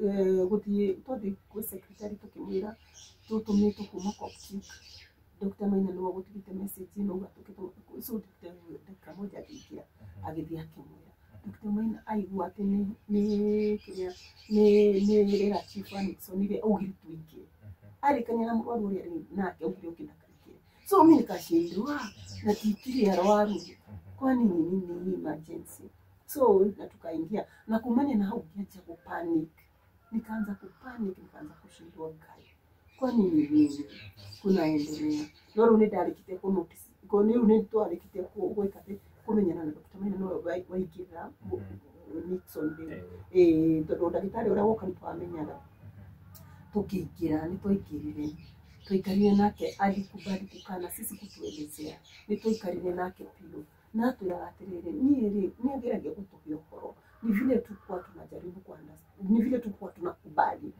Speaker 2: gũthiĩ twathiĩ gwĩ secretary tũkĩmwĩra tũtũmĩtwo kuma Coptic Dr. Maina nĩwe ũgũtigĩte message ĩno uga tũkĩtũma. So dakika moja akĩingĩra agĩthiĩ akĩmwĩra Dr. Maina aigua atĩ nĩ kĩrĩa nĩ rĩra Chief Nixon rĩ augire tuingĩre arĩkania na mũrwaru ũrĩa rĩ nake augire ũngĩ ndakaingĩre. So mimi nikashindwa na tikiri arwaru kwani ni nini emergency. So na tukaingia na kumanya na hau ngianjia kupanic nikaanza kupanic nikaanza kushindwa Ngai kwani ni nini kunaendelea no rĩu nĩ ndarĩkĩtie kũ notice ko rĩu nĩ twarĩkĩtie gwĩka atĩ kũmenyana na Dr. Maina no waingĩra Nixon rĩu. Ĩĩ, tondũ ndagĩtarĩ ũrĩa woka nĩ twamenyaga. Tũkĩingĩra, nĩ twaingĩrire, twaikarire nake, alikubali kukaa na sisi kutuelezea. Nĩ twaikarire nake biũ na atwĩraga atĩrĩrĩ, niĩ rĩ, nĩ ageragia gũtũhe ũhoro, ni vile tukuwa tunajaribu ku ni vile tukuwa tunakubali,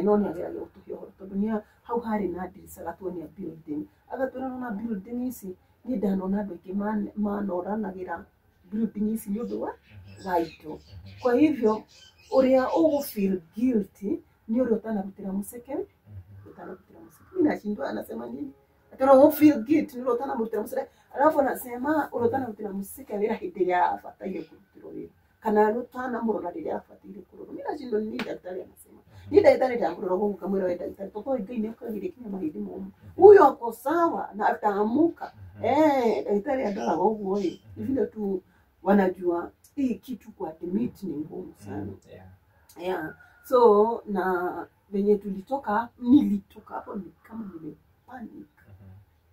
Speaker 2: no nĩ ageragia gũtũhe ũhoro tondũ nĩ hau harĩ na ndirica agatuonia building, agatwĩra nona building ici, niĩ ndanona andũ aingĩ manoranagĩra building ici nĩ ũndũ wa indo. Kwa hivyo ũrĩa ũgũ feel guilty ni ũrĩa ũtanarutĩra mũceke, ũtanarutĩra mũceke. Mimi nashindwa anasema nini? Ati ũrĩa feel guilty ni ũrĩa ũtanamũrutĩra mũceke, alafu anasema ũrĩa ũtanarutĩra mũceke wĩra hĩndĩ ĩrĩa abataire kũrutĩrwo wĩra, kana ũtanamũrora rĩrĩa abataire kũrorwo. Mimi nashindwa ni nini daktari anasema. Ni daktari ndamũrora gũkũ ngamwĩra we daktari, tondũ Ngai nĩ ũkagĩria kinya mahĩndĩ momũ, huyo ako sawa na ataamuka. Daktari andoraga ũguo ĩ, ni vile tu wanajua hii kitu kwa admit ni ngumu sana. Yeah. So na venye tulitoka, nilitoka hapo ni kama nimepanic.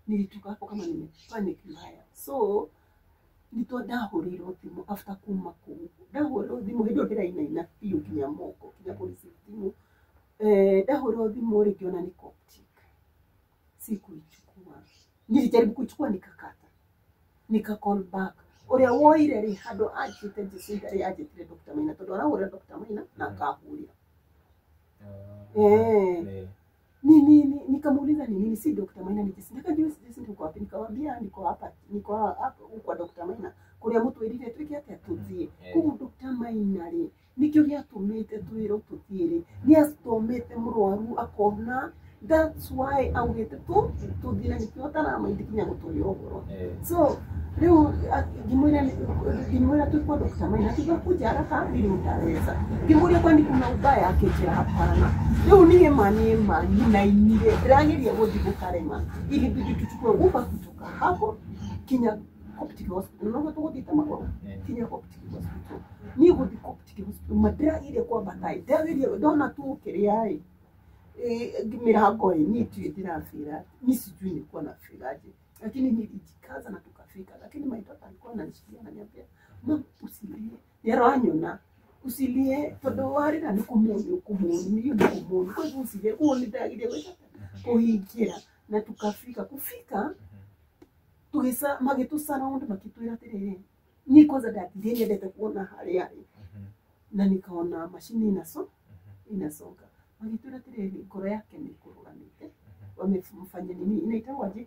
Speaker 2: Nilitoka hapo kama nimepanic mbaya. So nito ndahũrĩirwo thimũ after kuma kũu, ndahũrĩirwo thimũ hĩndĩ ĩyo ndĩrainaina biũ kinya moko, kinya kũreceive thimũ. Ndahũrĩirwo thimũ rĩ, ngĩona nĩ Coptic. Sikuichukua. Nilijaribu kuichukua nikakata. Nika call back. Ũrĩa woire rĩ, handũ anjĩte Jacinta rĩ, anjĩtire Dr. Maina tondũ arahũrĩra Dr. Maina na akahũrĩra. Ni nikamuuliza ni nini, si Dr. Maina ni Jacinta. Akajua si Jacinta uko wapi? Nikamwambia niko hapa, niko hapa kwa Dr. Maina. Kũrĩa mũtwĩrire twĩke atĩa tũthiĩ. Koguo Dr. Maina rĩ, nĩkĩo gĩatũmĩte twĩrwo tũthiĩ rĩ, nĩ acomete mũrwaru akona, that's why augĩte tũthiĩ na nĩkĩo ataramaindi kinya gũtũhe ũhoro. So rĩu ngĩmwĩra twĩ kwa Dr. Maina, akiuga kuja haraka vile utaweza. Ngĩmũria kwani kuna ubaya, akĩnjĩra hapana. Rĩu niĩ ma niĩ ma ninainire, ndĩrageria gũthiĩ gũkarema, ilibidi tuchukue Uber kutoka hapo kinya Coptic Hospital. No tũgũthiĩte magũrũ kinya Coptic Hospital. Niĩ gũthiĩ Coptic Hospital ma ndĩrageria kwambata ĩ, ndĩrageria ndona tu kĩrĩa ĩ milango ĩ, niĩ ndiũĩ ndĩrabĩra, mi sijui nilikuwa nafeel aje, lakini nilijikaza na tukafika. Lakini my daughter alikuwa ananishikilia ananiambia, mam, usilie, nĩaranyona, usilie tondũ warĩra nĩ kũmũni ũkũmũni, hiyo nĩ kũmũni, kwa hivyo usilie. Koguo nĩndagire gwĩka kũhingĩra na tukafika. Kufika tugĩca magĩtũ surround makĩtwĩra atĩrĩrĩ, niĩ kwanza ndathire nyendete kuona harĩa arĩ na nikaona mashini inasonga, magĩtwĩra atĩrĩrĩ, ngoro yake nĩ ĩkũrũgamĩte, wamemfanya nini, inaitangwaje?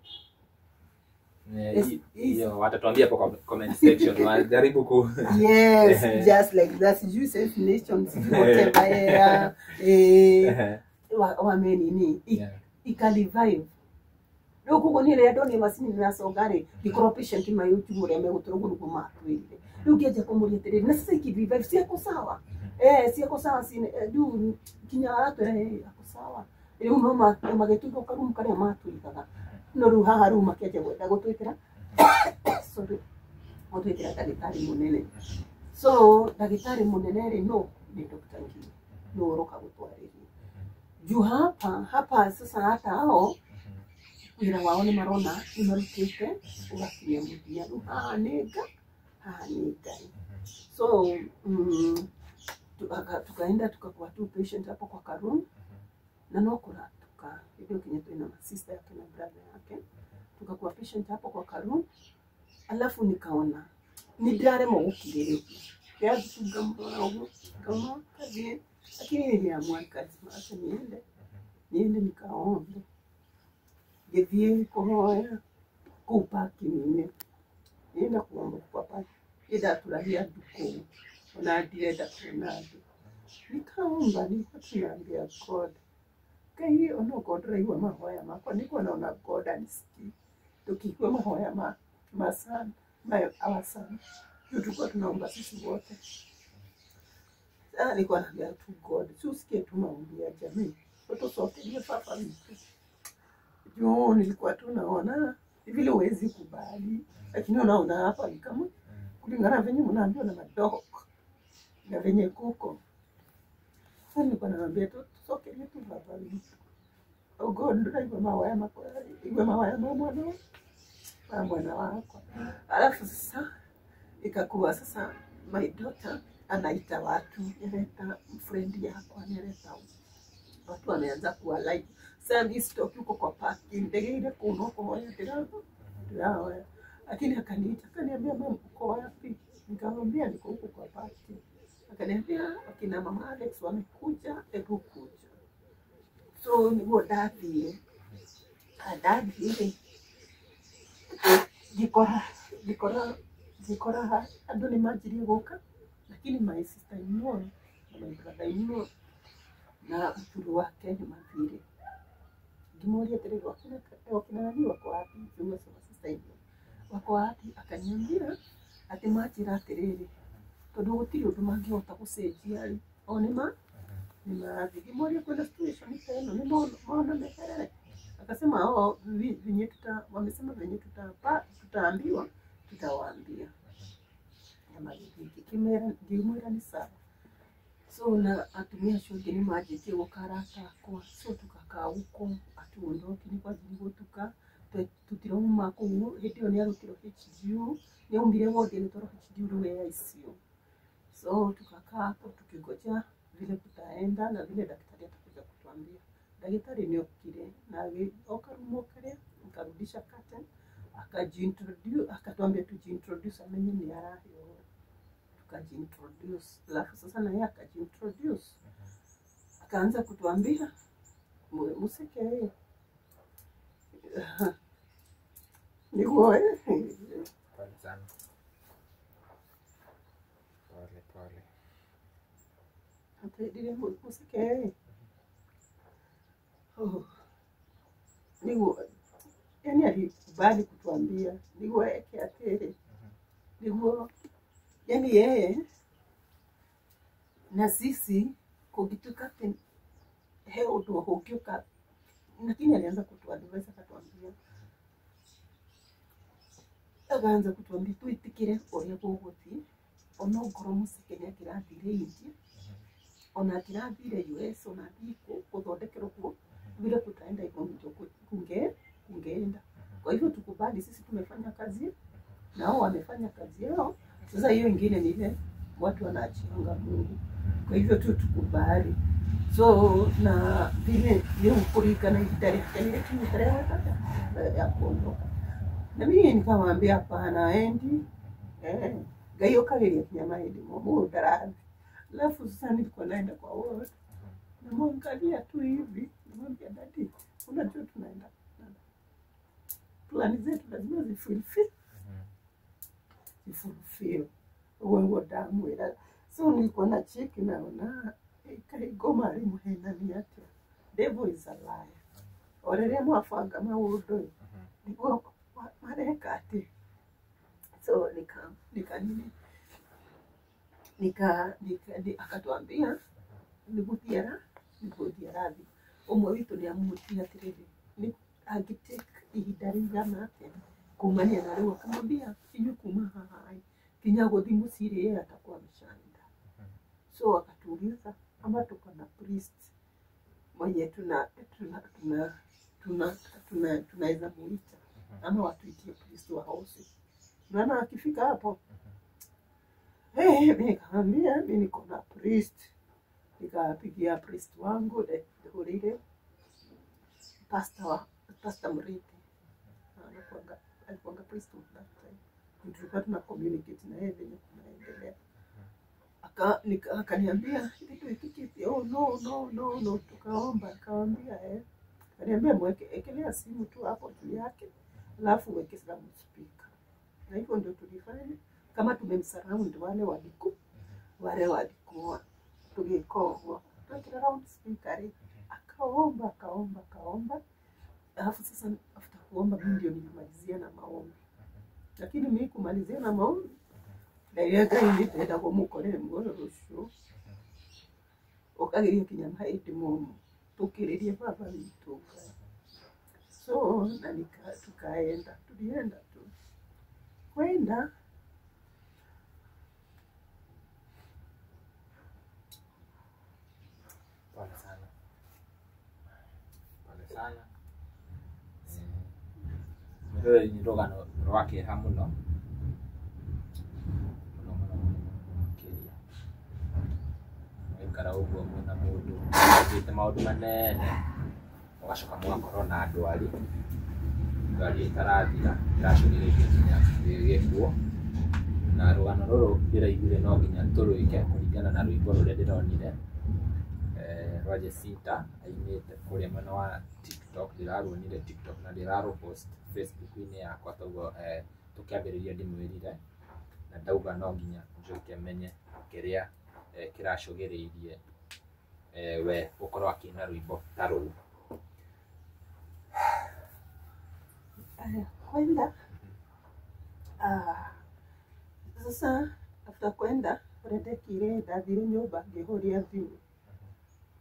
Speaker 1: Hiyo watatuambia hapo kwa comment section. Wajaribu ku
Speaker 2: Yes, just like that, sijui self nation, sijui whatever, yeah. Wame nini ika revive. Rĩu koguo niĩ rĩrĩa ndonire macini nĩrasonga rĩ, ngĩkorwo patient mayũtigu ũrĩa megũtũra, ũguo nĩguo matwĩrire. Rĩu ngĩanjia kũmũria atĩrĩrĩ, na sasa ikirevive ciako sawa, ciako sawa, rĩu kinya aratwĩra ako sawa. Rĩu no magĩtũiga karumu karĩa matũigaga, no rĩu haha rĩu makĩanjia gwenda gũtwĩtĩra, sorry, gũtwĩtĩra ndagĩtarĩ mũnene. So ndagĩtarĩ mũnene rĩ, no nĩ Dr. Ngigi no ũroka gũtwarĩria juu hapa hapa. Sasa hata hao wĩra wao nĩ marona nĩ marutĩte ũgakinya mũthia, rĩu haha nĩ nga haha nĩ Ngai. So tukaenda tukakuwa tu patient hapo kwa karoom na no kũratuka hĩndĩ ĩyo kinya twĩna sister yake na brother yake, tukakuwa patient hapo kwa karoom. Alafu nikaona nĩ ndĩraremwo gũkirĩrĩria, ndĩrathiĩ ngamũrora ũguo ngama kathiĩ, lakini niliamua nikasema acha niende, niende nikaombe. Ngĩthiĩ kũhoya kũu parking-inĩ, nienda kuomba kwa parking, ndaturagia andũ kũu ona ndirenda kuona andũ. Nikaomba, nilikuwa tunaambia God, Ngai, onokorwo ndĩraigua mahoya makwa, nĩkuo naona God anisikii, tukigua mahoya ma son, my our son, ndio tulikuwa tunaomba sisi wote. Sasa nilikuwa naambia tu God, si usikie tu maombi ya jamii, utusokelie baba wetu. Juu nilikuwa tu naona vile huwezi kubali, lakini unaona hapa ni kama kulingana venye mnaambiwa na madog na venye kuko. Sasa nilikuwa naambia tu tusokelie tu baba wetu. Oh God, nduraigua mahoya makwa, igua mahoya ma mwana wakwa. Alafu sasa ikakuwa sasa my daughter Anaita watu, anaita friend yakwa, anaita watu wameanza kuwa live. Sasa mimi sitoki huko kwa parking, ndege ile kuno kuhoya ndirahoya. Lakini akaniita, akaniambia mama uko wapi? Nikamwambia niko huko kwa parking. Akaniambia akina mama Alex wamekuja, hebu kuja. So niguo ndathire. Ndathire ngikora ngikora ngikora andu ni manjirie guka, lakini my sister in law na my brother in law na mũthuri wake nĩ mathire. Ngĩmũria atĩrĩrĩ, wakina nani wako wapi? Ngiuga my sister in law wako wapi? Akaniambia atĩ manjĩra atĩrĩrĩ, tondũ gũtirĩ ũndũ mangĩhota gũcenjia rĩ, o nĩ marathiĩ. Ngĩmũria kwĩna situation ta ĩno nĩ mona meherere? Akasema oh, venye wamesema venye tutaambiwa tutawaambia. Na magĩthiĩ ngĩmwĩra nĩ sawa. So na atumia acio angĩ nĩ manjĩtie gũka arata akwa, so tukakaa huko hatuondoki, nĩ kwanjirie gũtuka tũtirauma kũu. Hĩndĩ ĩyo nĩ arutirwo HDU, nĩ aumire wodi agĩtwarwo HDU rĩu e ICU. So tukakaa hapo tukingoja vile kutaenda na vile daktari atakuja kutuambia. Daktari nĩ okire na agĩoka rumu karĩa, akarudisha curtain, akajiintroduce, akatuambia tujiintroduce amenye ni arahe ũhoro. Tukajiintroduce, alafu sasa na yeye akajiintroduce, akaanza kutuambia museke niguo
Speaker 1: Pole sana. Pole pole.
Speaker 2: Atwĩrire museke oh, niguo yani alikubali kutuambia niguo eke atĩrĩ niguo yani yeye na sisi kũngĩtuĩka atĩ he ũndũ ũngĩũka, lakini alianza kutuadvise, akatuambia, akaanza kutuambia twĩtĩkĩre ũrĩa gũgũthiĩ, ona ongorwo Mũceke nĩ angĩrathire India, ona angĩrathire US, ona athiĩ gũthondekerwo kuo, vile kutaenda hivyo ndio kungeenda. Kwa hivyo tukubali, sisi tumefanya kazi nao wamefanya kazi yao. Sasa hiyo ingine ni ile watu wanaachianga Mungu. Kwa hivyo tu tukubali. So na vile ni ukurikana ihinda rĩake nĩrĩkinyĩte rĩa ya kuondoka. Na mimi nikamwambia hapana, endi Ngai ũkagĩria kinya mahĩndĩ momũ ndarathi. Alafu sasa nilikuwa naenda kwa ward, namwangalia tu hivi, namwambia daddy, unajua tunaenda plani zetu lazima zifulfill zifulfill ũguo nĩguo ndamwĩra. So nilikuwa na cheki naona kaĩ ngoma arĩ mũhenani atĩa. Devil is a liar. O rĩrĩa mwabanga maũndũ nĩguo mareka atĩ. So nika nini nika nika akatuambia nĩgũthiĩ nĩgũthiĩ arathiĩ. Ũmwe witũ nĩ amwĩtire atĩrĩrĩ, nĩ angĩtake ihinda rĩigana atĩa kumania na rĩu, akamwambia inyuĩ kuma haha kinya gũthiĩ mũciĩ rĩ, yeye atakuwa ameshaenda. So akatuuliza ama tuko na priest mwenye tuna tuna tuna tuna tuna tunaweza muita ama watuitie priest wa house. Maana akifika hapo mimi nikamwambia mimi niko na priest. Nikapigia priest wangu ndehũrĩire pastor pastor Murithi, alikuanga priest that time. Tulikuwa tuna communicate na yeye venye kunaendelea. Akaniambia hivi tuitikiti, oh no no no no, tukaomba. Akamwambia akaniambia mweke ekelea simu tu hapo juu yake, alafu weke sound speaker. Na hivyo ndio tulifanya, kama tumemsurround wale waliku wale walikuwa tugĩka twekĩra round speaker rĩ, akaomba akaomba akaomba. Alafu sasa after kuomba mimi ndio nilimalizia na maombi, lakini mimi kumalizia na maombi ndaire Ngai nĩ ndenda kũmũkorere muoyo ũcio ũkageria kinya mahĩndĩ momũ tũkĩrĩrie baba witũ Ngai. So na tukaenda, tulienda tu kwenda.
Speaker 1: Pole sana. Pole sana. Rũrĩ nĩ rũgano rwa kĩeha mũno mũno mũno mũno mũno makĩria. Gũikara ũguo mwĩna mũndũ ũthiĩte maũndũ manene, mũgacoka mũgakorwo na ndwari, ndwari ĩtarathira, ĩracũngĩrĩria nginya gĩkuũ. Na rũgano rũrũ ndĩraiguire no nginya tũrwĩke kũringana na rwĩmbo rũrĩa ndĩronire rwa Jacinta ainĩte kũrĩa mwena wa TikTok. Ndĩraruonire TikTok na ndĩrarũpost Facebook-inĩ yakwa, toguo tũkĩambĩrĩria ndĩmwĩrire, na ndauga no nginya njoke menye kĩrĩa kĩracũgĩrĩirie we gũkorwo akĩina rwĩmbo ta rũu.
Speaker 2: Kwenda sasa after kwenda ũrĩa ndekire, ndathire nyũmba ngĩhũria thimũ,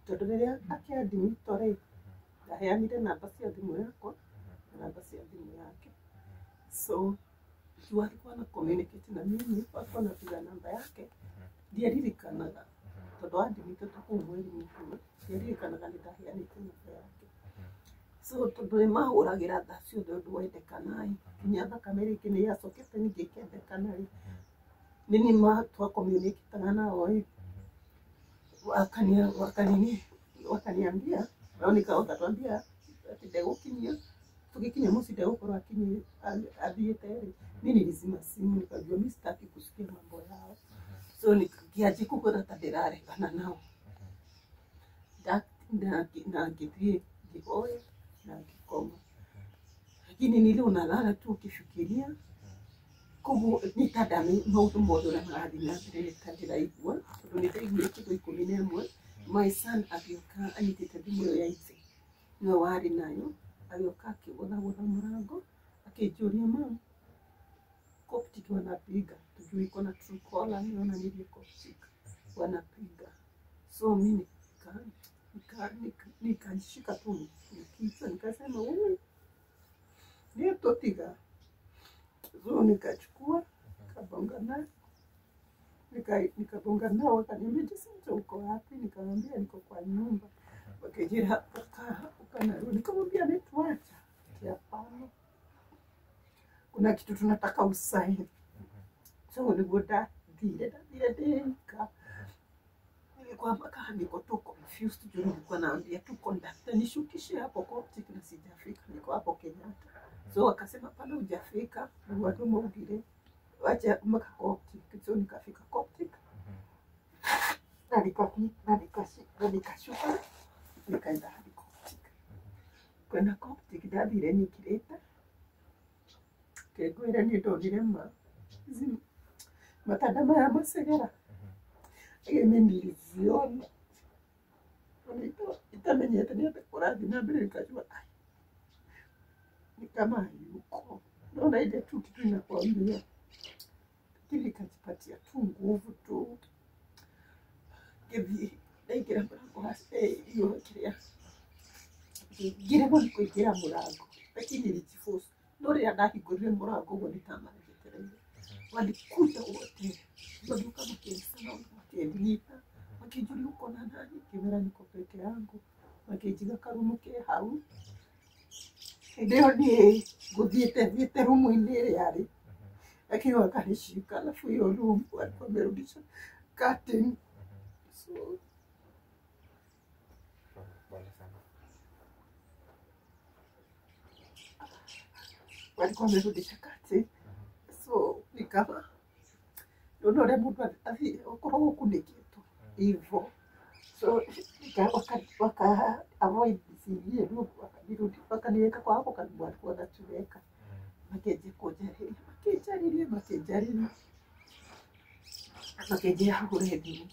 Speaker 2: tondũ rĩrĩa akĩadmitwo rĩ, ndaheanire namba cia thimũ yakwa na namba cia thimũ yake. So juu alikuwa na communicate na mimi, alikuwa napiga namba yake, ndiaririkanaga tondũ admitwo kũu mweri mũgima, ndiaririkanaga nĩ ndaheanĩte namba yake. So tondũ nĩ mahũragĩra thaa ciothe ũndũ wendekana ĩ, nginya thakame rĩngĩ nĩ yacokete ningĩ ĩkendekana rĩ, nĩ niĩ twa communicate nao ĩ, wakaniambia wakatuambia ati ndegũkinyia, tukikinya mũciĩ ndegũkorwo athiĩte rĩ. Mi nilizima simu, nikajua mi sitaki kusikia mambo yao, so nikaanjia kuona ta ndĩraregana nao. Na ngĩthiĩ ngĩhoya na ngĩkoma, lakini nile unalala tu ukifikiria koguo nĩ ta ndame maũndũ mothe ũrĩa marathiĩ na mbere nĩ ta ndĩraigua, tondũ nĩ ndaiguire kĩndũ 11. My son agĩũka anyitĩte thimũ ĩyo ya ithe, nĩwe warĩ nayo, agĩũka akĩgũthagũtha mũrango akĩnjũria, "Mam, Coptic wanapiga," tujui iko na Truecaller, nionanirie Coptic wanapiga. So mi nikashika tu kichwa nikasema, "Wewe nitotiga." So nikachukua nikabonga naye, nikabonga nao, wakaniambia, "Jacinta uko wapi?" Nikamwambia niko kwa nyumba. Wakijira uka nikamwambia nituacha. Hapana, kuna kitu tunataka usaini. So niguo ndathire ndĩika, nilikuwa mpaka niko tu confused juu nilikuwa naambia tu conductor nishukishe hapo Coptic na sijafika, niko hapo Kenyatta. So wakasema pale hujafika, niguo andũ maugire wacha mpaka Coptic. So nikafika Coptic na nikashuka nikaenda hadi Coptic. Kwenda Coptic ndathire nyikirĩte kĩngwĩre niĩ ndonire ma matanda maya macegera mimi niliziona itamenyete nĩ atĩ kũrathiĩ na mbere, nikajua ai ni kama hayuko. Naona ile tu kitu inakwambia, lakini nikajipatia tu nguvu tu ngĩthiĩ ndaingĩra mũrango iyo kĩrĩa ngĩremwo nĩ kũingĩra mũrango, lakini nilijiforce. No rĩrĩa ndahingũrire mũrango ũguo nĩ ta manjetereire, walikuja wote, waliuka makinisana, wakiniita, wakijuli uko na nani, ngĩmera niko peke yangu, makĩnjiga karumu ke hau. Hĩndĩ ĩyo niĩ ngũthiĩte thiĩte rumu-inĩ ĩrĩa arĩ, lakini wakanishika, alafu hiyo room walikuwa wamerudisha curtain. So walikuwa wamerudisha curtain, so ni kama nona ũrĩa mũndũ ũkoragwo ũkunĩkĩtwo hivo. So waka avoid nisiingie room, wakaniweka kwa hapo karibu walikuwa wanatuweka, makĩanjia kũnjarĩria makĩnjarĩria makĩnjarĩria makĩnjĩra hũre thimũ.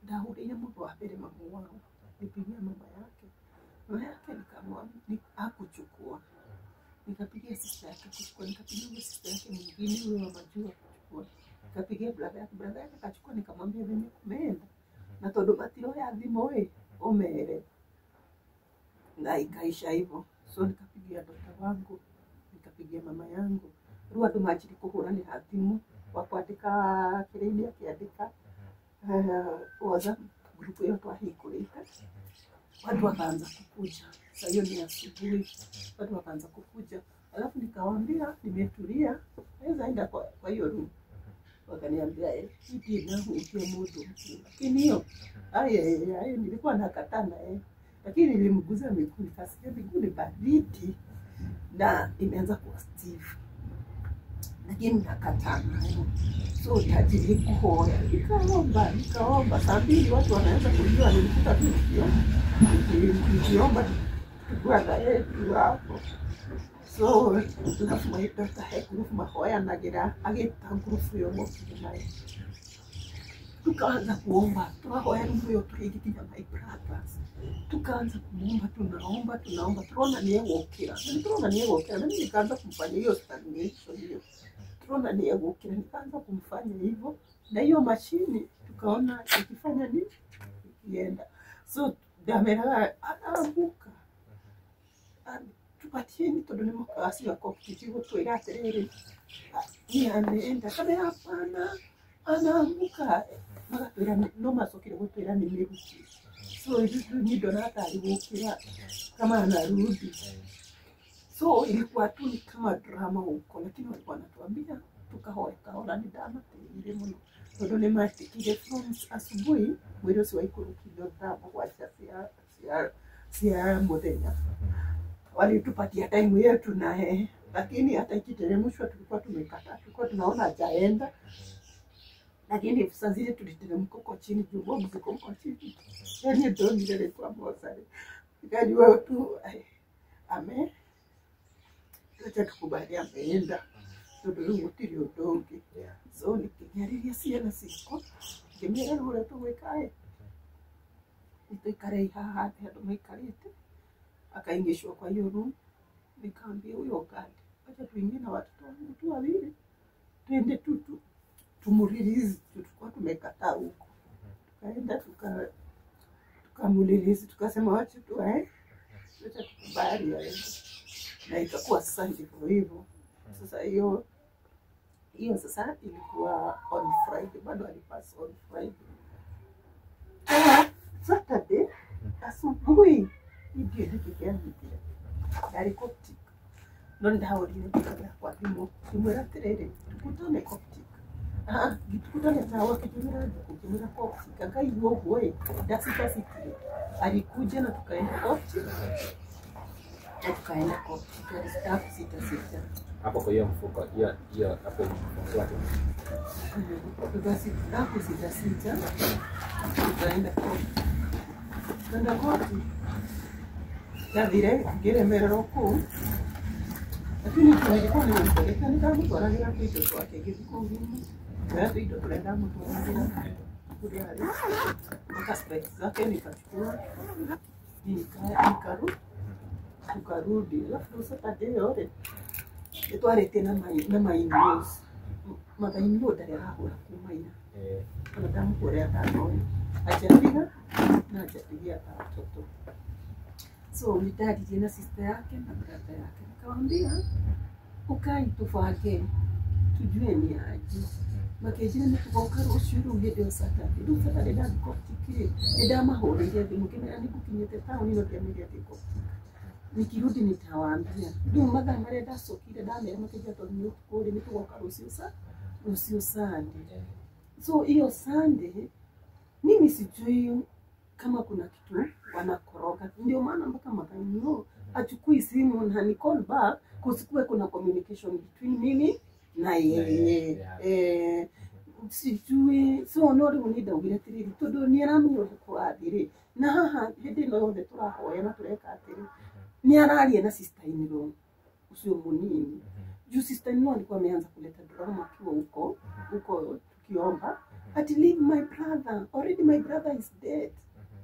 Speaker 2: Ndahũrĩire mũndũ wa mbere mamu wao, nipigia mama yake, mama yake nikamwambia hakuchukua, nikapigia sister yake kuchukua, nikapigia huyo sister yake mwingine huyo wa majuu akuchukua, nikapigia brother yake, brother yake akachukua, nikamwambia venye kumeenda na tondu matiroya thimũ ĩ ũmere, na ikaisha hivyo. So nikapigia dota wangu, nikapigia mama yangu, rĩu andũ manjirie kũhũranĩra thimũ, wa kwandĩka kĩrĩa-inĩ akĩandĩka WhatsApp group ĩyo twahingũrĩte, watu wakaanza kukuja. Saa hiyo ni asubuhi, watu wakaanza kukuja, alafu nikawaambia nimetulia, naweza enda kwa hiyo room. Wakaniambia iti na hutia mundu lakini hiyo ai nilikuwa nakataa na yeye, lakini nilimguza miguu nikasikia miguu ni baridi na imeanza kuwa stiff, lakini nakataa nayo. So tajiri kuhoya, nikaomba saa 2 watu wanaanza kujua, nilikuta tu nikiomba tukiwa na yeye tu hapo. So alafu my daughter he group mahoya nagira agita group yo mokire nayo, tukaanza kuomba, tukahoya rumu yo tukigikinya my brothers, tukaanza kumuomba, tunaomba tunaona ni yegũkĩra, tunaona ni yegũkĩra, na mimi nikaanza kumfanyia hiyo stagnation hiyo, tunaona ni yegũkĩra, nikaanza kumfanya hivyo na hiyo mashini tukaona ikifanya nini ikienda. So ndameraga anaanguka, tupatieni tondu ni mukasi wa Coptic gutwira atiriri ni ameenda, kamera hapana, anaanguka, magatwira no macokire gutwira ni miruki. So ni ndona atari gukira kama anarudi. So ilikuwa tu ni kama drama huko, lakini walikuwa wanatuambia tukahoya kahora ni ndamateire muno tondu ni matikire from asubuhi mwiri ucio waikurukithio thaa mũgwanja cia muthenya. Walitupatia time yetu naye, lakini hata ikiteremshwa tulikuwa tumekata, tulikuwa tunaona hajaenda, lakini saa zile tuliteremka huko chini juu bomu ziko huko chini, yani ndio nilikuwa mosari, nikajua tu ame acha tukubali ameenda tondu riu gutiri undu ungi. So nikĩarĩria ciana ciakwa ngĩmera rĩu ũrĩa tũgwĩka ĩ nĩtũikarei haha thĩ andũ maikarĩte. Akaingishwa kwa hiyo room, nikaambia huyo guard, acha tuingie na watoto wangu tu wawili twende tu tumurelease, tulikuwa tumekataa huko. Tukaenda tukamurelease, tukasema wacha tu acha tukubali aende, na ikakuwa sasa ndivyo hivyo. Sasa hiyo sasa ilikuwa on Friday, bado alipass on Friday. Saturday asubuhi ndio nikikiambia ndari Coptic no ndahũrire kwa thimũ ngĩmwĩra atĩrĩrĩ tukutane Coptic, tukutane tawa, akĩnjĩra ngĩmwĩra Coptic, akaigua ũguo ĩ ndacitacitire, alikuja na tukaenda Coptic, na tukaenda Coptic hakusitasita
Speaker 1: hapo kwa hiyo mfuko hiyo hiyo hapo mfuko wake
Speaker 2: hakusitasita, tukaenda Coptic, tukaenda Coptic ndathire ngĩremererwo kũu, lakini nilikuwa nimempeleka nikamũtwaragĩra tũindo twake ngĩthiĩ kũu ngĩoya tũindo tũrĩa ndamũtwaragĩra kũrĩa arĩ, mpaka specs zake nikachukua tukarudi. Alafu Saturday ĩyo rĩ nĩtwarĩtie na my in-laws, mother in-law ndarĩ arahũra kuma ira, ona ndamũhũrĩra ndanoĩ, ajapiga na ajapigia hata watoto. So nitaririe na sister yake na brother yake, nikamwambia ukai tufange tujue ni aje, makĩnjĩra nĩ tũgoka rũciũ rĩu hĩndĩ ĩyo Saturday. Rĩu Saturday ndathiĩ Coptic rĩ, nĩndamahũrĩire thimũ ngĩmera nĩngũkinyĩte taũni no ndiamerire atĩ Coptic, nikirudi nitawaambia. Rĩu mathaa marĩa ndacokire ndamera makĩnjĩra tondũ nĩ ũtukũ rĩ nĩtũgoka rũciũ Sunday. So hiyo Sunday mimi sijui kama kuna kitu wanakoroga, ndio maana mpaka mother-in-law achukui simu na ni call back, kusikuwe kuna communication between mimi na yeye. Sijui so no rĩu nĩ ndaugire atĩrĩrĩ tondũ nĩ aramenya ũrĩa kũrathiĩ rĩ, na haha hĩndĩ ĩno yothe tũrahoya na tũreka atĩrĩ nĩ araria na sister in law ucio mũnini juu sister in law alikuwa ameanza kuleta drama akiwa huko huko tukiomba ati leave my brother, already my brother is dead,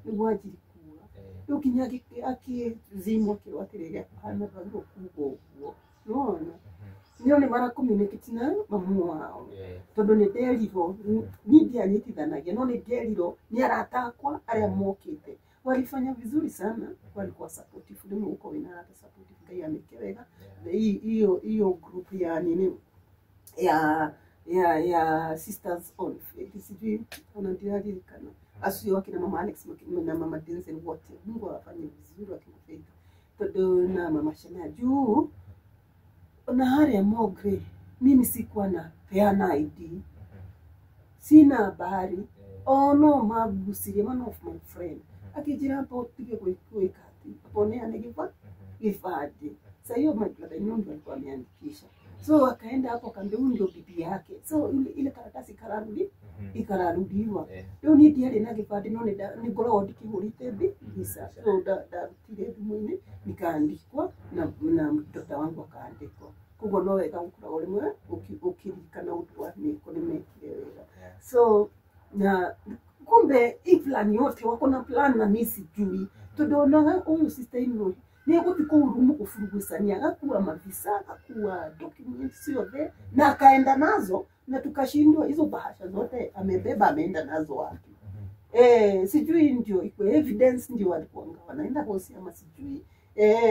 Speaker 2: nĩguo anjiri kuga rĩu nginya akĩzimwo akĩrwo atĩrĩrĩ hapana ndwagĩrĩirwo kuga ũguo, nĩwona nĩo nĩ mara communicate na mamu wao tondũ nĩ nderirwo niĩ ndianyitithanagia no nĩ nderirwo nĩ arata akwa arĩa mokĩte walifanya vizuri sana, walikuwa supportive, rĩmwe uko wĩna arata supportive, Ngai ameke wega. Hiyo hiyo group ya nini ya Sisters on Faith, sijui unandiririkana acio akina mama Alex na mama Denzel wote, Mungu awafanye vizuri akina Faith tondu na mama Shana juu na haria Mogre mimi sikuwa na peana ID Sina habari. Oh no, magucirie one of my friend akĩnjĩra amba ũtige gwĩka atĩ amba ũneane gĩbandĩ. Sasa hiyo my brother in law ndio alikuwa ameandikisha. So akaenda hapo akaambia huyu ndio bibi yake. So ile karatasi ikararudi ikararudiwa. Rĩu niĩ ndiarĩ na gĩbandĩ no nĩ ngoragwo ndĩkĩhũrĩte mbica. So ndarutire thimũ-inĩ nikaandikwa na mtoto wangu akaandikwa. Koguo no wega gũkoragwo rĩmwe ũkĩririkana ũndũ wa mĩko nĩ mekire wega. So na kumbe hii plan yote wako na plan na mimi sijui. Tondũ onaga ũyũ sister in law nĩ egũthiĩ kũu rumu kũburugucania, agakua mavisa, agakua documents ciothe na akaenda nazo, na tukashindwa hizo bahasha zote amebeba ameenda nazo wapi. Sijui ndio iko evidence ndio walikuwa wanaenda hosi ama sijui.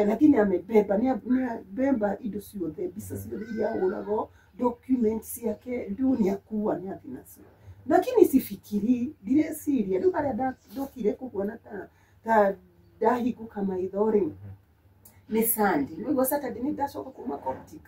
Speaker 2: Lakini amebeba ni amebeba indo ciothe, mbica ciothe iria ahũragwo, documents ciake ndio ni akua ni athi nacio. Lakini sifikiri ndireciria rĩu harĩa ndokire kũhuana ta ndahingũka maitho rĩ nĩ Sunday. Nĩguo Saturday nĩ ndacoka kuma Coptic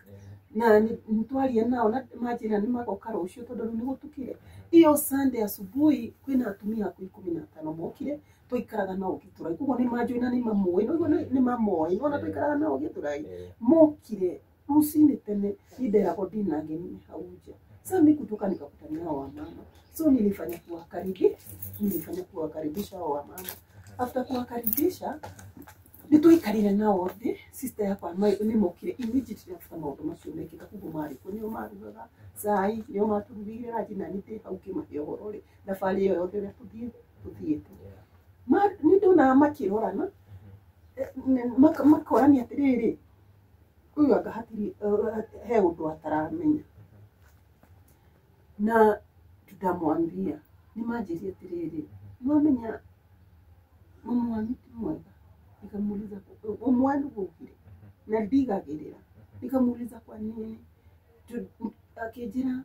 Speaker 2: na nĩtwaria nao na manjĩra nĩ magoka rũciũ tondũ rĩu nĩ gũtukire. Iyo Sunday asubuhi kwĩna atumia aku 15 mokire twaikaraga nao Gĩthũrai, koguo nĩ manjũĩ na nĩ mamũĩ, nĩguo nĩ mamoĩ, nĩwona twaikaraga nao Gĩthũrai. Mokire rũcinĩ tene niĩ nderagwo ndĩna ageni hau nja. Sasa mimi kutoka nikakutana nao wamama. So nilifanya kuwakaribisha hao wamama. After kuwakaribisha nĩtwaikarire nao thĩ, sister yakwa nĩ mokire immediately after maũndũ macio mekĩka, koguo marĩ kuo nĩo marugaga cai, nĩo matũrugĩire ranji na niĩ ndĩ hau ngĩmahe ũhoro rĩ thabarĩ ĩyo yothe ũrĩa tũthiĩte. Nĩ ndonaga makĩrorana makorania atĩrĩrĩ, ũyũ anga hatirĩ he ũndũ ataramenya. Na ndamwambia nĩ manjĩrie atĩrĩrĩ, nĩwamenya mamu wanyu ti mwega. Nikamuuliza ũmwe nĩguo augire na ndigagĩrĩra. Nikamuuliza kwa nini, akĩnjĩra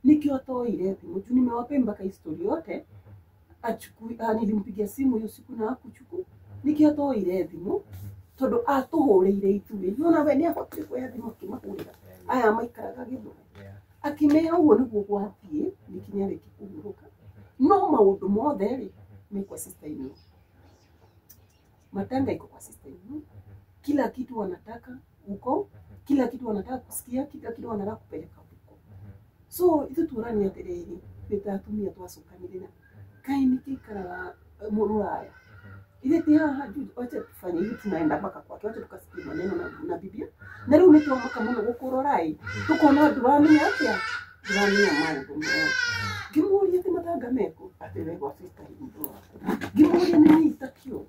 Speaker 2: nĩkĩo atoire thimũ juu nimewapa mpaka history yote. Achukui, nilimpigia simu hiyo siku na hakuchukua. Nĩkĩo atoire thimũ tondũ atũhũrĩire ithuĩ. Nĩwona we nĩahotire kuoya thimũ akĩmahũrĩra aya maikaraga Gĩthũrai. Akĩmera ũguo nĩguo gwathiĩ nĩkinya rĩngĩ kũhurũka. No maũndũ mothe rĩ me kwa sister in law. Matanga iko kwa sister in law. Kila kitu wanataka huko, kila kitu wanataka kusikia, kila kitu wanataka kupeleka huko. So ithuĩ tuorania atĩrĩrĩ, twĩ ta atumia twacokanĩrĩra kaĩ nĩkĩikaraga Rũraya ithe ti haha, wacha tufanye hivi, tunaenda mpaka kwake, wacha tukasikie maneno na bibia. Na rĩu nĩ twamaka mũno gũkũrora ĩ, tũkona ndũramenya atĩa, ndũramenya maũndũ maya. Ngĩmũria atĩ matanga mekũ, atĩ we gwa sister in law. Ngĩmũria nĩ nĩitakio,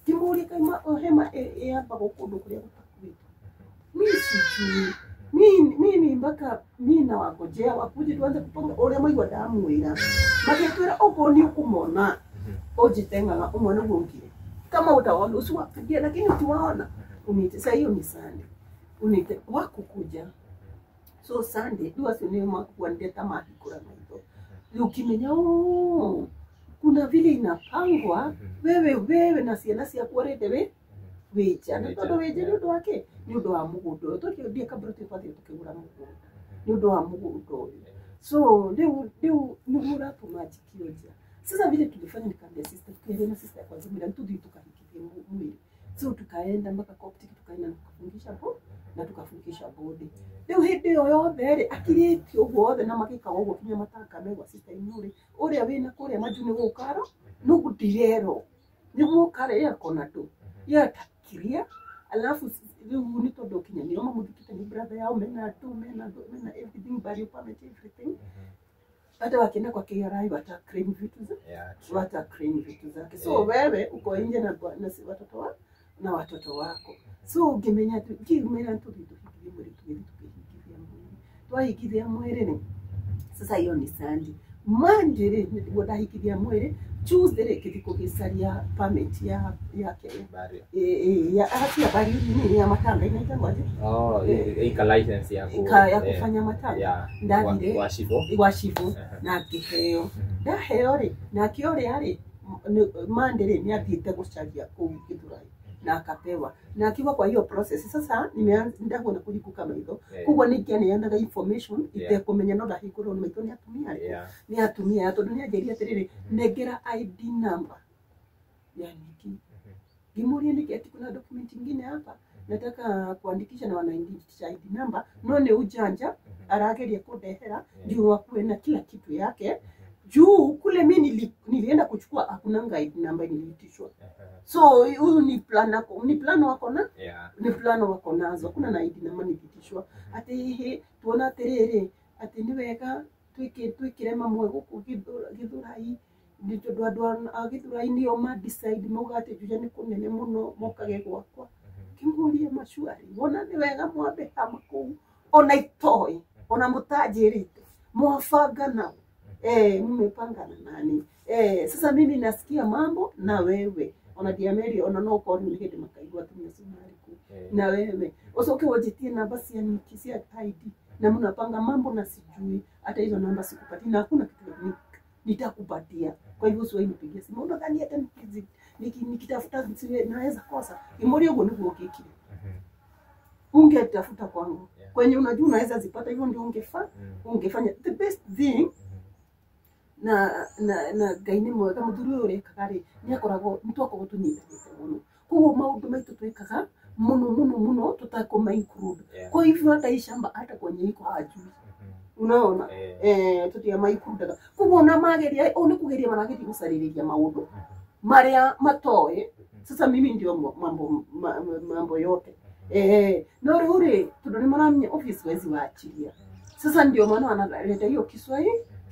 Speaker 2: ngĩmũria kaĩ hema ĩyambagwo kũndũ kũrĩa gũtakuĩtwo. Mi sijui mimi mpaka mi nawangojea wakuje tuanze kupanga ũrĩa maigua ndamwĩra. Magĩtwĩra okorwo nĩ ũkũmona ũnjĩte ũmwe nĩguo ũngire. Kama utaona usiwapigie, lakini ukiwaona uniite. Sasa hiyo ni Sunday, uniite wakukuja. So Sunday rĩu acio nĩo makuandĩta mahingũra maitho. Rĩu ũkĩmenya kuna vile inapangwa, wewe na ciana ciaku already wĩ wĩnja. Na tondũ wĩnja nĩ ũndũ wa kĩ? Nĩ ũndũ wa mũgũnda ũyũ. Tũkĩendia kabura twathiĩ tũkĩgũra mũgũnda nĩ ũndũ wa mũgũnda ũyũ. So rĩu nĩguo ũratũma njikio nja. Sasa vile tulifanya, nikaambia sister, tukaenda na sister kwa Zumira tuthiĩ tukahikithie mwĩrĩ. So tukaenda mpaka Coptic, tukaenda na tukafungisha bo na tukafungisha bodi. Rĩu hĩndĩ ĩyo yothe rĩ akirĩte ũguo othe na magĩkaga ũguo kinya matanga megwa sister in law rĩ, ũrĩa wĩna kũrĩa manju nĩ gũkaro nũgu ndirerwo nĩguo kare yakona ndũ yatakiria. Alafu rĩu nĩ tondũ kinya nĩo mamũthikĩte nĩ brother yao, mena ndũ mena everything, burial permit everything. Hata wakienda kwa KRA wata claim vitu zake. Wata claim vitu zake. So wewe uko nje na watoto wako na watoto wako. So ngimenya ngimenya tuthiĩ tũhikithie mwĩrĩ, tũgĩthiĩ tũkĩhikithia mwĩrĩ. Twahikithia mwĩrĩ rĩ, sasa hiyo ni Sunday. Monday rĩ nĩguo ndahikithia mwĩrĩ. Tuesday rĩ ngĩthiĩ kũgĩcaria permit ya yake ya ya bari nini ya matanga inaitangwa aje?
Speaker 1: Oh, ika license ya
Speaker 2: ya kufanya matanga. Ndathire gwa cibũ na ngĩheo. Ndaheo rĩ nake ũrĩa rĩ Monday rĩ nĩathiĩte gũcaria kũu Gĩthũrai. Na akapewa na akiwa kwa hiyo process sasa nimeanza ndagwo na kũhingũka maitho koguo nĩ information itekũmenya no ndahingũrwo nĩ maitho nĩ atumia arĩkũ nĩ atumia tondũ nĩ anjĩrire atĩrĩrĩ nengera ID number ya Niki ngĩmũria nĩkĩ ati kuna document ingine hapa nataka kuandikisha na wanaandikisha ID number no nĩ ujanja arageria kundehera juu wakuwe na kila kitu yake juu kule mi nilienda kuchukua hakunanga ID number niliitishwa. So huyu ni plan ni plan wako na ni plan wako nazo kuna na ID number niliitishwa ati hihi tuona atiriri ati ni wega twikire mamwe guku Githurai ni tondu andu a Githurai nio ma decide mauga ati Juja ni kunene muno mokage gwakwa kimurie macuari wona ni wega mwambe hama kuu ona itoi ona mutajirite mwabanga nao mmepanga na nani sasa mimi nasikia mambo na wewe ona diameri ona no ko ni hidi makaigua tumia sumari ku na wewe usoke wajitie namba cia Niki cia ID na mnapanga mambo na sijui hata hizo namba sikupati na hakuna kitu nitakupatia. Kwa hivyo usiwahi nipigia simu unadhani hata nikitafuta naweza kosa imori ugo niguo kiki ungetafuta kwangu kwenye unajua unaweza zipata hivyo ndio ungefanya the best thing na na na Ngai nĩ mwega mũthuri ũyũ ũrekaga rĩ nĩ akoragwo nĩ twakoragwo tũnyitanĩte mũno koguo maũndũ maitũ twĩkaga mũno mũno mũno tũtakũma include. Kwa hivyo hata hii shamba hata kwenye iko hajui unaona tutia maikrudaga koguo na mageria o nĩ kũgeria marageria gũcarĩrĩria maũndũ marĩa matoĩ. Sasa mimi ndio mambo yote no rĩu rĩ tondũ nĩ maramenya office wezi waachilia sasa ndio maana wanaleta hiyo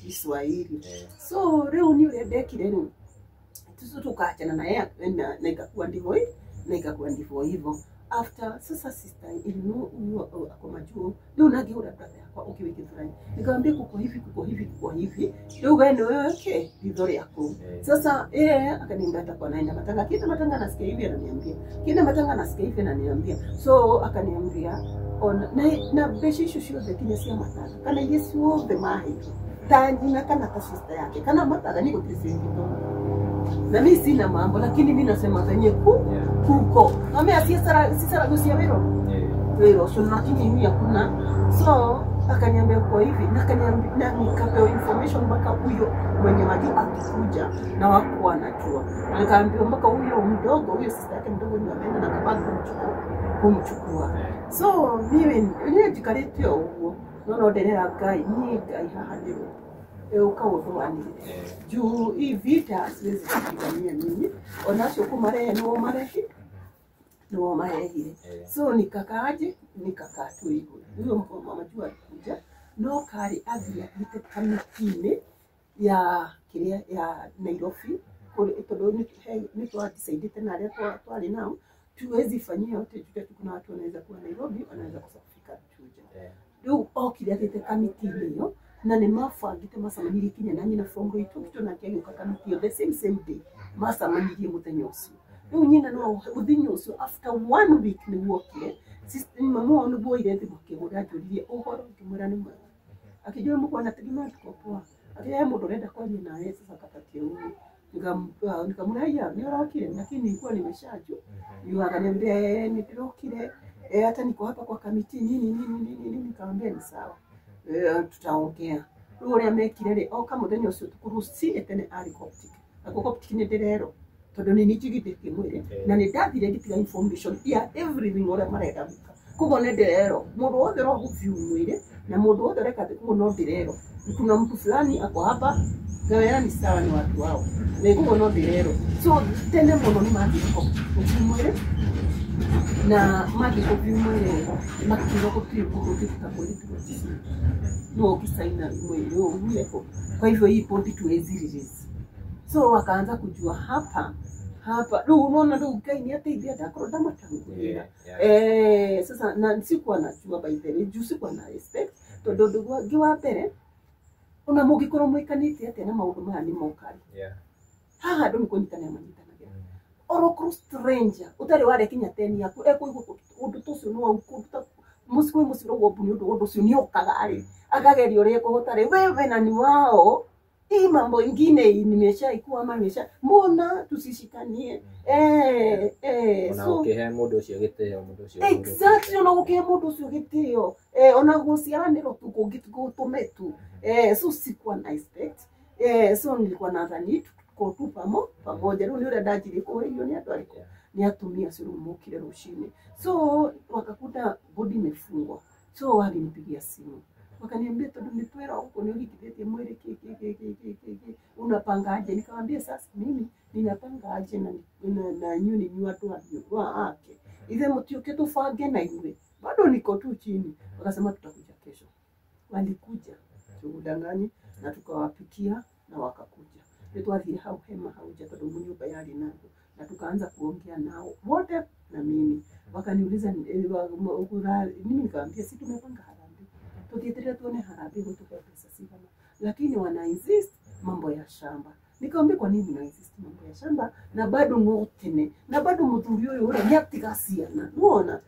Speaker 2: Kiswahili. So rĩu ni ũrĩa ndekire rĩu tusu tukaachana na yeye na ikakuwa ndivyo na ikakuwa ndivyo hivyo. After sasa sister ilinu huyo akoma juu rĩu nangĩhũra brother yakwa ũkĩ Githurai nikamwambia kuko hivi kuko hivi kuko hivi rĩu we nĩ wewe ritho rĩaku. Sasa yeye akaniambia atakuwa naenda matanga kienda matanga nasikia hivi ananiambia kienda matanga nasikia hivi ananiambia. So akaniambia ona na mbeca icio ciothe kinya cia matanga kana iria ciothe maheirwo ta nyina kana ta sister yake kana matanga ni gũtirĩ na mimi sina mambo lakini mimi nasema venye kuko mimi asisara gusia wero wero so lakini mimi hakuna. So akaniambia kwa hivi na akaniambia na nikapewa information mpaka huyo mwenye majuu akikuja na wakuwa anajua nikaambiwa mpaka huyo mdogo huyo sister yake mdogo ndio ameenda na kabaki kumchukua. So mimi nilijikarĩtie ũguo no no nderera Ngai ni Ngai haha nĩwe ũkaũthũanire juu hii vita siwezi kupigania mimi onacio kũmarehe nĩo marehe nĩo marehire. So nikakaaje nikakaa tu hivyo huyo mama juu alikuja no kari athiĩ kamiti-inĩ ya kĩrĩa ya Nairobi tondũ nĩ twadicaidĩte na arĩa twarĩ nao tuwezi fanyia yote Juja kuna watu wanaweza kuwa Nairobi wanaweza kosa kufika Juja. Rĩu okire athiĩte kamiti-inĩ ĩyo na nĩ mabangĩte macemanirie kinya na nyina from Roitokito nake agĩũka kamiti ĩyo the same day macemanirie mũthenya ũcio. Rĩu nyina no mũthenya ũcio after 1 week nĩguo okire mamu wao nĩguo oire thimũ akĩhũra anjũririe ũhoro ngĩmwĩra nĩ mwega akĩnjũria mũkwana tĩri tuko poa akĩra he mũndũ ũrenda kwaria nawe sasa kapatie ũguo nikamwambia nĩ ũrokire lakini nilikuwa nimeshajua. Yeye akaniambia nilirokire hata niko hapa kwa kamiti nini nini nini. Nikamwambia ni sawa tutaongea. Rĩu ũrĩa mekire rĩ oka mũthenya ũcio tũkũrũcinĩ tene arĩ Coptic na Coptic nĩ ndĩrerwo tondũ nĩ njigithĩtie mwĩrĩ na nĩ ndathire ngĩtiga information ya everything ũrĩa marenda gwĩka koguo nĩ ndĩrerwo mũndũ wothe ũragũview mwĩrĩ na mũndũ wothe ũreka koguo no ndĩrerwo kuna mtu fulani ako hapa gawera ni sawa ni watu wao na koguo no ndĩrerwo. So tene mũno nĩ mathire Coptic kũview mwĩrĩ na mathiĩ kũview mwĩrĩ makiuga gũtirĩ mũndũ ũngĩruta mwĩrĩ tiga no ukisaina mwĩrĩ ũũ kwa hivyo hii body tuwezi release. So wakaanza kujua hapa hapa rĩu unaona rĩu Ngai nĩ ateithia ndakorwo ndamatangũrĩra sasa na sikuwa najua by the way juu sikuwa na respect tondũ ũndũ ũngĩ wa mbere ona mũngĩkorwo mwĩkanĩte atĩa na maũndũ maya nĩ mokari haha andũ nĩ kũnyitanĩra manyitanagĩra oro stranger ũtarĩ warĩa kinya teni yaku ekũigua ũndũ ta ũcio nĩ waku mũciĩ kwĩ mũciĩ ũrauga mbu nĩ ũndũ ũndũ ũcio nĩ okaga rĩ akageria ũrĩa ekũhota rĩ wewe na ni wao hii mambo ingine nimeshaikuwa ama nimesha mbona tusishikanie so
Speaker 1: Ũkĩhe mũndũ ũcio gĩtĩo, mũndũ ũcio.
Speaker 2: Exactly, ona gũkĩhe mũndũ ũcio gĩtĩo, ona gũciaranĩrwo tu kũngĩtũme tu. So sikuwa na expect, so nilikuwa nadhani tuko tu pamoja. Rĩu nĩ ũrĩa ndanjirie kũhĩrio nĩ andũ arĩkũ, nĩ atumia acio rĩu mokire rũcinĩ. So wakakuta bodi imefungwa, so walinipigia simu wakaniambia, tondu nĩ twera huko nĩ ũhikithĩtie mwĩrĩ kĩ kĩ kĩ kĩ kĩ kĩ kĩ, unapanga aje? Nikamwambia sasa mimi ninapanga aje na nyinyi ni nyua tu ake ithe mtiuke tubange na inyuĩ, bado niko tu chini. Wakasema tutakuja kesho. Walikuja, tuudanganyi, na tukawapikia na wakakuja. Nĩ twathire hau hema hau nja tondũ nyũmba yarĩ na andũ, na tukaanza kuongea nao wote na mimi. Wakaniuliza mimi nikamwambia si tumepanga harambee, tutieterera tuone harambee gũtũhe pesa cigana, lakini wana insist mambo ya shamba. Nikamwambia kwa nini mna insist mambo ya shamba na bado no tene na bado muthuri uyu ura nĩatiga ciana, nĩwona?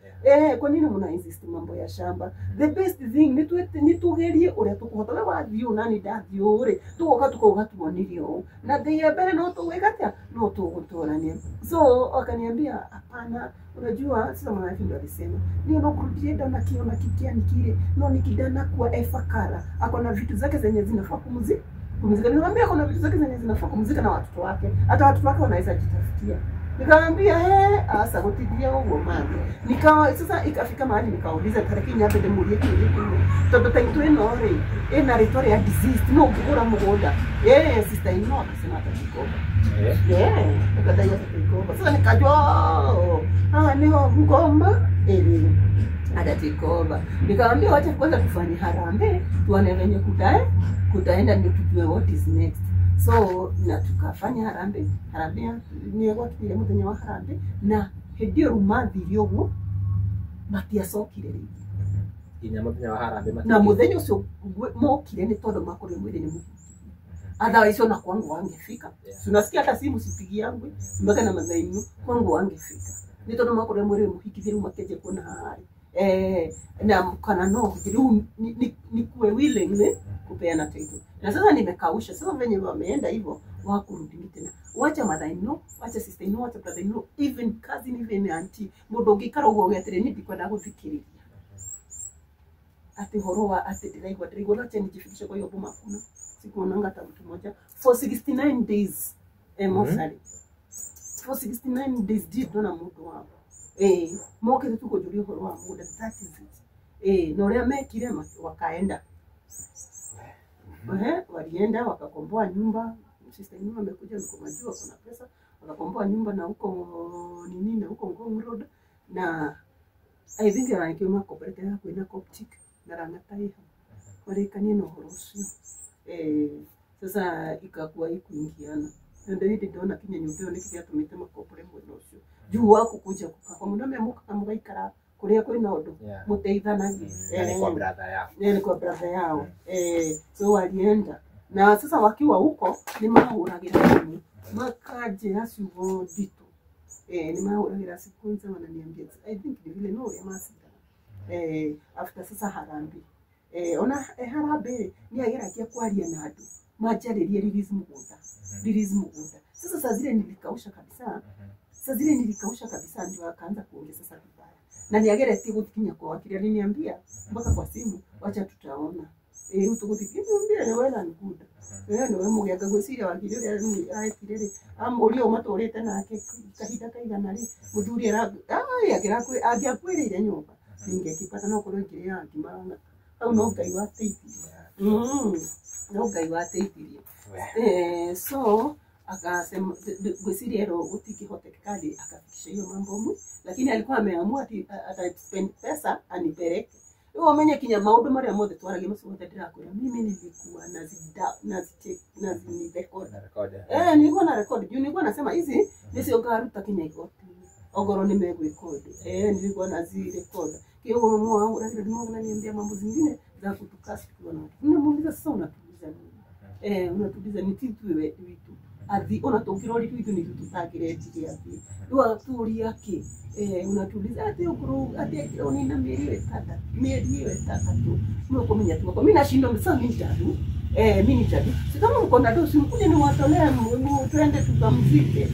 Speaker 2: Kwa nini mna insist mambo ya shamba? The best thing nĩ tugerie ũrĩa tũkũhota. We wathiĩ ũũ nani ndathiĩ ũũ rĩ, tũgoka tũkauga tuonirie ũũ na thĩ ya mbere no tũgwĩka atĩa, no tũgũtũrania. So wakaniambia hapana, unajua sasa mwanamke ndio alisema nio no kurudia na kiona kikiani kile no nikidana kuwa efakara ako na vitu zake zenye zinafaa kumzika. Nikamwambia kuna vitu zake zenye zinafaa kumzika na watoto wake, hata watoto wake wanaweza jitafutia. Nikamwambia asa gutithia uguo mami. Nikawa sasa ikafika mahali nikauliza tariki nyambe ndimurie kiuria kimwe, tondu taitũ ĩno rĩ ĩna rĩtwa rĩa deceased, no ũngĩgũra mũgũnda? Sister in law akasema atajikomba. Akadai atajikomba. Sasa nikajua haha niho ngoma ĩrĩ atajikomba. Nikamwambia wacha kwanza tufanye harambee tuone venye kutaenda ndio tujue what is next. So na tukafanya harambee, harambee nĩ gwakinyire mũthenya wa harambee, na hĩndĩ ĩyo rĩu mathire ũguo matiacokire rĩngĩ
Speaker 1: nginya mũthenya wa harambee.
Speaker 2: Na mũthenya ũcio mokire nĩ tondũ makorire mwĩrĩ nĩ mũhingithie, otherwise ona kwangu wangefika. Si unasikia hata simu sipigi yangu mpaka na mathainyu kwangu wangefika, nĩ tondũ makorire mwĩrĩ mũhingithie, rĩu makĩanjia kuona haharĩ na kana no rĩu nikuwe willingly kupeana title. Na sasa nimekausha sasa venye wameenda hivyo wakurudi tena, wacha mother in law, wacha sister in law, wacha brother in law, even cousin, even auntie. Mũndũ ũngĩikara ũguo ũgeterere niĩ ndikwenda gũthikĩrĩria ati horo wa ati ndĩraigua wacha nijifikishe kwa hiyo boma, hakuna sikuonanga hata mtu mmoja for 69 days. Mosari for 69 days ndona mũndũ wao mokĩte tu kũnjũria ũhoro wa mũgũnda, that is it. Na ũrĩa mekire wakaenda, walienda wakakomboa nyumba. Sister in law amekuja majua kuna pesa, wakakomboa nyumba na huko nini na huko Ngong Road, na I think arangiuma cooperative ya kwina Coptic na Rang'ata iho marĩkanie na ũhoro ũcio. Sasa ikakuwa ikuingiana na ndio hĩndĩ ndona kinya nyũmba ĩyo nĩkĩo gĩatũmĩte makombore mwena ũcio juu wako kuja kukaa kwa mũndũ mũkaga mũgaikara kũrĩa kwĩna ũndũ mũteithanagie.
Speaker 1: Ni
Speaker 2: kwa brother yao. So walienda na sasa wakiwa huko nĩ mahũragĩra thimũ makanjĩra ciugo nditũ. Nĩ mahũragĩra siku wananiambia I think ni vile no ũrĩa macindana after sasa harambee. Ona harambee nĩ ageragia kwaria na andũ manjarĩrie release mũgũnda, release mũgũnda. Sasa saa zile nilikausha kabisa, saa zile nilikausha kabisa, ndio akaanza kuongea sasa vibaya na niageretie gũkinya kwa wakili. Aliniambia mpaka kwa simu, wacha tutaona tũgũthiĩ ni well and good. Nĩwe mũgĩanga gwĩciria wakili ũrĩa aetire rĩ amũria ũũ matũrĩte nake kahinda kaigana rĩ mũthuri angĩakwĩrĩire nyũmba ningĩkĩpata no korwo ingĩrĩaga ngima hau no Ngai wateithirie, no Ngai wateithirie. So akasema gwĩciria ero gũtingĩhotekeka akafikisha hiyo mambo mu, lakini alikuwa ameamua ati ataspend pesa anipeleke. Rĩu ũmenye kinya maũndũ marĩa mothe twaragia macio mothe ndĩrakwĩra, mimi nilikuwa nazirecord. Nilikuwa na record juu nilikuwa nasema hizi nĩcio ngaruta kinya igoti-inĩ ongorwo nĩ megwĩka ũndũ. Nilikuwa nazirecord. Kiugo mama wangu lakini ndio ananiambia mambo zingine za kutukasi tukiwa na watu. Ninamuuliza sasa unatuuliza nini? Unatuuliza ni titu wewe witu. Athi ona tũngĩrori twitũ nĩ ithuĩ tũtangĩretirie athi. Rĩu agatuũria kĩ? Unatuuliza ati ũkũrũ ati akĩronina mĩeri ĩyo ĩtandatũ, mĩeri ĩyo ĩtandatũ. Nĩ ũkũmenya tu. Mimi nashindwa sasa mimi nitadu. Mimi ni jadi. Si kama mko na dosi mkuje niwatolee twende tukamzike.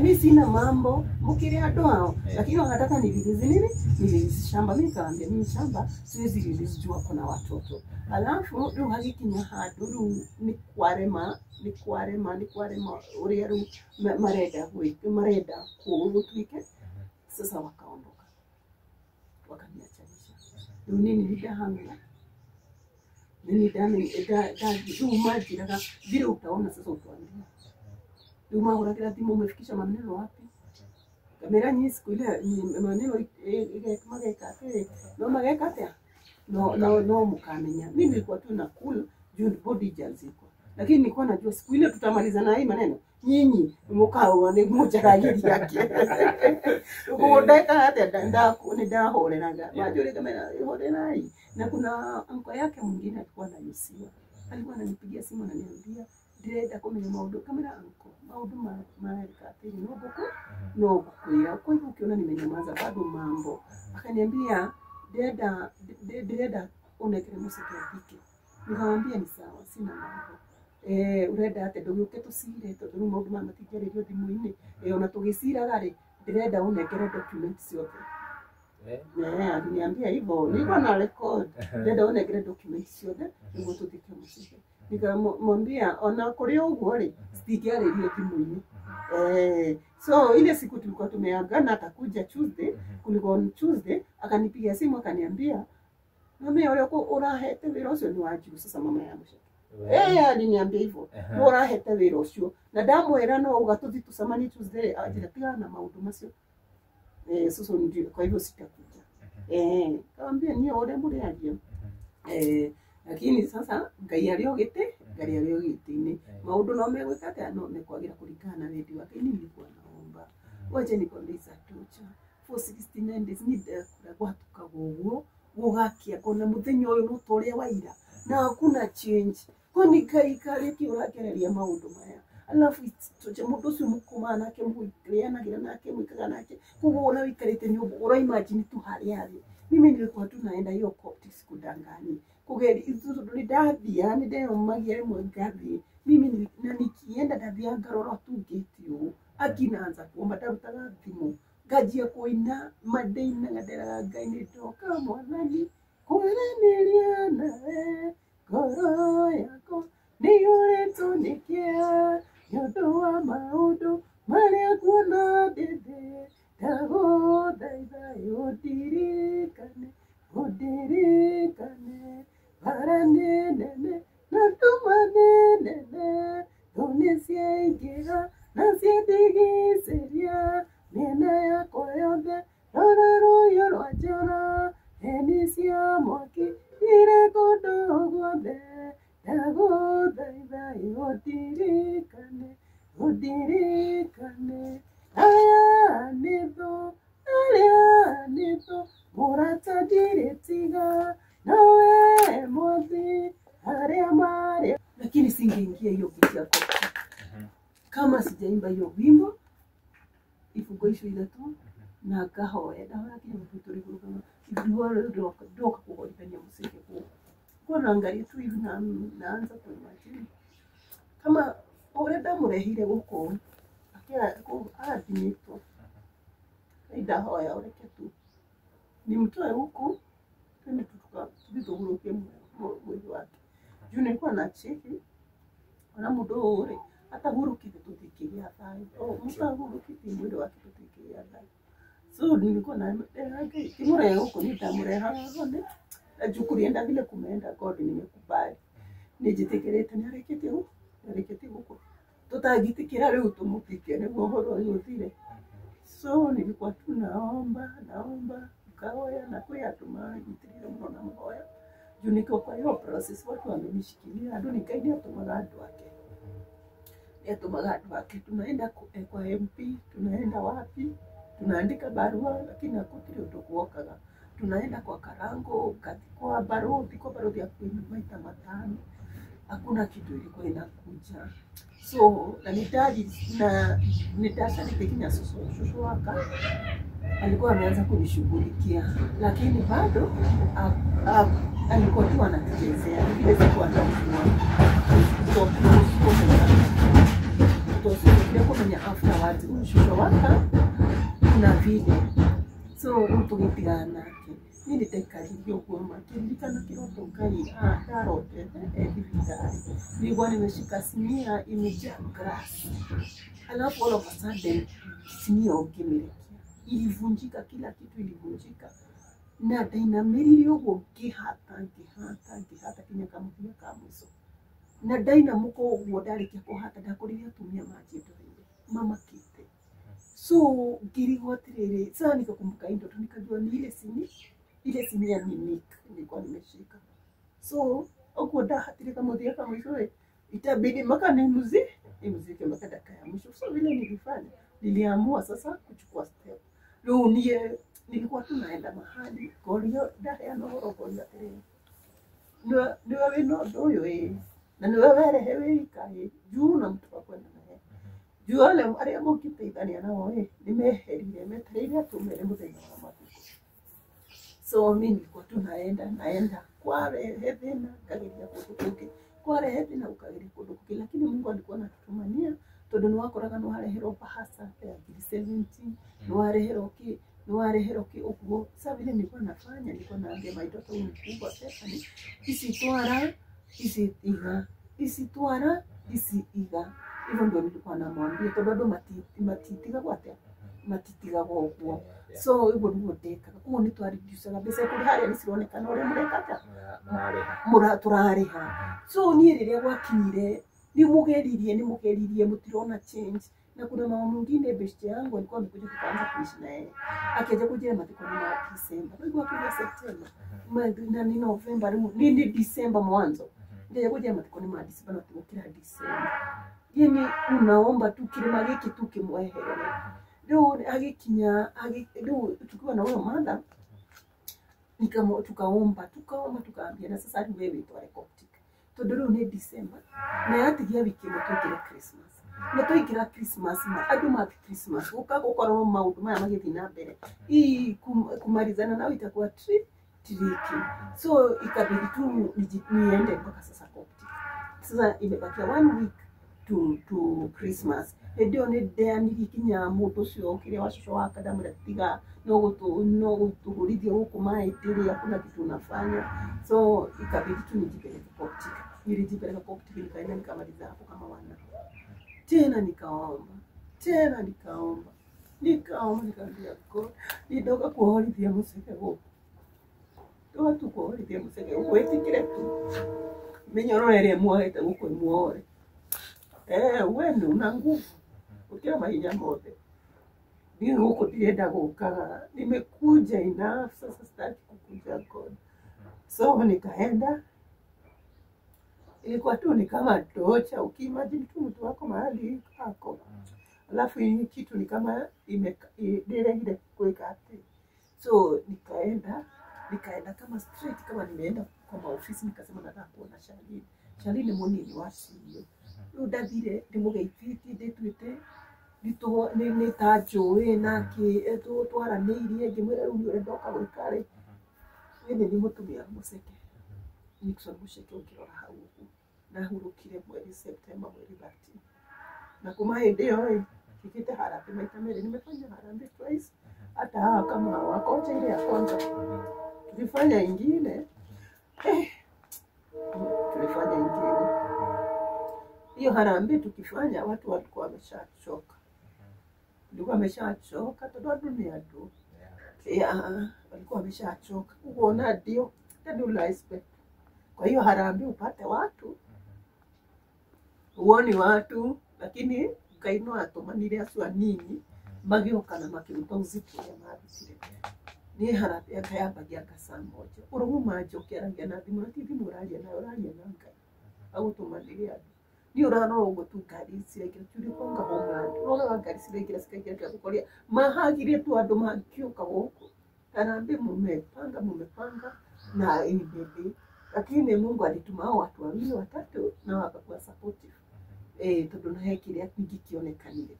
Speaker 2: Mimi sina mambo mkiria andũ ao. Lakini wanataka ni release nini? Ni release shamba. Mimi nikamwambia mimi shamba siwezi release juu kuna watoto. Alafu rĩu hagikinya handũ rĩu nĩ kwarema nĩ kwarema nĩ kwarema ũrĩa rĩu marenda marenda gũtuĩke. Sasa wakaondoka wakaniachanisha. Rĩu niĩ nĩ ndahang'ira nini rĩu manjĩraga vile utaona sasa utuambia. Rĩu mahũragĩra thimũ umefikisha maneno wapi? Kamera nyinyi siku ile maneno mageka atĩrĩ no mageka atĩa no mkamenya. Mimi nilikuwa tu na cool juu body jaziko, lakini nilikuwa najua siku ile tutamaliza na hii maneno nyinyi mukao ni mujaragiria yake uko ndeka atia ndako ni ndahoreraga majuri kamera horerai. Na kuna anko yake mwingine alikuwa anayusiwa, alikuwa ananipigia simu ananiambia ndirenda kumenya maundu kamera anko maundu mareka atiri no buku no bukuira kwa hivyo ukiona nimenyamaza bado mambo. Akaniambia ndĩrenda unekere mũceke thike. Nikamwambia ni sawa sina mambo. Urenda atĩa ndũgĩũke tũcire tondũ rĩu maũndũ maya matingĩarĩrio thimũ-inĩ. Ona tũgĩciraga rĩ ndĩrenda ũnengere document ciothe. Aliniambia hivyo nilikuwa na record ndĩrenda ũnengere document ciothe nĩguo tũthike mũceke. Nikamwambia ona kũrĩ ũguo rĩ citingĩarĩrio thimũ-inĩ. So ile siku tulikuwa tumeagana atakuja Tuesday, kulikuwa on Tuesday akanipigia simu akaniambia mami ũrĩa ũrahete wĩra ũcio nĩ wanjiru. Sasa mama ya mũceke aliniambia hivyo no ũrahete wĩra ũcio na ndamwĩra no uga tũthiĩ tũcemanie Tuesday anjĩra tigana na maũndũ macio. Sasa ndio kwa hivyo sitakuja. Kaambia niĩ ũrĩa mũrĩaria. Lakini sasa Ngai arĩ o gĩtĩ Ngai arĩ o gĩtĩ-inĩ maũndũ no megwĩka atĩa no mekwagira kũringana na wendi wake. Ni nilikuwa naomba waje nikwambie Satocha for 69 days ni ndakura gwatukaga ũguo gũgakia kona mũthenya ũyũ no ta ũrĩa waira na hakuna change kwani Ngai karĩki ũragereria maũndũ maya alafu mũndũ ũcio mũkũmaga nake mũrĩanagĩra nake mwĩkaga nake koguo ona wĩikarĩte nyũmba ũra imagine tu harĩa arĩ. Mimi nilikuwa tu naenda hiyo Coptic sikudangani kugeri tondũ nĩndathiaga nĩndeyũmagia rĩmwe ngathiĩ mimi na nikienda ndathiaga ngarora tu ngĩti ũũ akinaanza kuomba ndarutaga thimũ nganjia kũina mandeinaga nderaga Ngai nĩ ndoka mwathani kwaranĩria nawe ngoro yakwa nĩiyũrĩtwo nĩ kĩeha nĩ ũndũ wa maũndũ marĩa nguona ndĩ thĩ ndagũthaitha ũndirikane ũndirikane mbara nĩ nene na nduma nĩ nene thũ nĩciaingĩha na ciandigicĩria mĩena yakwa yothe rora rũhiũ rwa njora heni cia mwaki irĩ kũndũ guothe ndagũthaitha ũndirikane ũndirikane aya nĩ thũ arĩa nĩ thũ mũrata ndirĩtiga nawe mwathi arĩa marĩ. Lakini singeingia hiyo kiti ya Coptic kama sijaimba hiyo wimbo ifungo icio ithatũ na ngahoya ndahoya kinya mũtwe tũrĩ kũrũgama ndoka kũgorithania mũceke kũu kwa naangalia tu hivi na naanza kuimagine kama ũrĩa ndamũrehire gũkũ arathimĩtwo ndahoya ũreke tu nimtoe huku twende tuthiĩ tũhurũkie mwĩrĩ wake juu nilikuwa na cheki ona mũndũ ũyũ rĩ atahurũkĩte tũtingĩgĩa thayũ mũndũ ahurũkĩtie mwĩrĩ wake tũtingĩgĩa thayũ. So nilikuwa na kimũrehe gũkũ nĩ ndamũrehaga hone na juu kũrĩenda vile kumeenda God nimekubali nĩnjĩtĩkĩrĩte nĩarĩkĩtie nĩarĩkĩtie gũkũ tũtangĩtĩkĩra rĩu tũmũthike nĩguo ũhoro ũyũ ũthire. So nilikuwa tu naomba naomba ngahoya na kwĩ andũ manyitĩrĩire mũno na mahoya juu niko kwa hiyo process watu wamenishikilia andũ nĩ Ngai nĩatũmaga andũ ake nĩatũmaga andũ ake tunaenda kwa MP tunaenda wapi tunaandika barua lakini hakutirĩ ũndũ guokaga tunaenda kwa Karango kwa barothi hakuhĩ maita matano hakuna kitu ilikuwa inakuja. So na nĩndacarĩtie nginya cũcũ waka Alikuwa ameanza kunishughulikia, lakini bado alikuwa tu anatuchezea. Vile sikuwa najua. Kumenya afterwards ushusho waka kuna vile. So tũgĩtigana nake. Niĩ nĩndaikarire ũguo ma ngĩririkana kĩroto Ngai ndarotete e thibitarĩ. Nilikuwa nimeshika sinia imejaa grass. Alafu all of a sudden sinia ũngĩmĩrekia ilivunjika, kila kitu ilivunjika. Na ndainamĩrire ũguo ngĩhata ngĩhata ngĩhata kinya kamũthia ka mũico. Na ndainamũka ũguo ndarĩkia kũhata ndakorire atumia manjĩtoreire mamakĩte. So ngĩrigwo atĩrĩrĩ, sasa nikakumbuka hii ndoto nikajua ni ile sinia ni Nick nilikuwa nimeshika. So ũguo ndahatire kamũthia ka mũico rĩ, itabidi mpaka nimzike mpaka dakika ya mwisho. So vile nilifanya, niliamua sasa kuchukua step. Rĩu niĩ nilikuwa tu naenda mahali ngorio ndaheana ũhoro ngorio atĩrĩrĩ, nĩwe wĩna ũndũ ũyũ ĩĩ, na nĩwe werehe wĩ ika ĩĩ, juu na mtu wa kwenda naye. Juu wale arĩa mũngĩteithania nao ĩ, nĩmeherire metereire atũmere mũthenya wa mathiko. So mi nilikuwa tu naenda kwarehe thĩna ngageria kũndũ kũngĩ, kwarehe thĩna ũkageria kũndũ kũngĩ, lakini Mungu alikuwa anatutumania tondũ nĩwakoraga nĩwareherwo bahasa ya ngiri 70, nĩwareherwo kĩ, nĩwareherwo kĩ ũguo. Sasa vile nilikuwa nafanya, nilikuwa naambia my daughter huyu mkubwa Stephanie, ici twara, ici iga, ici twara, ici iga. Hivyo ndio nilikuwa namwambia tondũ andũ matitigagwo atĩa, matitigagwo ũguo. So ũguo nĩguo ndekaga. Koguo nĩ twareducaga mbeca kũrĩ harĩa nĩ cironekana ũrĩa mũreka atĩa, tũrarĩha. So niĩ rĩrĩa gwakinyire nĩmũgeririe mũtirona change. Na kuna mama mwingine beshte yangu alikuwa amekuja tukaanza kuishi na yeye. Akaja kuja mathiko ni ma December. Nilikuwa kuja September. Na ni November, ni December mwanzo. Ndio kuja mathiko ni ma December na tukira December. Yani unaomba tu kirima giki tu kimweherere. Rĩu agikinya rĩu tukiwa na huyo madam tukaomba tukaambia na sasa rĩu wewe tware Coptic. Tondũ rĩu nĩ December na yatigia wiki ĩmwe tũingĩre Christmas. Na twaingĩra Christmas ma andũ mathi Christmas gũka gũkorwo maũndũ maya magĩthiĩ na mbere. Hii kumalizana nao itakuwa tricky. So ikabidi tu niende mpaka sasa Coptic. Sasa imebakia 1 week to Christmas. Hĩndĩ ĩyo nĩ ndeanirie kinya mũndũ ũcio ũkĩrĩa wa cũcũ waka ndamwĩra tiga no gũtũhũrithia gũkũ maĩ ndĩrĩ hakuna kitu unafanya. So ikabidi tu nijipeleke Coptic. Nilijipeleka Coptic nikaenda nikamaliza hapo kama wana. Tena nikaomba. Nikaomba nikaambia God, nindoka kuhorithia mũceke gũkũ. Ndoka tu kuhorithia mũceke gũkũ ĩtĩkĩre tu. Mĩnyororo ĩrĩa muohete gũkũ ĩmuohore. We nĩ una nguvu gũkĩra mahinya mothe. Niĩ gũkũ ndirenda gũkaga, nimekuja enough, sasa sitaki kukuja God. So nikaenda, ilikuwa tu ni kama tocha, ukiimagine tu mtu wako mahali ako. Alafu hii kitu ni kama imeregire kuweka ati. So nikaenda kama straight, kama nimeenda kwa maofisi, nikasema nataka kuona Charlene. Charlene munini wa CEO. Rĩu ndathire ndĩmũgeithĩtie ndĩtuĩte nĩ ta njũĩ nake twaranĩirie ngĩmwĩra rĩu nĩ ũrĩa ndoka gwĩka rĩ, niĩ nĩ niĩ mũtumia Mũceke, Nixon Mũceke ũngĩrora hau ũguo. Nahurũkire mweri September mweri 13. Na kuma hĩndĩ ĩyo rĩ, njĩkĩte harambee maita merĩ, nimefanya harambee twice. Hata hawa kama hawakocha ile ya kwanza tulifanya ingine, tulifanya ingine. Hiyo harambee tukifanya watu walikuwa wameshachoka. Walikuwa wameshachoka tondũ andũ nĩ andũ. Yeah, walikuwa wameshachoka. Kuona ndio ndio respect. Kwa hiyo harambee upate watu, uone watu, lakini Ngai no atũmanire acio anini magĩũka na makĩruta ũzito ũrĩa marutire. Niĩ harambee yambagia anga saa moja. Ũrũguma njoki aragia na thimũ, na ti thimũ ũraria nayo, ũraria na Ngai. Agũtũmanĩre andũ. Niĩ ũrarora ũguo tu ngari ciraingĩra, tulikonga homeland. Ũroraga ngari ciraingĩra cikaingĩra gũkoria mahagire tu andũ mangĩũka gũkũ. Harambee mumepanga na ibidi. Lakini Mungu alituma hao watu wawili watatu na wakakuwa supportive. Tondũ na he kĩrĩa kĩngĩ kĩonekanire.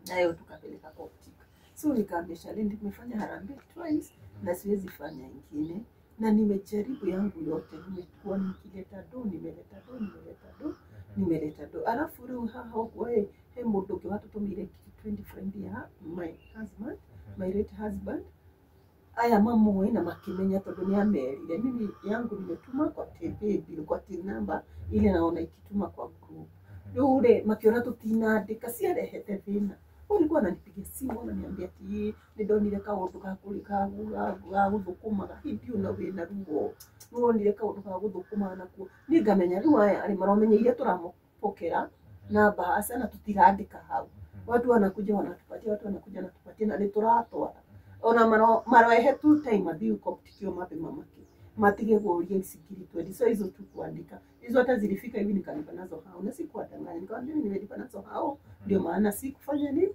Speaker 2: Nayo tukapeleka Coptic. So nikaambia Shalini, nimefanya harambee twice na siwezi fanya ingine, na nimejaribu yangu yote, nimekuwa nikileta do, nimeleta do, nimeleta do, nimeleta do. Alafu rĩu haha ũguo ĩ, he mũndũ ũngĩ watũtũmĩire 20 friend ya my husband, my late husband. Aya mamoĩ na makĩmenya tondũ nĩ amerire mimi yangu nimetuma kwa TV bill, kwa till number ile naona ikituma kwa group. Rĩu rĩ makĩona tũtinandĩka, ciarehete thĩna. Alikuwa ananipigia simu ananiambia ati nĩ ndonire kaũndũ ga gũthũkũmaga hĩndĩ ĩyo na wĩna ruo, nĩwonire kaũndũ ga gũthũkũmaga nakuo. Niĩ ngamenya rĩu aya arĩ maromenya iria tũramũpokera na bahasha na tũtirandĩka hau. Watu wanakuja wanatupatia, watu wanakuja wanatupatia na nĩ tũratwara. Ona maroehe tu time athiĩ Coptic mabe mamake matige kuuria ici 20,000. So hizo tu kuandika hizo, hata zilifika hivi nikalipa nazo hao, na sikuwadanganya, nikamwambia nimelipa nazo hao, ndio maana sikufanya nini,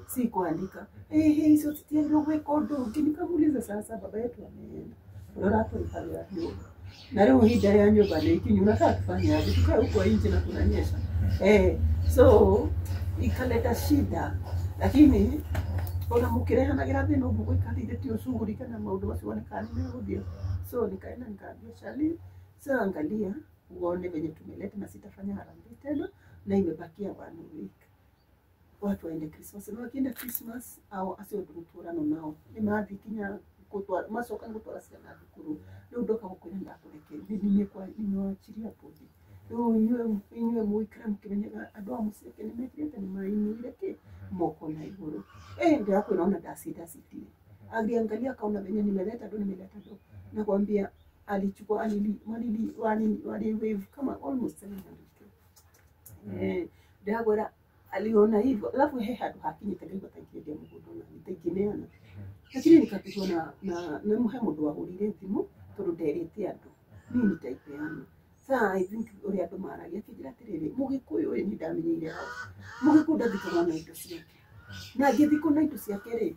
Speaker 2: sikuandika. Hizo titiagirwo gwĩka ũndũ ũngĩ. Nikamuuliza sasa, baba yetu ameenda rora tũrĩhagĩra nyũmba na rĩu ihinda rĩa nyũmba nĩ ikinyu, unataka tufanye aje? Tukae huko nje na kunanyesha. So ikaleta shida, lakini ona mũkĩrehanagira thĩna ũguo gũikarĩire ti ũcugurike na maũndũ macio wone kana nĩmegũthiĩ. So nikaenda nikaambia Shalini, so angalia uone venye tumeleta na sitafanya harambee tena, na imebakia 1 week watu waende Christmas. Na wakienda Christmas au acio tũgũtũrano nao nĩ mathiĩ kinya gũtwara macoka nĩ gũtwara ciana thukuru. Rĩu ndoka gũkwĩra ndakũrekereria, nimewachiria bodi. Rĩu inyuĩ mũikare mũkĩmenyaga andũ a mũciĩ ake nĩmekire atĩa, nĩmainuire kĩ moko na igũrũ. Ndĩrakwĩra ona ndacindacindire. Aliangalia akaona venye nimeleta do, nimeleta do. Nakwambia alichukua wali wave kama almost 700K. Ndĩrakwĩra aliona hivyo. Alafu he handũ hakinyĩte ngaigua ta ingĩendia mũgũnda ona ta ingĩneana. Lakini nikapigwa na he mũndũ wahũrire thimũ tondũ nderĩte andũ niĩ nitaipeana. Sasa I think ũrĩa andũ maragia akĩnjĩra atĩrĩrĩ, mũgĩkũyũ ũyũ niĩ ndamenyeire hau, mũgĩkũyũ ndathikagwo na indo ciake, na angĩthikwo na indo ciake rĩ,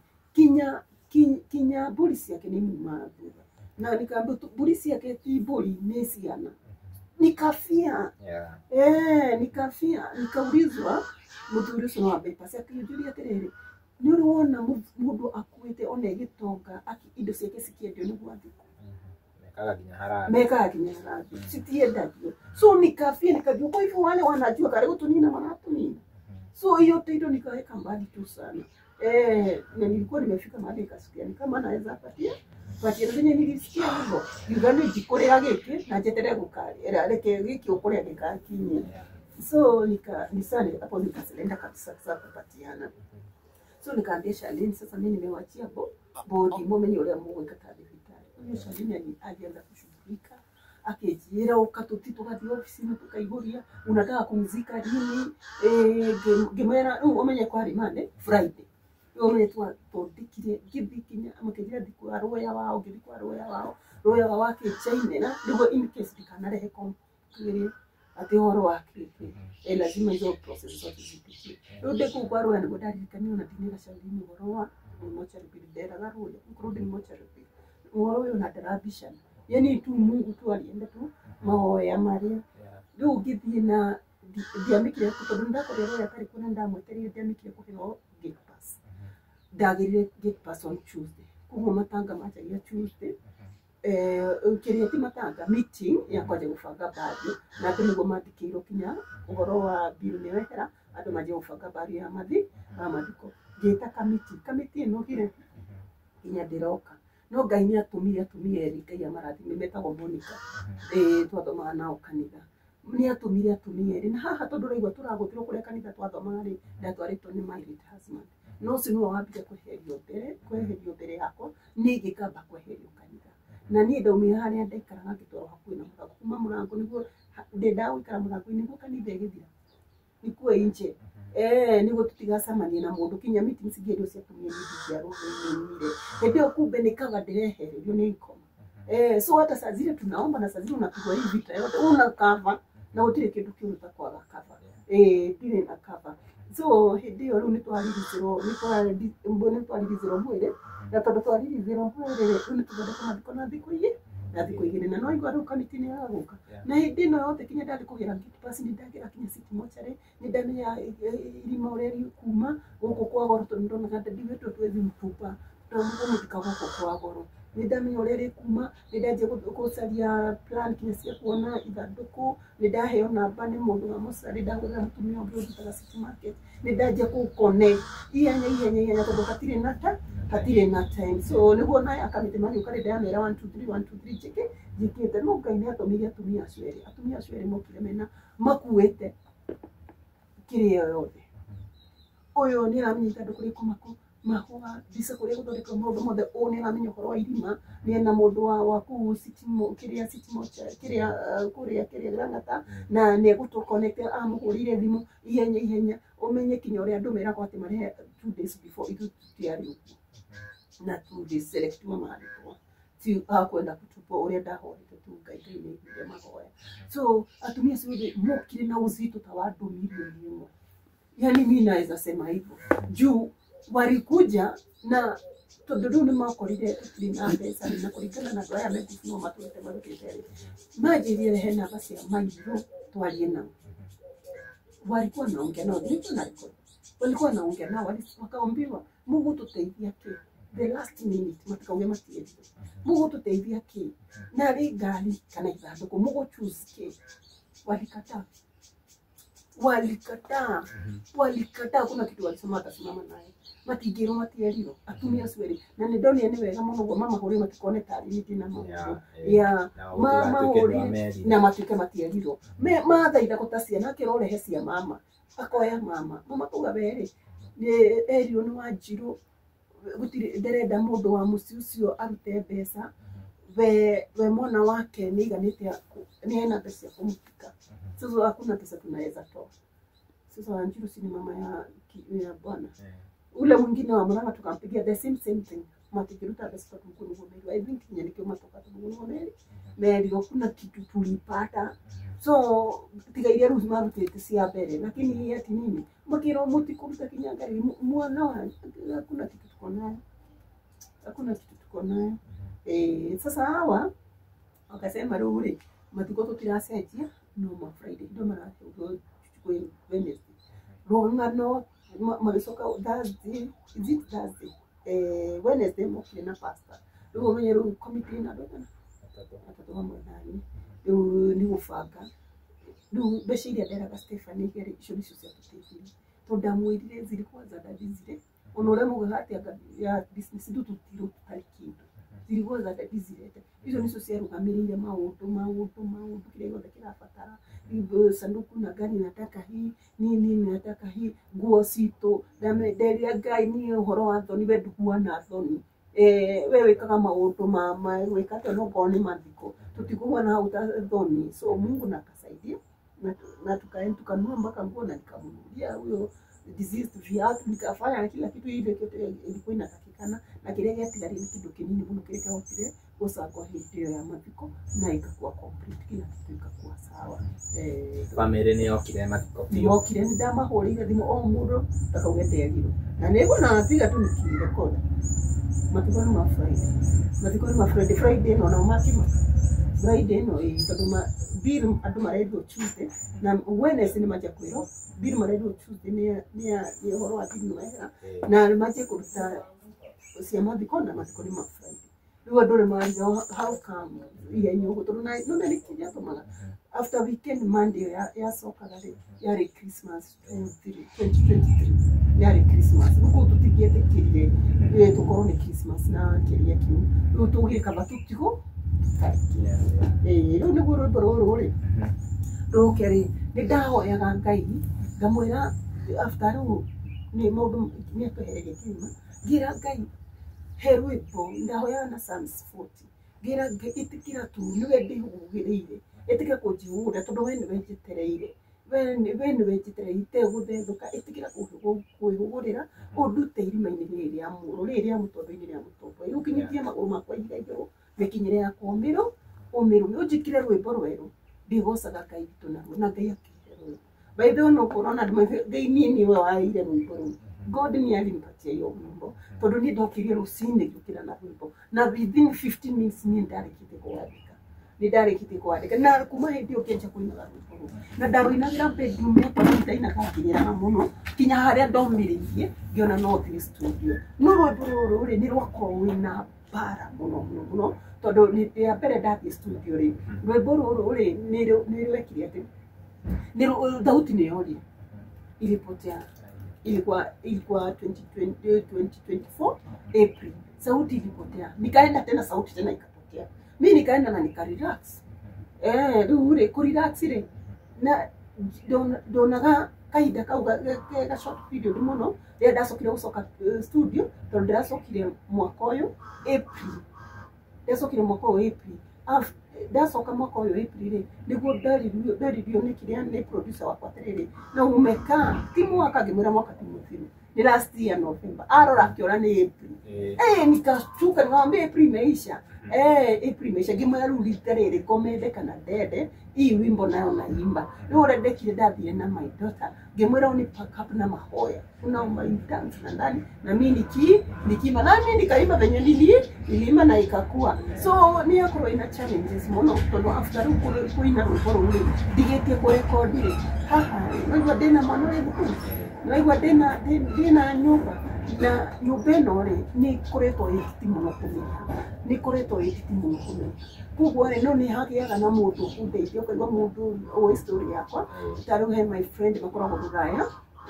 Speaker 2: kinya mbũri ciake nĩ imumaga thutha. Na nikaambiwa mbũri ciake ti mbũri nĩ ciana. Nikafia. Nikafia, nikaulizwa mũthuri ũcio no wa bypass akĩnjũria atĩrĩrĩ, nĩ ũrĩ wona mũndũ akuĩte ona ĩgĩtonga indo ciake cikĩendio nĩguo athikwo?
Speaker 1: Mekaga nginya harambee.
Speaker 2: Mekaga nginya harambee, citiendagio. So nikafia, nikajua kwa hivyo wale wanajua karibu tunina wanatunina. So hiyo tindo nikaweka mbali tu sana. Na nilikuwa nimefika mahali nikasikia ni kama naweza patia patia venye nilisikia hivyo Uganda jikorera giki na njetere gukari era reke giki ukuria gikakinye. So nisani hapo nikaselenda kabisa sasa kupatiana. So nikaambia Shalini, sasa mimi nimewachia bodi mumenye uria mugwika ta thibitarĩ. Huyo Shalini alianza kushughulika akĩnjĩra ũka tũthiĩ tũgathiĩ ofici-inĩ tũkaihũria, unataka kumzika lini? Ngĩmwĩra rĩu ũmenye kwarĩ Monday, Friday. Rĩu ũmenye twandĩkire ngĩthiĩ kinya makĩnjĩra thiĩ kwa rũya wao, ngĩthiĩ kwa rũya wao, rũya wao akĩnjainĩra nĩguo in case ndikanarehe kĩrĩa atĩ ũhoro wa kĩkĩ, lazima hizo process zote zipitie. Rĩu ndĩ kũu kwa rũya nĩguo ndaririkanire ona ndinĩra Shalini ũhoro wa mochari bill, nderaga rũya including mochari bill, ũhoro ũyũ na ndarabicana, yani tu Mungu tu alienda tu mahoya marĩa. Rĩu ngĩthiĩ na ndiamĩkire tondũ nĩndakorire rũya atarĩ kuo na ndamwetereire, ndiamĩkire kũheo gate pass. Ndagĩrire gate pass on Tuesday, koguo matanga manjagia Tuesday. Kĩrĩa ti matanga, meeting ya kwanja gũbanga mbario, na andũ nĩguo mandĩkĩirwo kinya ũhoro wa bill nĩ wehera, andũ manjie gũbanga mbario ya mathiko. Ngĩta kamiti, kamiti ĩno ngire nginya ndĩroka, no Ngai nĩ atũmire atumia erĩ, Ngai amarathime, metagwo Monica, twathomaga nao kanitha. Nĩ atũmire atumia erĩ, na haha tondũ ũraigua tũragũtirwo kũrĩa kanitha twathomaga rĩ, ndatwarĩtwo nĩ my late husband. No ũcio nĩwe wambire kweherio mbere yakwa, niĩ ngĩkamba kweherio kanitha. Na niĩ ndaumire harĩa ndaikaraga ngĩtwarwo hakuhĩ na mũrango, kuma mũrango nĩguo ndendaga gũikara mũrango-inĩ nĩguo kanitha ĩgĩthira, nikuwe nje. Nĩguo tũtigacemanie na mũndũ kinya meetings ingĩrwo cia atumia niĩ ndingĩarũgamire. Hĩndĩ ĩyo kumbe nĩ kaba ndĩrehererio nĩ ikoma. So hata saa zile tunaomba na saa zile unapigwa hii vita yote una cover na gũtirĩ kĩndũ kĩũru ta kwaga cover. Ndirĩ na cover. So hĩndĩ ĩyo rĩu nĩtwaririthirwo mwĩrĩ, na tondũ twaririthirwo mwĩrĩ rĩu nĩtũthondeka mathiko na thikũ igĩrĩ, Na thikũ igĩrĩ na no igua rĩu kamĩtĩ nĩ yagũka. Na hĩndĩ ĩno yothe kinya ndathiĩ kũgĩra gate pass nĩ ndagĩra kinya city mortuary, nĩ ndamenya irima ũrĩa rĩkuma gũkũ kwa goro tondũ ndonaga ndadi wetũ twethi mpupa tũmũthika gũkũ kwa goro. Nĩ ndamenya ũrĩa rĩkuma, nĩ ndanjia gũcaria plan kinya cia kuona ithandũkũ, nĩ ndaheo namba nĩ mũndũ wa mũcarĩ, ndahũrĩra mũtumia ũngĩ ũrutaga city market, nĩ ndanjia kũ connect ihenya ihenya ihenya tondũ hatirĩ na ta hatirĩ na time. So nĩguo na akamĩtĩ magĩũka rĩ ndamera 1 2 3 1 2 3 njĩke njĩkĩte. No Ngai nĩ atũmire atumia acio erĩ, atumia acio erĩ mokire mena makuĩte kĩrĩa yothe. Ũyũ nĩ aramenya ithandũkũ rĩkuma kũ, mahũa, mbica kũrĩa gũthondekwo maũndũ mothe. Ũyũ nĩ aramenya ũhoro wa irima, nĩ ena mũndũ wa kũu city kĩrĩa city mortuary kĩrĩa kũrĩa kĩrĩa Lang'ata, na nĩ egũtũ connect amũhũrĩire thimũ ihenya ihenya ũmenye kinya ũrĩa andũ meragwo atĩ marehe 2 days before, ithuĩ tũtiarĩ ũguo na tuliselectiwa marĩtwa ti hakwenda kũtupwo ũrĩa ndahorete tu Ngai Ngai nĩ aiguire mahoya. So atumia acio othe mokire na uzito ta wa andũ milioni 1. Yani mi naweza sema hivyo juu walikuja na tondũ rĩu nĩ makorire tũtirĩ na mbeca na kũringana na andũ aya megucinwo matũrĩte marutĩte rĩ, manjĩrire rehe namba cia mairũ twarie nao. Walikuwa naongea nao, nilikuwa na record. Walikuwa naongea nao, wakaambiwa mũgũtũteithia kĩ the last minute, matikauge matiendire, mũgũtũteithia kĩ narĩ ngari kana ithandũkũ, mũgũ choose kĩ. Walikataa, walikataa, walikataa. Kuna kitu walisema watasimama naye, matingĩrwo matierirwo atumia acio erĩ. Na nĩ ndonire nĩ wega mũno ũguo mamahũrire matikone tarĩ niĩ ndĩna maũndũ ya mamahũrire na matuĩke matierirwo. Mathaitha ta ciana akĩrwo ũrehe cia mama, akoya mama, mama kauga we rĩ nĩ erirwo nĩ Wanjirũ gũtirĩ nderenda mũndũ wa mũciĩ ũcio arute mbeca, we mwana wake nĩ aiganĩte nĩ ena mbeca cia kũmũthika. Sasa hakuna pesa tunaweza toa. Sasa Wanjiru si ni mama ya bwana. Ule mwingine wa Murang'a tukampigia the same thing. Matikiruta pesa kwa mkono wa Mary. I think nyanike matoka tu mkono wa Mary. Mary hakuna kitu tulipata. So tiga iria rĩu marutĩte cia mbere, lakini hii ati nini? Makĩrwo mũtikũruta kinya ngari mwana wa hakuna kitu tuko nayo. Hakuna kitu tuko nayo. Sasa hawa wakasema rĩu rĩ mathiko tũtiracenjia no ma Friday ndo marathwo Wednesday. Rũng'ano magĩcoka Thursday, is it Thursday? Wednesday mokire na pastor. Rĩu ũmenye rĩu committee ĩna andũ aigana? Atatũ hamwe nani. Rĩu nĩ gũbanga. Rĩu mbeca iria nderaga Stephanie rĩ, icio nĩcio ciatũteithirie. Tondũ ndamwĩrire zilikuwa za dadi zile. Ona ũrĩa mugaga atĩ anga ya business ndũ tũtirwo tũtarĩ kĩndũ. Zilikuwa za dadi zilete. Icio nĩcio ciarũgamĩrĩire maũndũ maũndũ maũndũ kĩrĩa gĩothe kĩrabatara. Sanduku na gari nataka hii, nini nataka hii, nguo citũ. Nderire Ngai niĩ ũhoro wa thoni we nduhuana thoni. We wĩkaga maũndũ ma gwĩka atĩa no ngorwo nĩ mathiko. Tũtikũhuana hau ta thoni. So Mungu na akasaidia na tukanunua mpaka nguo na nikamnunulia huyo diseased viatu, nikafanya na kila kitu ile kyote ilikuwa inatakikana, na kĩrĩa gĩatigarire nĩ kĩndũ kĩnini mũno kĩrĩa kĩahotire gũcangwo hĩndĩ ĩyo ya mathiko na ikakuwa complete, kila kitu ikakuwa sawa.
Speaker 1: Famĩlĩ nĩ yokire mathiko biũ.
Speaker 2: Nĩmokire, nĩ ndamahũrĩire thimũ o mũndũ akauga nderirwo, na nĩguo tiga tu nikirekoda mathiko nĩ ma Friday, mathiko nĩ ma Friday, Friday ĩno nao makĩmaka Friday ĩno ĩĩ, tondũ bill andũ marerirwo Tuesday na Wednesday nĩ manjia kwĩrwo bill marerirwo Tuesday nĩ ũhoro wa bill nĩ wehera na manjie kũruta cia mathiko na mathiko nĩ ma Friday. Rĩu andũ nĩ marigwo how come ihenya ũguo, tondũ nona nĩkĩ gĩatũmaga after weekend Monday ĩyo yacokaga rĩ yarĩ Christmas 2023 yarĩ Christmas. Rĩu kũu tũtingĩetĩkĩrire tũkorwo nĩ Christmas na kĩrĩa kĩu, rĩu tũgire kaba tũtigwo tũtarĩ. Rĩu nĩguo rwĩmbo rũrũ rĩ rũke rĩ, nĩ ndahoyaga Ngai ngamwĩra after rĩu nĩ maũndũ nĩ atwehereria kĩrima, ngĩra Ngai he rwĩmbo ndahoyaga na Psalms 40 ngĩra Ngai ĩtĩkĩra tu nĩwe ndĩhũgĩrĩire, ĩtĩkĩra kũnjihũgũra tondũ we nĩwe njetereire, we nĩwe njetereire itegũthethũka, ĩtĩkĩra kwĩhũgũrĩra ũndute irima-inĩ rĩrĩ rĩa mũro rĩrĩ rĩa mũtondo-inĩ rĩa mũtondo, ũkinyithie magũrũ makwa ihiga igũrũ mĩkinyĩre yakwa ũmĩrũ ũmĩrũme, ũnjĩkĩre rwĩmbo rwerũ ndĩgocaga Ngai witũ naruo, na Ngai akĩhe rwĩmbo. By the way no ũkorwo na Ngai niĩ nĩwe waheire rwĩmbo rũu, God nĩ alinipatia hiyo wimbo tondũ niĩ ndokĩrire rũcinĩ ngĩũkĩra na rwĩmbo na within 15 minutes niĩ ndarĩkĩtie kũwandĩka. Nĩ ndarĩkĩtie kwandĩka na kuma hĩndĩ ĩyo ngĩanjia kũinaga rwĩmbo rũu na ndarũinagĩra bedroom yakwa nĩ ndainaga ngĩrĩraga mũno kinya harĩa ndomĩrĩirie ngĩona no thiĩ studio. No rwĩmbo rũrũ rĩ nĩ rwakorwo rwĩna mbara mũno mũno mũno tondũ nĩ rĩa mbere ndathiĩ studio rĩ rwĩmbo rũrũ rĩ nĩ rwekire atĩ thauti nĩ yorire, ilipotea. Ilikuwa 2020, 2024 April, sauti ilipotea. Nikaenda tena, sauti tena ikapotea. Mi nikaenda na nikarelax. Rĩu rĩ kũrelax rĩ na ndonaga kahinda kau ga short period mũno rĩrĩa ndacokire gũcoka studio tondũ ndĩracokire mwaka ũyũ April. Ndacokire mwaka ũyũ April. Ndacoka mwaka ũyũ April rĩ nĩguo nderirio nĩ kĩrĩa nĩ producer wakwa atĩrĩrĩ na umekaa ti mwaka, ngĩmwĩra mwaka ti mũthiru, ni last year November. Arora akĩona nĩ April. Nikastuka nikamwambia April imeisha. April imeisha. Ngĩmwĩra rĩu rita rĩrĩ ngomende kana ndende hii wimbo nayo naimba. Rĩu ũrĩa ndekire ndathire na my daughter ngĩmwĩra uni pack up na mahoya unaomba in tongues na ndani na mimi nikiimba na mimi nikaimba venye niliimba na ikakua. So nĩ yakorwo ina challenges mũno tondũ after rĩu kũina rwĩmbo rũu rĩ ndigĩtie kũrekodi rĩ haha naigua ndĩna mwana wĩ thukuru, naigua ndĩna nyũmba na nyũmba ĩno rĩ nĩ ĩkoretwo ĩ hiti mũno kũmĩrĩha, nĩ ĩkoretwo ĩ hiti mũno kũmĩrĩha. Koguo rĩ no nĩ hagĩaga na mũndũ ũkũndeithia ũkaigua mũndũ ũĩ story yakwa. Ta rĩu he my friend makoragwo Rũraya,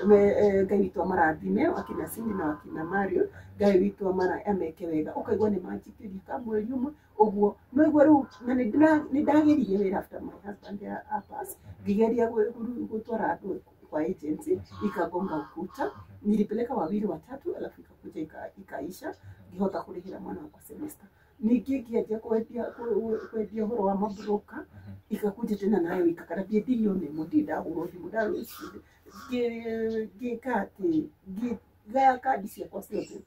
Speaker 2: Ngai witũ amarathime akina Cindy na akina Mario, Ngai witũ ameke wega, ũkaigua nĩ manjikĩria ka mweri ũmwe ũguo no igua rĩu na nĩ ndageririe wĩra after my husband pass, ngĩgeria gũtwara andũ kwa agency ikagonga ukuta. Nilipeleka wawili watatu, alafu ikakuja ikaisha ngĩhota kũrĩhĩra mwana wakwa semester. Ningĩ ngĩanjia kwendia ũhoro wa mabroka ikakuja tena nayo ikakarabia bilioni ĩmwe ndindagũrwo thimũ ngĩka atĩ ngĩgaya kandi ciakwa ciothe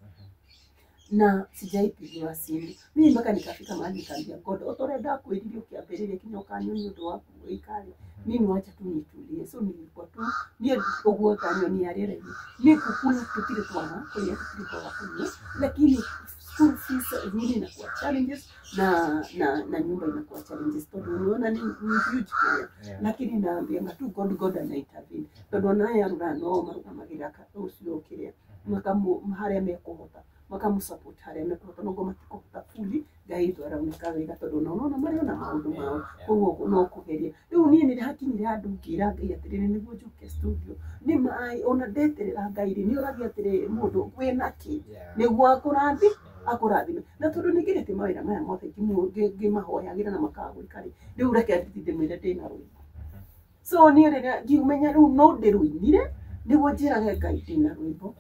Speaker 2: na sijaipigiwa simu mimi mpaka nikafika mahali nikaambia God o ta ũrĩa ndakwĩrire ũkĩambĩrĩria kinya ũkanyonia ũndũ wa gwĩka-rĩ mimi wacha tu nitulie. So nilikuwa tu niĩ ũguo ta nyoni ya rĩera-inĩ ni kukula tutire twaga kũrĩa tutire twaga kũnyua, lakini school fees zingine inakuwa challenges na nyumba inakuwa challenges tondũ unaona ni huge kĩrĩa. Lakini naambianga tu God, God ana intervene tondũ ona aya rũraya no marũgamagĩrĩra ũcio kĩrĩa makamu harĩa mekũhota makamu support harĩa mekũhota nongo matikũhota fully Ngai witũ araunĩka wega tondũ ona ũrona marĩ ona maũndũ mao koguo no kũgeria. Rĩu niĩ nĩ hakinyire handũ ngĩra Ngai atĩrĩrĩ nĩguo njoke studio nĩ maĩ ona ndeterera Ngai rĩ nĩ ũragia atĩrĩrĩ mũndũ wĩna kĩ nĩguo akũrathime na tondũ nĩ ngeretie mawĩra maya mothe ngĩmahoyagĩra na makaga gwĩka rĩ rĩu reke ndĩmwĩre ndĩna rwĩmbo. So niĩ rĩrĩa ngĩmenya rĩu no ndĩrũinire nĩguo njĩrage Ngai ndĩna rwĩmbo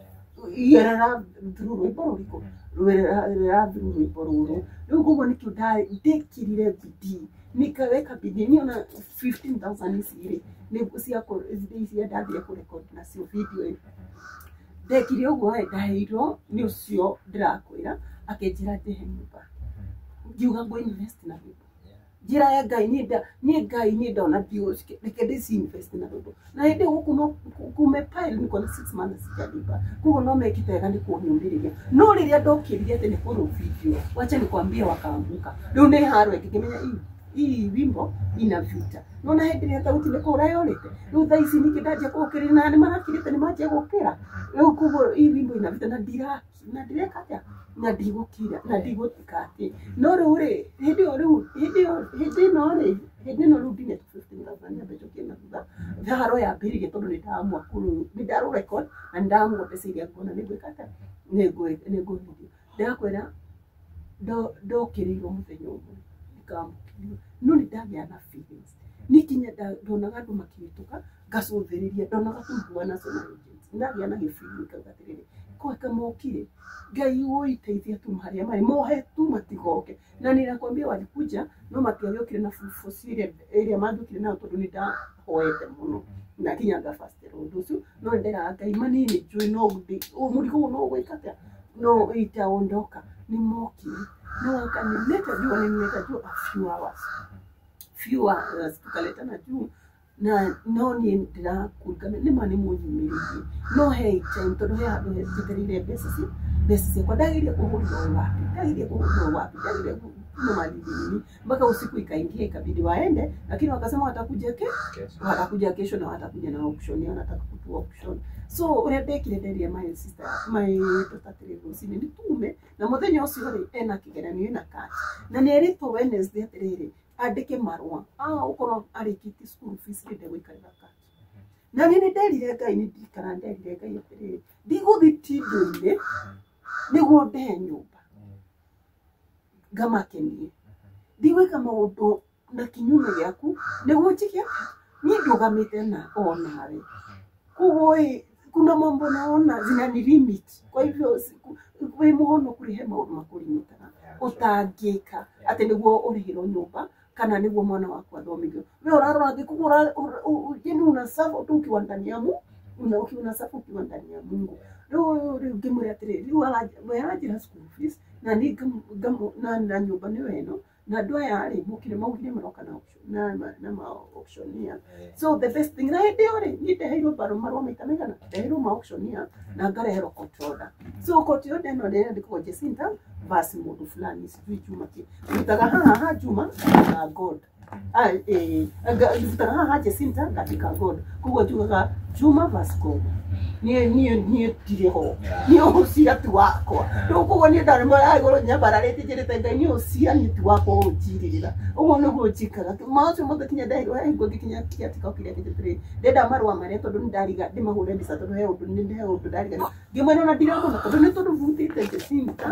Speaker 2: yerera through rwĩmbo rũrĩkũ rwerera through rwĩmbo rũrũ. Rĩu koguo nĩkĩo ndekĩrire bidii nikaweka bidii niĩ ona 15,000 ici rĩ nĩ cia icia ndathire kũrecord nacio video ĩ ndekire ũguo ĩ ndaheirwo nĩ ũcio ndĩrakwĩra akĩnjĩra ndĩhe nyũmba ngiuga ngũ invest na rwĩmbo njĩra ya Ngai niĩ Ngai niĩ ndona reke ndĩci invest na rwĩmbo na hĩndĩ ĩyo gũkũ no kumepile niko na 6 months sijalipa koguo no mekĩte wega nĩ kũnyũmĩrĩria. No rĩrĩa ndokĩrire atĩ nĩ kũrũ video wacha nikwambie wakaanguka rĩu nĩ haro ĩngĩ ngĩmenya hii wimbo ina vita nona hĩndĩ ĩrĩa thauti nĩ kũra yorĩte rĩu thaa ici ningĩ ndanjia kũũkĩrĩra na nĩ marakirĩte nĩ manjia gũkĩra rĩu koguo hii wimbo ina vita na na ndireka atĩa na ndigũkira na ndigũtika atĩ no rĩu rĩ hĩndĩ ĩyo rĩu hĩndĩ ĩyo hĩndĩ ĩno rĩ hĩndĩ ĩno rĩu ndinete 15,000 nyambe njokie na thutha haro yambĩrĩria tondũ nĩ ndamua nĩ ndarũ record na nĩ ndamua mbeca iria nguona nĩ ngwĩka atĩa nĩ ngũvideo ndĩrakwĩra ndokĩrĩirwo mũthenya ũmwe ndikamũkĩrio no nĩ ndagĩa na feelings niĩ kinya ndonaga andũ makĩhĩtũka ngacũthĩrĩria ndonaga tu national agency ndagĩa na gĩbili ngauga atĩrĩrĩ kweka mokire Ngai ũiteithia tu harĩa marĩ mohe tu matigoke na ninakwambia walikuja no matiagĩũkire na force ĩrĩa mangĩũkire nayo tondũ nĩ ndahoete mũno na kinya ngabastĩra ũndũ ũcio no nĩnderaga Ngai manini njũĩ no mũrigo ũyũ no ũgwĩka atĩa no itaondoka nĩ mokire no wakanileta juu walinileta juu a few hours tukaletana juu na no niĩ ndĩrakũririkana nĩ ma nĩ mũnyumĩrĩirie no he time tondũ he handũ njetereire mbeca ciakwa ndageria kũhũrĩra ũyũ wapi ndageria kũhũrĩra ũyũ wapi ndageria hakuna mali nini mpaka usiku ikaingia ikabidi waende, lakini wakasema watakuja kesho, watakuja kesho na watakuja na auction, wanataka kutu auction. So uria ndekire nderie my sister my daughter atĩrĩ rũcinĩ nĩ tume na mũthenya ũcio rĩ ena kĩgeranio ena kati na nĩ erĩtwo Wednesday atĩrĩrĩ andĩke marũa ũkorwo arĩkĩtie school fees rĩ ndegũikarĩra kati. Na niĩ nĩ nderire Ngai, nĩ ndirikana nderire Ngai atĩrĩrĩ ndigũthiĩ tindo-inĩ nĩguo ndehe nyũmba ngamakenie, ndigwĩka maũndũ na kinyume gĩaku nĩguo njige niĩ ndũgamĩte na onawe. Koguo ĩ kuna mambo naona zinani limit, kwa hivyo wĩ mũhonoku rĩ he maũndũ makũrimitaga ũtangĩka atĩ nĩguo ũrĩhĩrwo nyũmba kana nĩguo mwana waku athomithio. We ũrarora thĩ koguo yani unasafa tu ukiwa ndani ya Mungu, unasafa ukiwa ndani ya Mungu. Rĩu rĩu ngĩmwĩra atĩrĩrĩ rĩu we aranjĩra school fees na niĩ na nyũmba nĩyo ĩno na andũ aya rĩ mokire maugire maroka na auction na ma auctioneer. So the best thing na hĩndĩ ĩyo rĩ niĩ ndeheirwo marũa maita maigana, ndeheirwo ma auctioneer na ngareherwo court order. So court order ĩno ĩrandĩkwo Jacinta versus mũndũ fulani sijui Juma kĩ rutaga haha ha Juma na God rutaga haha Jacinta ngandĩka God, koguo njugaga Juma versus God. Niĩ niĩ ndirĩ ho, niĩ ũcia ti wakwa. Rĩu koguo niĩ ndarĩ igũrũ nyambararĩtie njĩrĩte Ngai niĩ ũcia niĩ ti wakwa ũnjirĩrĩra. Ũguo nĩguo njikaga maũcio mothe kinya ndeheirwo he hingo ngĩkinya kĩatĩka kĩrĩa kĩnjĩtĩrĩ ndenda marũa marĩa tondũ nĩ ndariga ndĩmahũre mbica tondũ he ũndũ nĩ he ũndũ ndariga ngĩmwĩra ona ndiragũra tondũ nĩ tondũ vutĩte Jacinta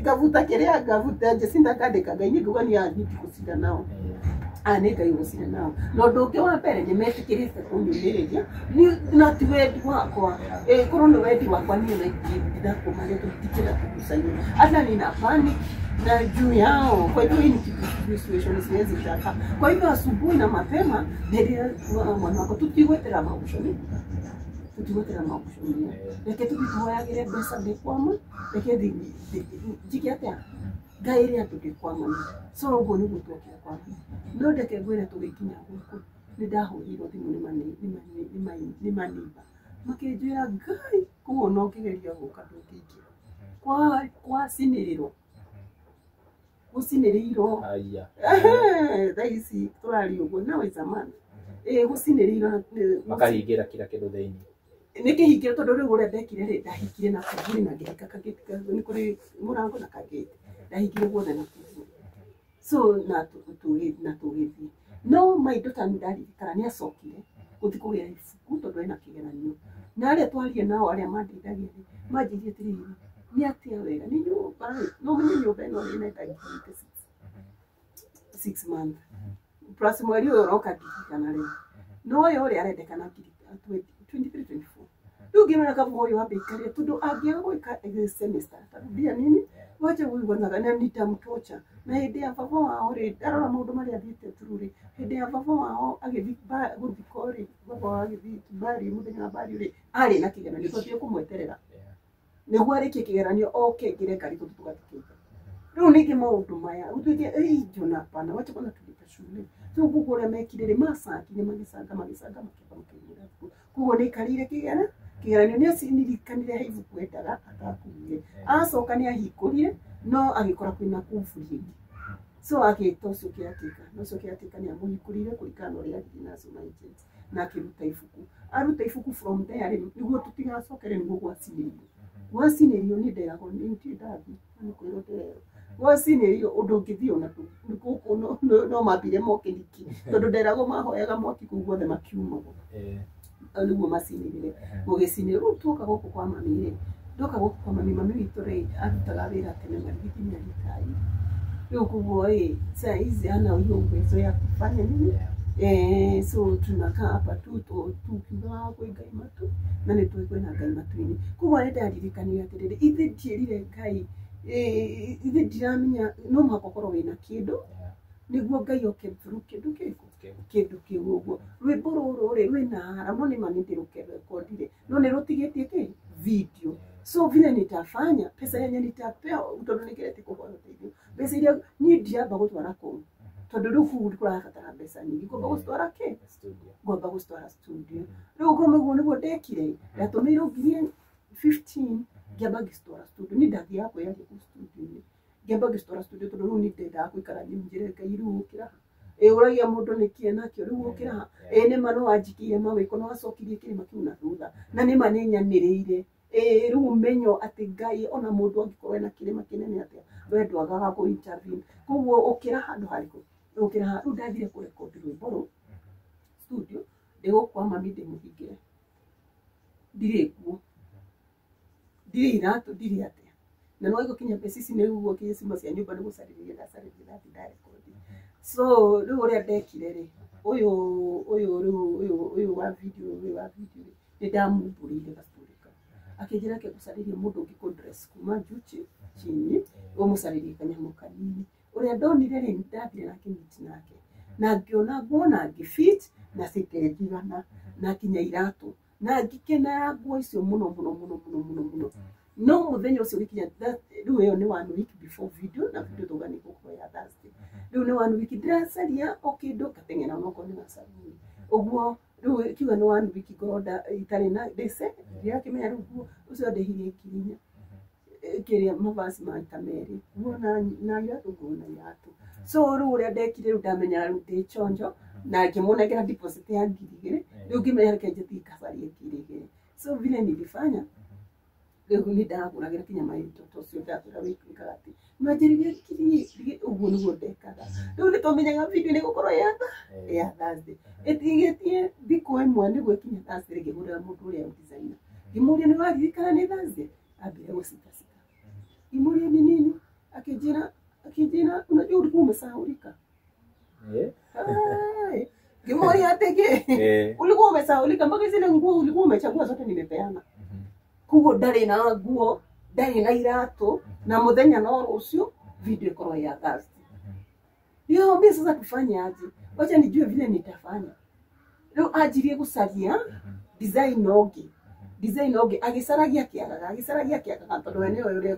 Speaker 2: ngavuta kĩrĩa ngavuta Jacinta ngandĩka Ngai niĩ ngauga niĩ ndigũcinda nao nĩ Ngai ũgũcinda nao. Na ũndũ ũngĩ wa mbere nĩ metĩkĩrĩte kũnyũmĩrĩria na ti wendi wakwa, korwo nĩ wendi wakwa niĩ na ndakũmaria tondũ ndingĩenda kũgucanio hata nina panic na juu yao. Kwa hivyo hii ni kitu situation siwezi taka. Kwa hivyo asubuhi na mapema nderia mwana wakwa tutigwetera mauconi, tutigwetera mauconi, reke tũthiĩ tũhoyagĩre mbeca ndĩkwama, reke njike atĩa Ngai rĩ andũ ndĩkwama. So ũguo nĩguo twokire kwa no ndeke ngwĩre tũgĩkinya gũkũ nĩ ndahũrĩirwo thimũ nĩ manimba makĩnjĩra Ngai koguo no ngĩgeria gũka ndũngĩingĩra kwacinĩrĩrwo gũcinĩrĩirwo thaa ici tũraria ũguo nawe zamani gũcinĩrĩirwo
Speaker 1: makahingĩra kila kĩndũ thĩinĩ
Speaker 2: nĩ kĩhingĩro tondũ rĩu ũrĩa ndekire rĩ ndahingire na kuburi na ngĩhinga kagĩti nĩ kũrĩ mũrango na kagĩti ndahingire guothe na kuburi so na tũgĩthiĩ. No my daughter nĩ ndaririkana nĩ acokire gũthiĩ kũgĩra ibuku tondũ ena kĩgeranio na arĩa twaria nao arĩa mandeithagia rĩ manjĩrire atĩrĩrĩ nĩ atĩa wega nĩ nyũmba rĩ no menye nyũmba ĩno rĩ ĩnenda ngiri 6 months plus mweri ũyũ ũroka ndirikana rĩ no ũyũ ũrĩa arendekana ngiri 23 24. Rĩu ngĩmwĩra kabuga ũyũ wambe ikarĩre tondũ angĩaga gwĩka semester atarudia nini wacha gwĩguanaga na nitamtocha. Na hĩndĩ ya baba wao rĩ ndarora maũndũ marĩa athiĩte through rĩ hĩndĩ ya baba wao agĩthiĩ gũthikwo rĩ baba wao agĩthiĩ mbari mũthenya wa mbari rĩ arĩ na kĩgeranio tũthiĩ kũmweterera nĩguo arĩkie kĩgeranio oke ngĩre ngari tũthiĩ tũgathikĩte. Rĩu ningĩ maũndũ maya gũtuĩke njona hapana wacha kwanza tulipe shule. So koguo ũrĩa mekire rĩ macangire magĩcanga magĩcanga makĩamba makĩgũra ibuku. Koguo nĩ aikarĩire kĩgeranio nĩ acinirikanire he ibuku endaga atakuire acoka nĩ ahingũrire no agĩkora kwĩna kuburi ĩngĩ so agĩta ũcio kĩatĩka na ũcio kĩatĩka nĩ amũhingũrire kũringana na ũrĩa athiĩ na acio ma agents na akĩruta ibuku aruta ibuku from there rĩ nĩguo tũtigacokere nĩguo gwacinĩrio gwacinĩrio nĩ nderagwo nĩ ndirĩ ndathiĩ nĩ kwĩrwo ndererwo gwacinĩrio ũndũ ũngĩthiĩ ona gũkũ no mambire moke ningĩ tondũ nderagwo mahoyaga mwaki kũu guothe makiumagwo nĩguo macinĩrĩre gũgĩcinĩrwo. Rĩu tuoka gũkũ kwa mami rĩ ndoka gũkũ kwa mami mami witũ rĩ arutaga wĩra tene marigiti nĩ aritai rĩu koguo ĩ saa hizi hana hiyo uwezo ya kufanya nini so tunakaa hapa tu tukiugaga kwĩ Ngai matu na nĩ tũĩ kwĩna Ngai matu-inĩ. Koguo nĩ ndaririkanire atĩrĩrĩ ithe ndiĩrire Ngai ithe ndiramenya no mũhaka ũkorwo wĩna kĩndũ nĩguo Ngai oke through kĩndũ kĩrĩkũ kĩndũ kĩu ũguo. Rwĩmbo rũrũ rĩ rwĩna hara no nĩ ma nĩ ndĩrũrekondire no nĩ rũtigĩtie kĩ video. So vile nitafanya pesa yenye nitapewa tondũ nĩngerete kũhoya ũteithio mbeca iria niĩ ndiamba gũtwara kũu tondũ rĩu kũu kũrabatara mbeca nyingĩ ngomba gũcitwara kĩ ngomba gũcitwara studio. Rĩu ũguo nĩguo ndekire ndatũmĩirwo ngiri 15 ngĩamba ngĩcitwara studio niĩ ndathiaga kwĩyaria kũu studio-inĩ Ngĩamba ngĩcitora studio tondũ rĩu niĩ ndendaga gũikara niĩ njĩre Ngai rĩu ũkĩra ha. Ĩ ũragia mũndũ nĩkĩ enakĩo rĩu ũkĩra ha. Ĩ nĩma no wanjikĩire mawĩko no wacokirie kĩrĩma kĩu na thutha. Na nĩma nĩ nyanĩrĩire. Ĩ rĩu ũmenyo atĩ Ngai ona mũndũ angĩkorwo ena kĩrĩma kĩnene atĩa we ndwagaga kũ intervene. Koguo ũkĩra handũ harĩkũ? Ũkĩra ha? Rĩu ndathire kũrekondi rwĩmbo rũu studio ndĩgũkwa mami ndĩmũhingĩre. Ndirĩ nguo. Ndirĩ iratũ ndirĩ atĩa. Na no igũkinya mbeca ici nĩ ũguo kinya cuma cia nyũmba nĩ gũcarĩria ndacarĩria ndathi ndarekondi. So rĩu ũrĩa ndekire rĩ, ũyũ ũyũ rĩu ũyũ ũyũ wa video ũyũ wa video rĩ, nĩ ndamumbũrĩire gastory kau. Akĩnjĩra reke ngũcarĩrie mũndũ ũngĩ kũ dress kuma juu chini, ũmũcarĩrie kanyamũ kanini. Ũrĩa ndonire rĩ, nĩ ndathire nake meet nake. Na ngĩona nguo na ngĩfit na cikĩnjigana na nginya iratũ. Na ngĩkenera nguo icio mũno mũno mũno mũno mũno mũno. No mũthenya ũcio ũgĩkinya rĩu ĩyo nĩ one week before video na video tauga nĩ ĩgũkorwo ya Thursday. Rĩu nĩ one week ndĩracaria o kĩndũ ngateng'era onokorwo nĩ gacabuni. Ũguo rĩu kiuga nĩ one week ngorwo itarĩ na ndĩce ndirakĩmenya rĩu nguo ũcio andĩhirie 4,000. Kĩrĩa mavazi maita merĩ nguo na iratũ nguo na iratũ. So rĩu ũrĩa ndekire rĩu ndamenya rĩu ndĩ chonjo na ngĩmũnengera deposit ya 2,000 rĩu ngĩmenya reke njĩthiĩ ngacarie 2,000. So vile nilifanya rĩu nĩ ndagũragĩra kinya mtoto ũcio ndakwĩra wĩkaga atĩ manjĩrĩria 2,000 ũguo nĩguo ndekaga. Rĩu nĩ twamenyaga video nĩ ĩgũkorwo ya Thursday. Ĩtigĩtie thikũ ĩmwe nĩguo ĩkinye Thursday ngĩhũrĩra mũndũ ũrĩa designer. Ngĩmũria nĩ waririkana nĩ Thursday? Ambire gũcikacika. Ngĩmũria ni nini? Akĩnjĩra unajua ulikuwa umesahaulika. Ngĩmũria atĩ kĩ? Ulikuwa umesahaulika mpaka zile nguo ulikuwa umechagua zote nimepeana. Koguo ndarĩ na nguo, ndarĩ na iratũ na mũthenya no rũciũ video ĩkorwo ya Thursday. Niambia sasa tufanye aje? Wacha nijue vile nitafanya. Rĩu anjirie gũcaria design ũngĩ. Design ũngĩ agĩcaragia kĩagaga, agĩcaragia kĩagaga tondũ we nĩwe ũrĩa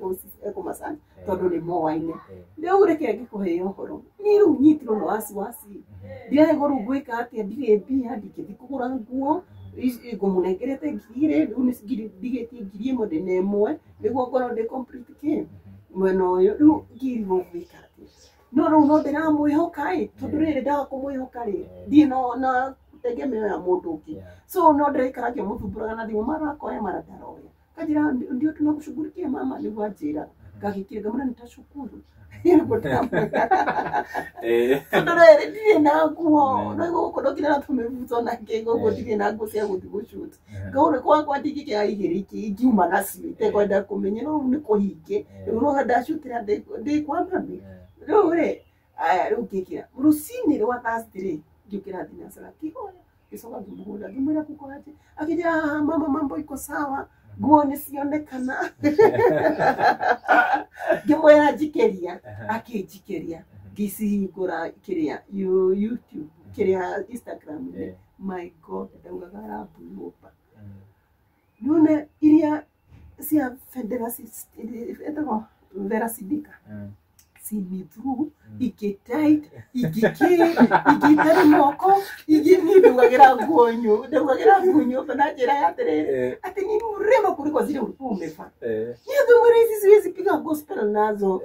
Speaker 2: ekũmacanja tondũ nĩ moaine. Rĩu reke ngĩkũhe ũhoro. Niĩ rĩu nyitirwo nĩ wasiwasi. Ndiraigua rĩu ngwĩka atĩa, ndirĩ mbia, ndingĩthiĩ kũgũra nguo. Ngũmũnengerete 2,000 rĩu nĩ ndigĩtie 1,000 ndĩna ĩmwe nĩguo ngorwo ndĩ complete kĩ mwena ũyũ. Rĩu ngirigwo gwĩka atĩa. No rĩu no ndĩramwĩhoka ĩ, tondũ rĩrĩ ndaga kũmwĩhoka rĩ, ndirĩ na tegemeo ya mũndũ ũngĩ. So no ndĩraikara ngĩmũthumbũraga na thimũ mara akoya mara ndaroya. Kanjĩra ndio tunakushughulikia mama nĩguo anjĩra. Ngagĩkira ngamwĩra nitashukuru. Nĩguo ndĩramwĩra. Tondũ rĩrĩ ndirĩ na nguo, no gũkũ ndokire na tũmĩbuto na kĩ gũkũ ndirĩ na nguo cia gũthiĩ gũshoot. Ngaũrĩ kwakwa ndingĩkĩra igĩrĩ ingiuma nacio itekwenda kũmenya no rĩu nĩ kũhinge. Rĩu no ndacutĩra ndĩ kwa mami. Rĩu rĩ, aya rĩu ngĩkĩra. Rũcinĩ rwa Thursday rĩ, ngĩũkĩra thinacara ngĩhoya. Ngĩcoka ngĩmũhũrĩra ngĩmwĩra kuko aje. Akĩnjĩra haha mama mambo iko sawa. Nguo nĩ cionekana. Ngĩmwĩra njikĩria, akĩnjikĩria. Ngĩcihingũra kĩrĩa YouTube, kĩrĩa Instagram. My God, ndaugaga arambuyũmba. Nĩwona iria cia Federa ĩtagwo Vera Sidika. See through, ingĩ tight, ingĩ kĩ, ingĩ itarĩ moko, ingĩ niĩ ndaugagĩra nguo ndaugagĩra nguo nyũmba na njĩra ya atĩrĩrĩ, atĩ ni mrembo kuliko zile ulikuwa umevaa. Niĩ ngĩmwĩra hizi siwezi piga gospel nazo.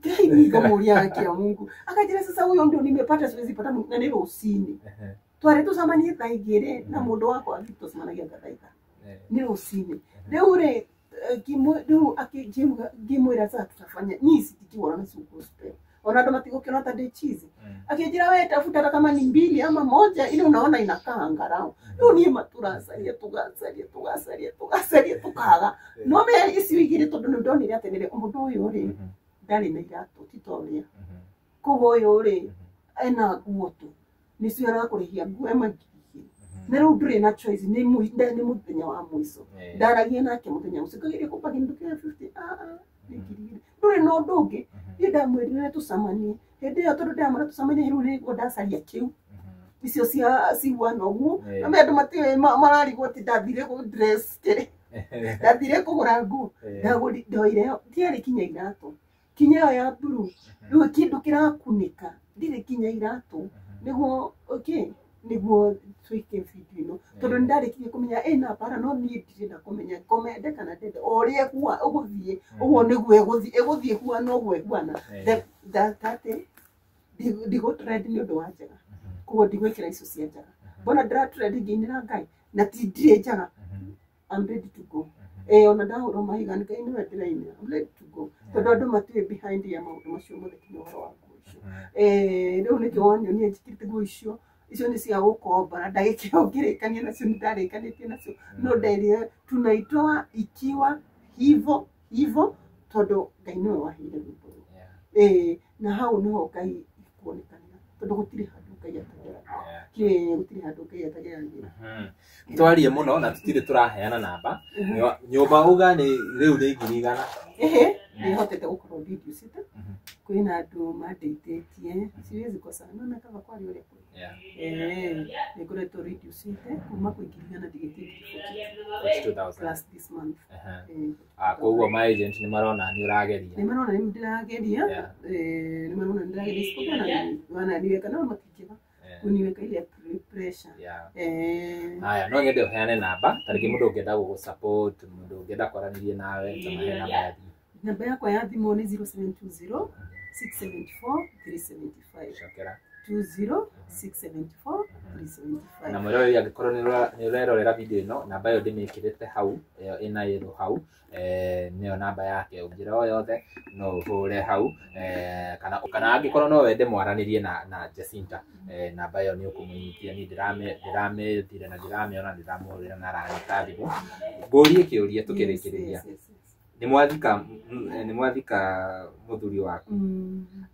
Speaker 2: Ngai nĩngamũria haki ya Mungu. Akanjĩra sasa huyo ndio nimepata siwezi pata na nĩ rũcinĩ. Twarĩ tũcemanie thaa igĩrĩ na mũndũ wakwa tũcemanagia thaa ithano. Nĩ rũcinĩ. Rĩu rĩ rĩu ngĩmwĩra sasa tutafanya niĩ sitikiwa na si gospel. Ona andũ matigũkĩona ta ndĩ chizi. Akĩnjĩra we tafuta hata kama ni mbili ama moja ile unaona inakaa angalau. Rĩu niĩ matũracaria tũgacaria tũgacaria tũgacaria tũkaga. No me icio igĩrĩ tondũ nĩ ndonire atĩ nĩ mũndũ ũyũ rĩ ndarĩ na iratũ ti ta ũrĩa. Koguo ũyũ rĩ ena nguo tu. Nĩcio arakũrĩhia nguo ĩmwe 2,000. Na rĩu ndũrĩ na choice nĩ mũthenya wa mũico. Ndaragia nake mũthenya ũcio ngageria kũpa kĩndũ kĩa 50 nĩ 2,000. Ndũrĩ na ũndũ ũngĩ. Niĩ ndamwĩrire tũcemanie. Hĩndĩ ĩyo tondũ ndamwĩra tũcemanie rĩu nĩguo ndacaria kĩu. Icio cia ciguana ũguo. Na me andũ matiũĩ mararigwo atĩ ndathire kũ dress kĩrĩ. Ndathire kũgũra nguo. Ndoire ĩyo ndiarĩ kinya iratũ. Kinya ĩyo ya blue. Rĩu kĩndũ kĩrakunĩka. Ndirĩ kinya iratũ. Nĩguo okay. Nĩguo twĩke video ĩno tondũ nĩ ndarĩkirie kũmenya ĩna bara no niĩ ndirĩ na kũmenya ngomende kana ndende o ũrĩa ũgũthiĩ ũguo nĩguo ĩgũthiĩ huana ũguo ĩhuana. That ndigũ trend nĩ ũndũ wa njega, koguo ndigwĩkĩra icio cia njaga. Mbona ndĩra trend ngĩinĩra Ngai na ti ndirĩ njaga. I'm ready to go. Ona ndahũrwo mahiga Ngai nĩwe ndĩrainĩra. I'm ready to go. Tondũ andũ matiũĩ behind ya maũndũ macio mothe kinya ũhoro wa nguo icio. Rĩu nĩkĩo wanyonia njĩkĩrĩte nguo icio, icio nĩ cia gũkombora ndagĩka ĩyo ngĩrĩkania nacio nĩ ndarĩkanĩtie nacio, no nderire tunaitoa ikiwa hivo hivo tondũ Ngai nĩwe waheire rwĩmbo rũu. Na hau nĩho Ngai ekuonekanĩra tondũ gũtirĩ handũ Ngai atageragĩra. Gũtirĩ handũ Ngai atageragĩra.
Speaker 1: Twarie mũno na tũtirĩ tũraheana namba. Nyũmba uga nĩ rĩu nĩ 100,000.
Speaker 2: Nĩ hotete gũkorwo ndinducĩte. Kwĩna andũ mandeithĩtie, siwezi kosa nona kaba kwari ũrĩa kũrĩ. Nĩ ngoretwo reducĩte kuma kwĩ 100,000 ndigĩtie 42,000 plus this month.
Speaker 1: Koguo ma agent nĩ marona nĩ ũrageria.
Speaker 2: Nĩ marona nĩ ndĩrageria. Nĩ marona nĩ ndĩrageria isipokuwa wananiweka no matingĩga kuniweka ile pressure.
Speaker 1: Haya, no nyende ũheane namba ta rĩngĩ mũndũ ũngĩenda gũgũ support, mũndũ ũngĩenda kwaranĩria nawe, ta mahe namba ya thimũ.
Speaker 2: Namba yakwa ya thimũ nĩ 0720 674 375.
Speaker 1: Cokera.
Speaker 2: 20 674 375.
Speaker 1: Na mwĩroreri angĩkorwo nĩ ũrerorera video ĩno, namba ĩyo ndĩmĩkĩrĩte hau, ĩyo ĩna yellow hau, nĩyo namba yake. Njĩra o yothe no ũhũre hau, kana angĩkorwo no wende mwaranĩrie na Jacinta, namba ĩyo nĩ ũkũmũnyitia. Niĩ ndĩramĩthire na ndĩramĩona, ndĩramũhũrĩra na aranyita thimũ. Ngũrie kĩũria tũkĩrĩkĩrĩria. Nĩ mwathika mũthuri waku.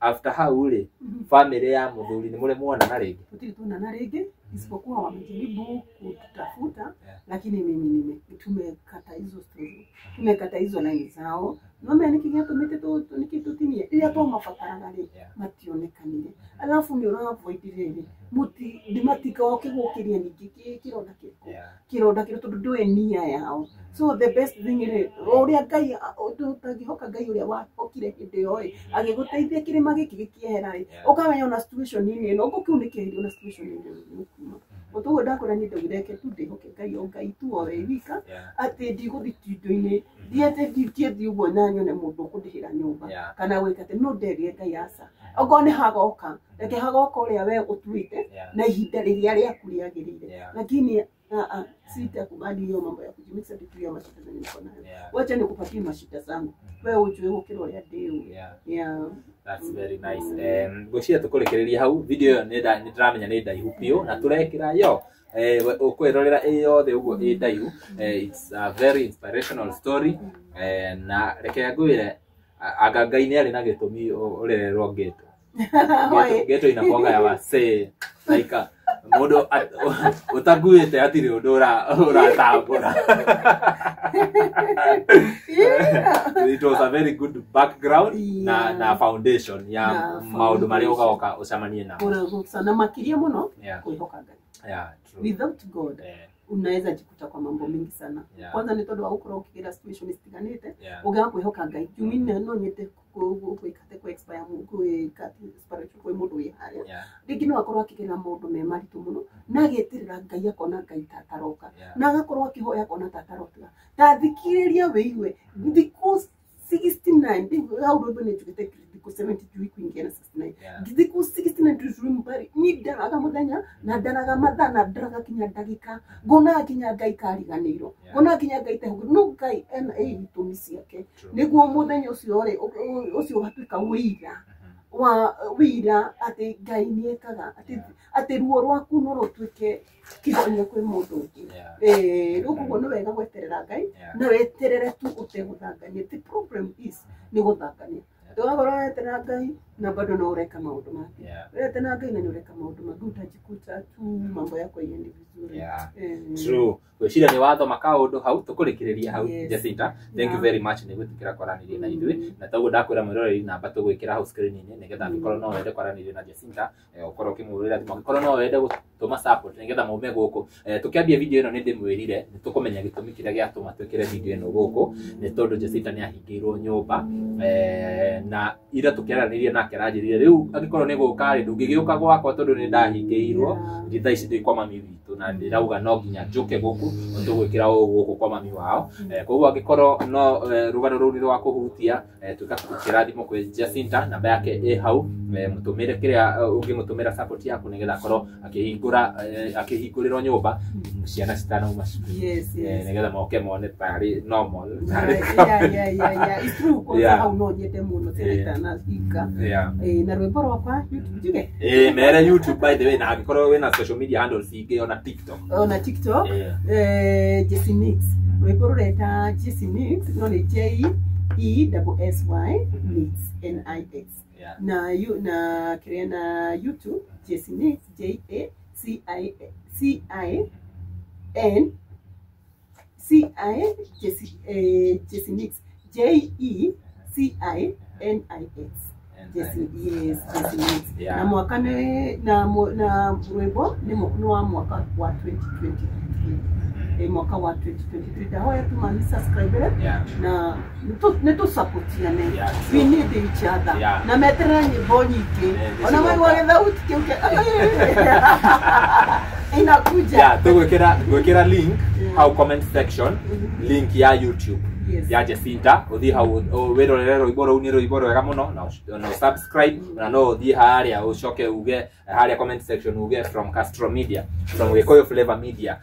Speaker 1: After hau rĩ, family ya mũthuri nĩ mũrĩ muonana rĩngĩ?
Speaker 2: Tũtirĩ tuonana rĩngĩ, isipokuwa wamejaribu kututafuta, lakini mimi tumekata hizo story, tumekata hizo line zao. Nome niki gĩatũmĩte niki tũtinie rĩrĩa twamabataraga rĩ mationekanire. Alafu nĩ ũra-avoid rĩrĩ matigoke gũkĩria ningĩ kĩronda kĩrĩkũ, kĩronda kĩrĩ tondũ ndũĩ nia yao. So the best thing rĩ, ũrĩa Ngai ũtangĩhoka Ngai ũrĩa wahokire hĩndĩ ĩyo ĩ agĩgũteithia kĩrĩma gĩkĩ gĩkĩehera rĩ, ũkamenya ona situation-inĩ ĩno ũguo kĩu nĩ kĩeherio na situation-inĩ ĩno nĩ ũkuma. Ũtoguo ndakwĩra niĩ ndaugire reke tu ndĩhoke Ngai o Ngai tu o we wika, atĩ ndigũthiĩ tindo-inĩ, ndiatĩ ndingĩthiĩ ũguo na nyone mũndũ ũkũndĩhĩra nyũmba kana gwĩka atĩ, no nderire Ngai aca. Okorwo nĩ hagoka, reke hagoka ũrĩa we ũtuĩte na ihinda rĩrĩa rĩaku rĩagĩrĩire. Lakini sitakubali hiyo mambo ya kujimix ati tu ya mashida zenye niko nayo. Wacha nikupatie mashida zangu, wewe ujue gũkĩra ũrĩa ndĩũĩ.
Speaker 1: That's very nice. Ngwĩciria tũkũrĩkĩrĩria hau. Video ĩyo nĩ ndĩramenya nĩ ndaihu biũ na tũrekĩra yo ũkwĩrorera ĩ yothe ũguo ĩ ndaihu. It's a very inspirational story. Na reke ngwĩre anga Ngai nĩ arĩ na gĩtũmi ũrererwo ghetto. Ghetto inakuanga ya wasee like mũndũ ũtakuĩte hatirĩ ũndũ ũratambũra. It was a very good background na foundation ya maũndũ marĩa ũgoka ũcemanie namo.
Speaker 2: Na makĩria mũno kwĩhoka Ngai. Without God unaweza jikuta kwa mambo mingi sana. Kwanza nĩ tondũ wa gũkorwo ũkĩgera situation citiganĩte, ũngĩaga kwĩhoka Ngai. Jumi no nyende gwĩkate kũ expire gwĩka spiritual kwĩ mũndũ wĩ harĩa. Rĩngĩ no akorwo akĩgera maũndũ me maritũ mũno na ageterera Ngai akona Ngai ta ataroka, na agakorwo akĩhoya akona ta ataroka. Ta thikĩrĩria wĩigue thikũ 69 hau rwĩmbo nĩ njugĩte thikũ 72 kuingia na 69 thikũ 69 tũcumbari ni ndaraga mũthenya na ndaraga mathaa na ndaraga kinya ndagĩka, ngonaga kinya Ngai kariganĩirwo, ngonaga kinya Ngai tehũngĩrwo. No Ngai ena itũmi ciake nĩguo mũthenya ũcio rĩ ũcio ũgatuĩka wĩira wa wĩira atĩ Ngai nĩ ekaga, atĩ ruo rwaku no rũtuĩke kĩhonia kwĩ mũndũ ũngĩ. Rĩu koguo nĩ wega gweterera Ngai na weterere tu ũtegũthangania. The problem is nĩ gũthangania. Ũgakorwo weterera Ngai na bado no ũreka maũndũ mangĩ. Weterera Ngai na nĩ ũreka maũndũ mangĩ, utajikuta tu mambo yako haiendi vizuri.
Speaker 1: True. Ngwĩciria nĩ wathoma kaũndũ hau, tũkũrĩkĩrĩria hau. Jacinta, thank you very much nĩ gwĩtĩkĩra kwaranĩria na ithuĩ. Na toguo ndakwĩra mwĩroreri namba tũgwĩkĩra hau screen-inĩ nĩgetha angĩkorwo no wende kwaranĩria na Jacinta, ũkorwo ũkĩmũhũrĩra thimũ, angĩkorwo no wende gũtũma support nĩgetha maume gũkũ. Tũkĩambia video ĩno nĩ ndĩmwĩrire nĩ tũkũmenya gĩtũmi kĩrĩa gĩatũma twĩkĩre video ĩno gũkũ, nĩ tondũ Jacinta nĩ ahingĩirwo nyũmba, na ira tũkĩaranĩria nake nake aranjĩrire rĩu angĩkorwo nĩ gũka rĩ ndũngĩgĩũka gwakwa tondũ nĩ ndahingĩirwo ndi thaa ici ndĩ kwa mami witũ na ndĩrauga no nginya njũke gũkũ tũgwĩkĩra ũũ gũkũ kwa mami wao. Koguo angĩkorwo no rũgano rũu nĩ rwa kũhutia, tuĩka kĩrathimo kwĩ Jacinta, namba yake ĩ hau, mũtũmĩre kĩrĩa ũngĩmũtũmĩra support yaku nĩgetha akorwo akĩhingũra akĩhingũrĩrwo nyũmba ciana citanauma cukuru.
Speaker 2: Yes, yes.
Speaker 1: Nĩgetha moke mone tarĩ normal.
Speaker 2: Yeah. It's true. Kwanza hau no nyende mũno ciana itanahinga. Na rwĩmbo rwakwa YouTube njuge?
Speaker 1: Mere YouTube by the way, na angĩkorwo wĩna social media handles ingĩ ona TikTok.
Speaker 2: Ona TikTok. Jessy Nix. Rwĩmbo rũreta Jessy Nix no nĩ J E S S Y Nix N I X. Na you na kĩrĩa na YouTube Jessy Nix J A C I C I N C I Jessy Jessy Nix J E C I N I X. Jessy, yes, Jessy Nix. Na mwaka nĩ na na rwĩmbo nĩ wa mwaka wa 2023. Mwaka wa 2023 ndahoya tu mani subscribe na nĩ tũsupportiane. We need each other. Na meterera nyĩmbo nyingĩ ona maigua gĩthauti kĩu inakuja.
Speaker 1: Tũgwĩkĩra link hau comment section, link ya YouTube ya Jacinta, ũthiĩ hau wĩrorere rwĩmbo rũu, nĩ rwĩmbo rwega mũno, na subscribe, na no ũthiĩ harĩa ũcoke uge harĩa comment section uge from Castro Media, from Gĩkũyũ Flavor Media.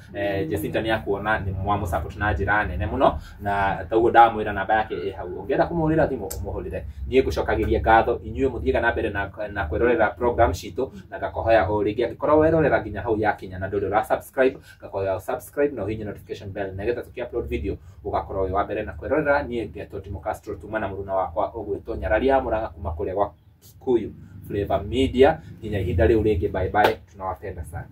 Speaker 1: Jacinta nĩ akuona nĩ mwamũsupport na njĩra nene mũno, na toguo ndamwĩra namba yake ĩ hau, ũngĩenda kũmũhũrĩra thimũ ũmũhũrĩre. Niĩ ngũcokagĩria ngatho inyuĩ mũthiĩga na mbere na kwĩrorera program citũ, na ngakohoya o rĩngĩ angĩkorwo werorera nginya hau yakinya na ndũrĩ ũra subscribe, ngakohoya subscribe na ũhihinye notification bell nĩgetha tũkĩ upload video ũgakorwo wĩ wa mbere na kwĩrorera. Niĩ ngetwo Timo Castro tuma na mũruna wakwa ũgwĩtwo Nyarari ya Mũrang'a kuma kũrĩa gwa Kikuyu Flavor Media. Nginya ihinda rĩu rĩngĩ, bye bye, tunawapenda sana.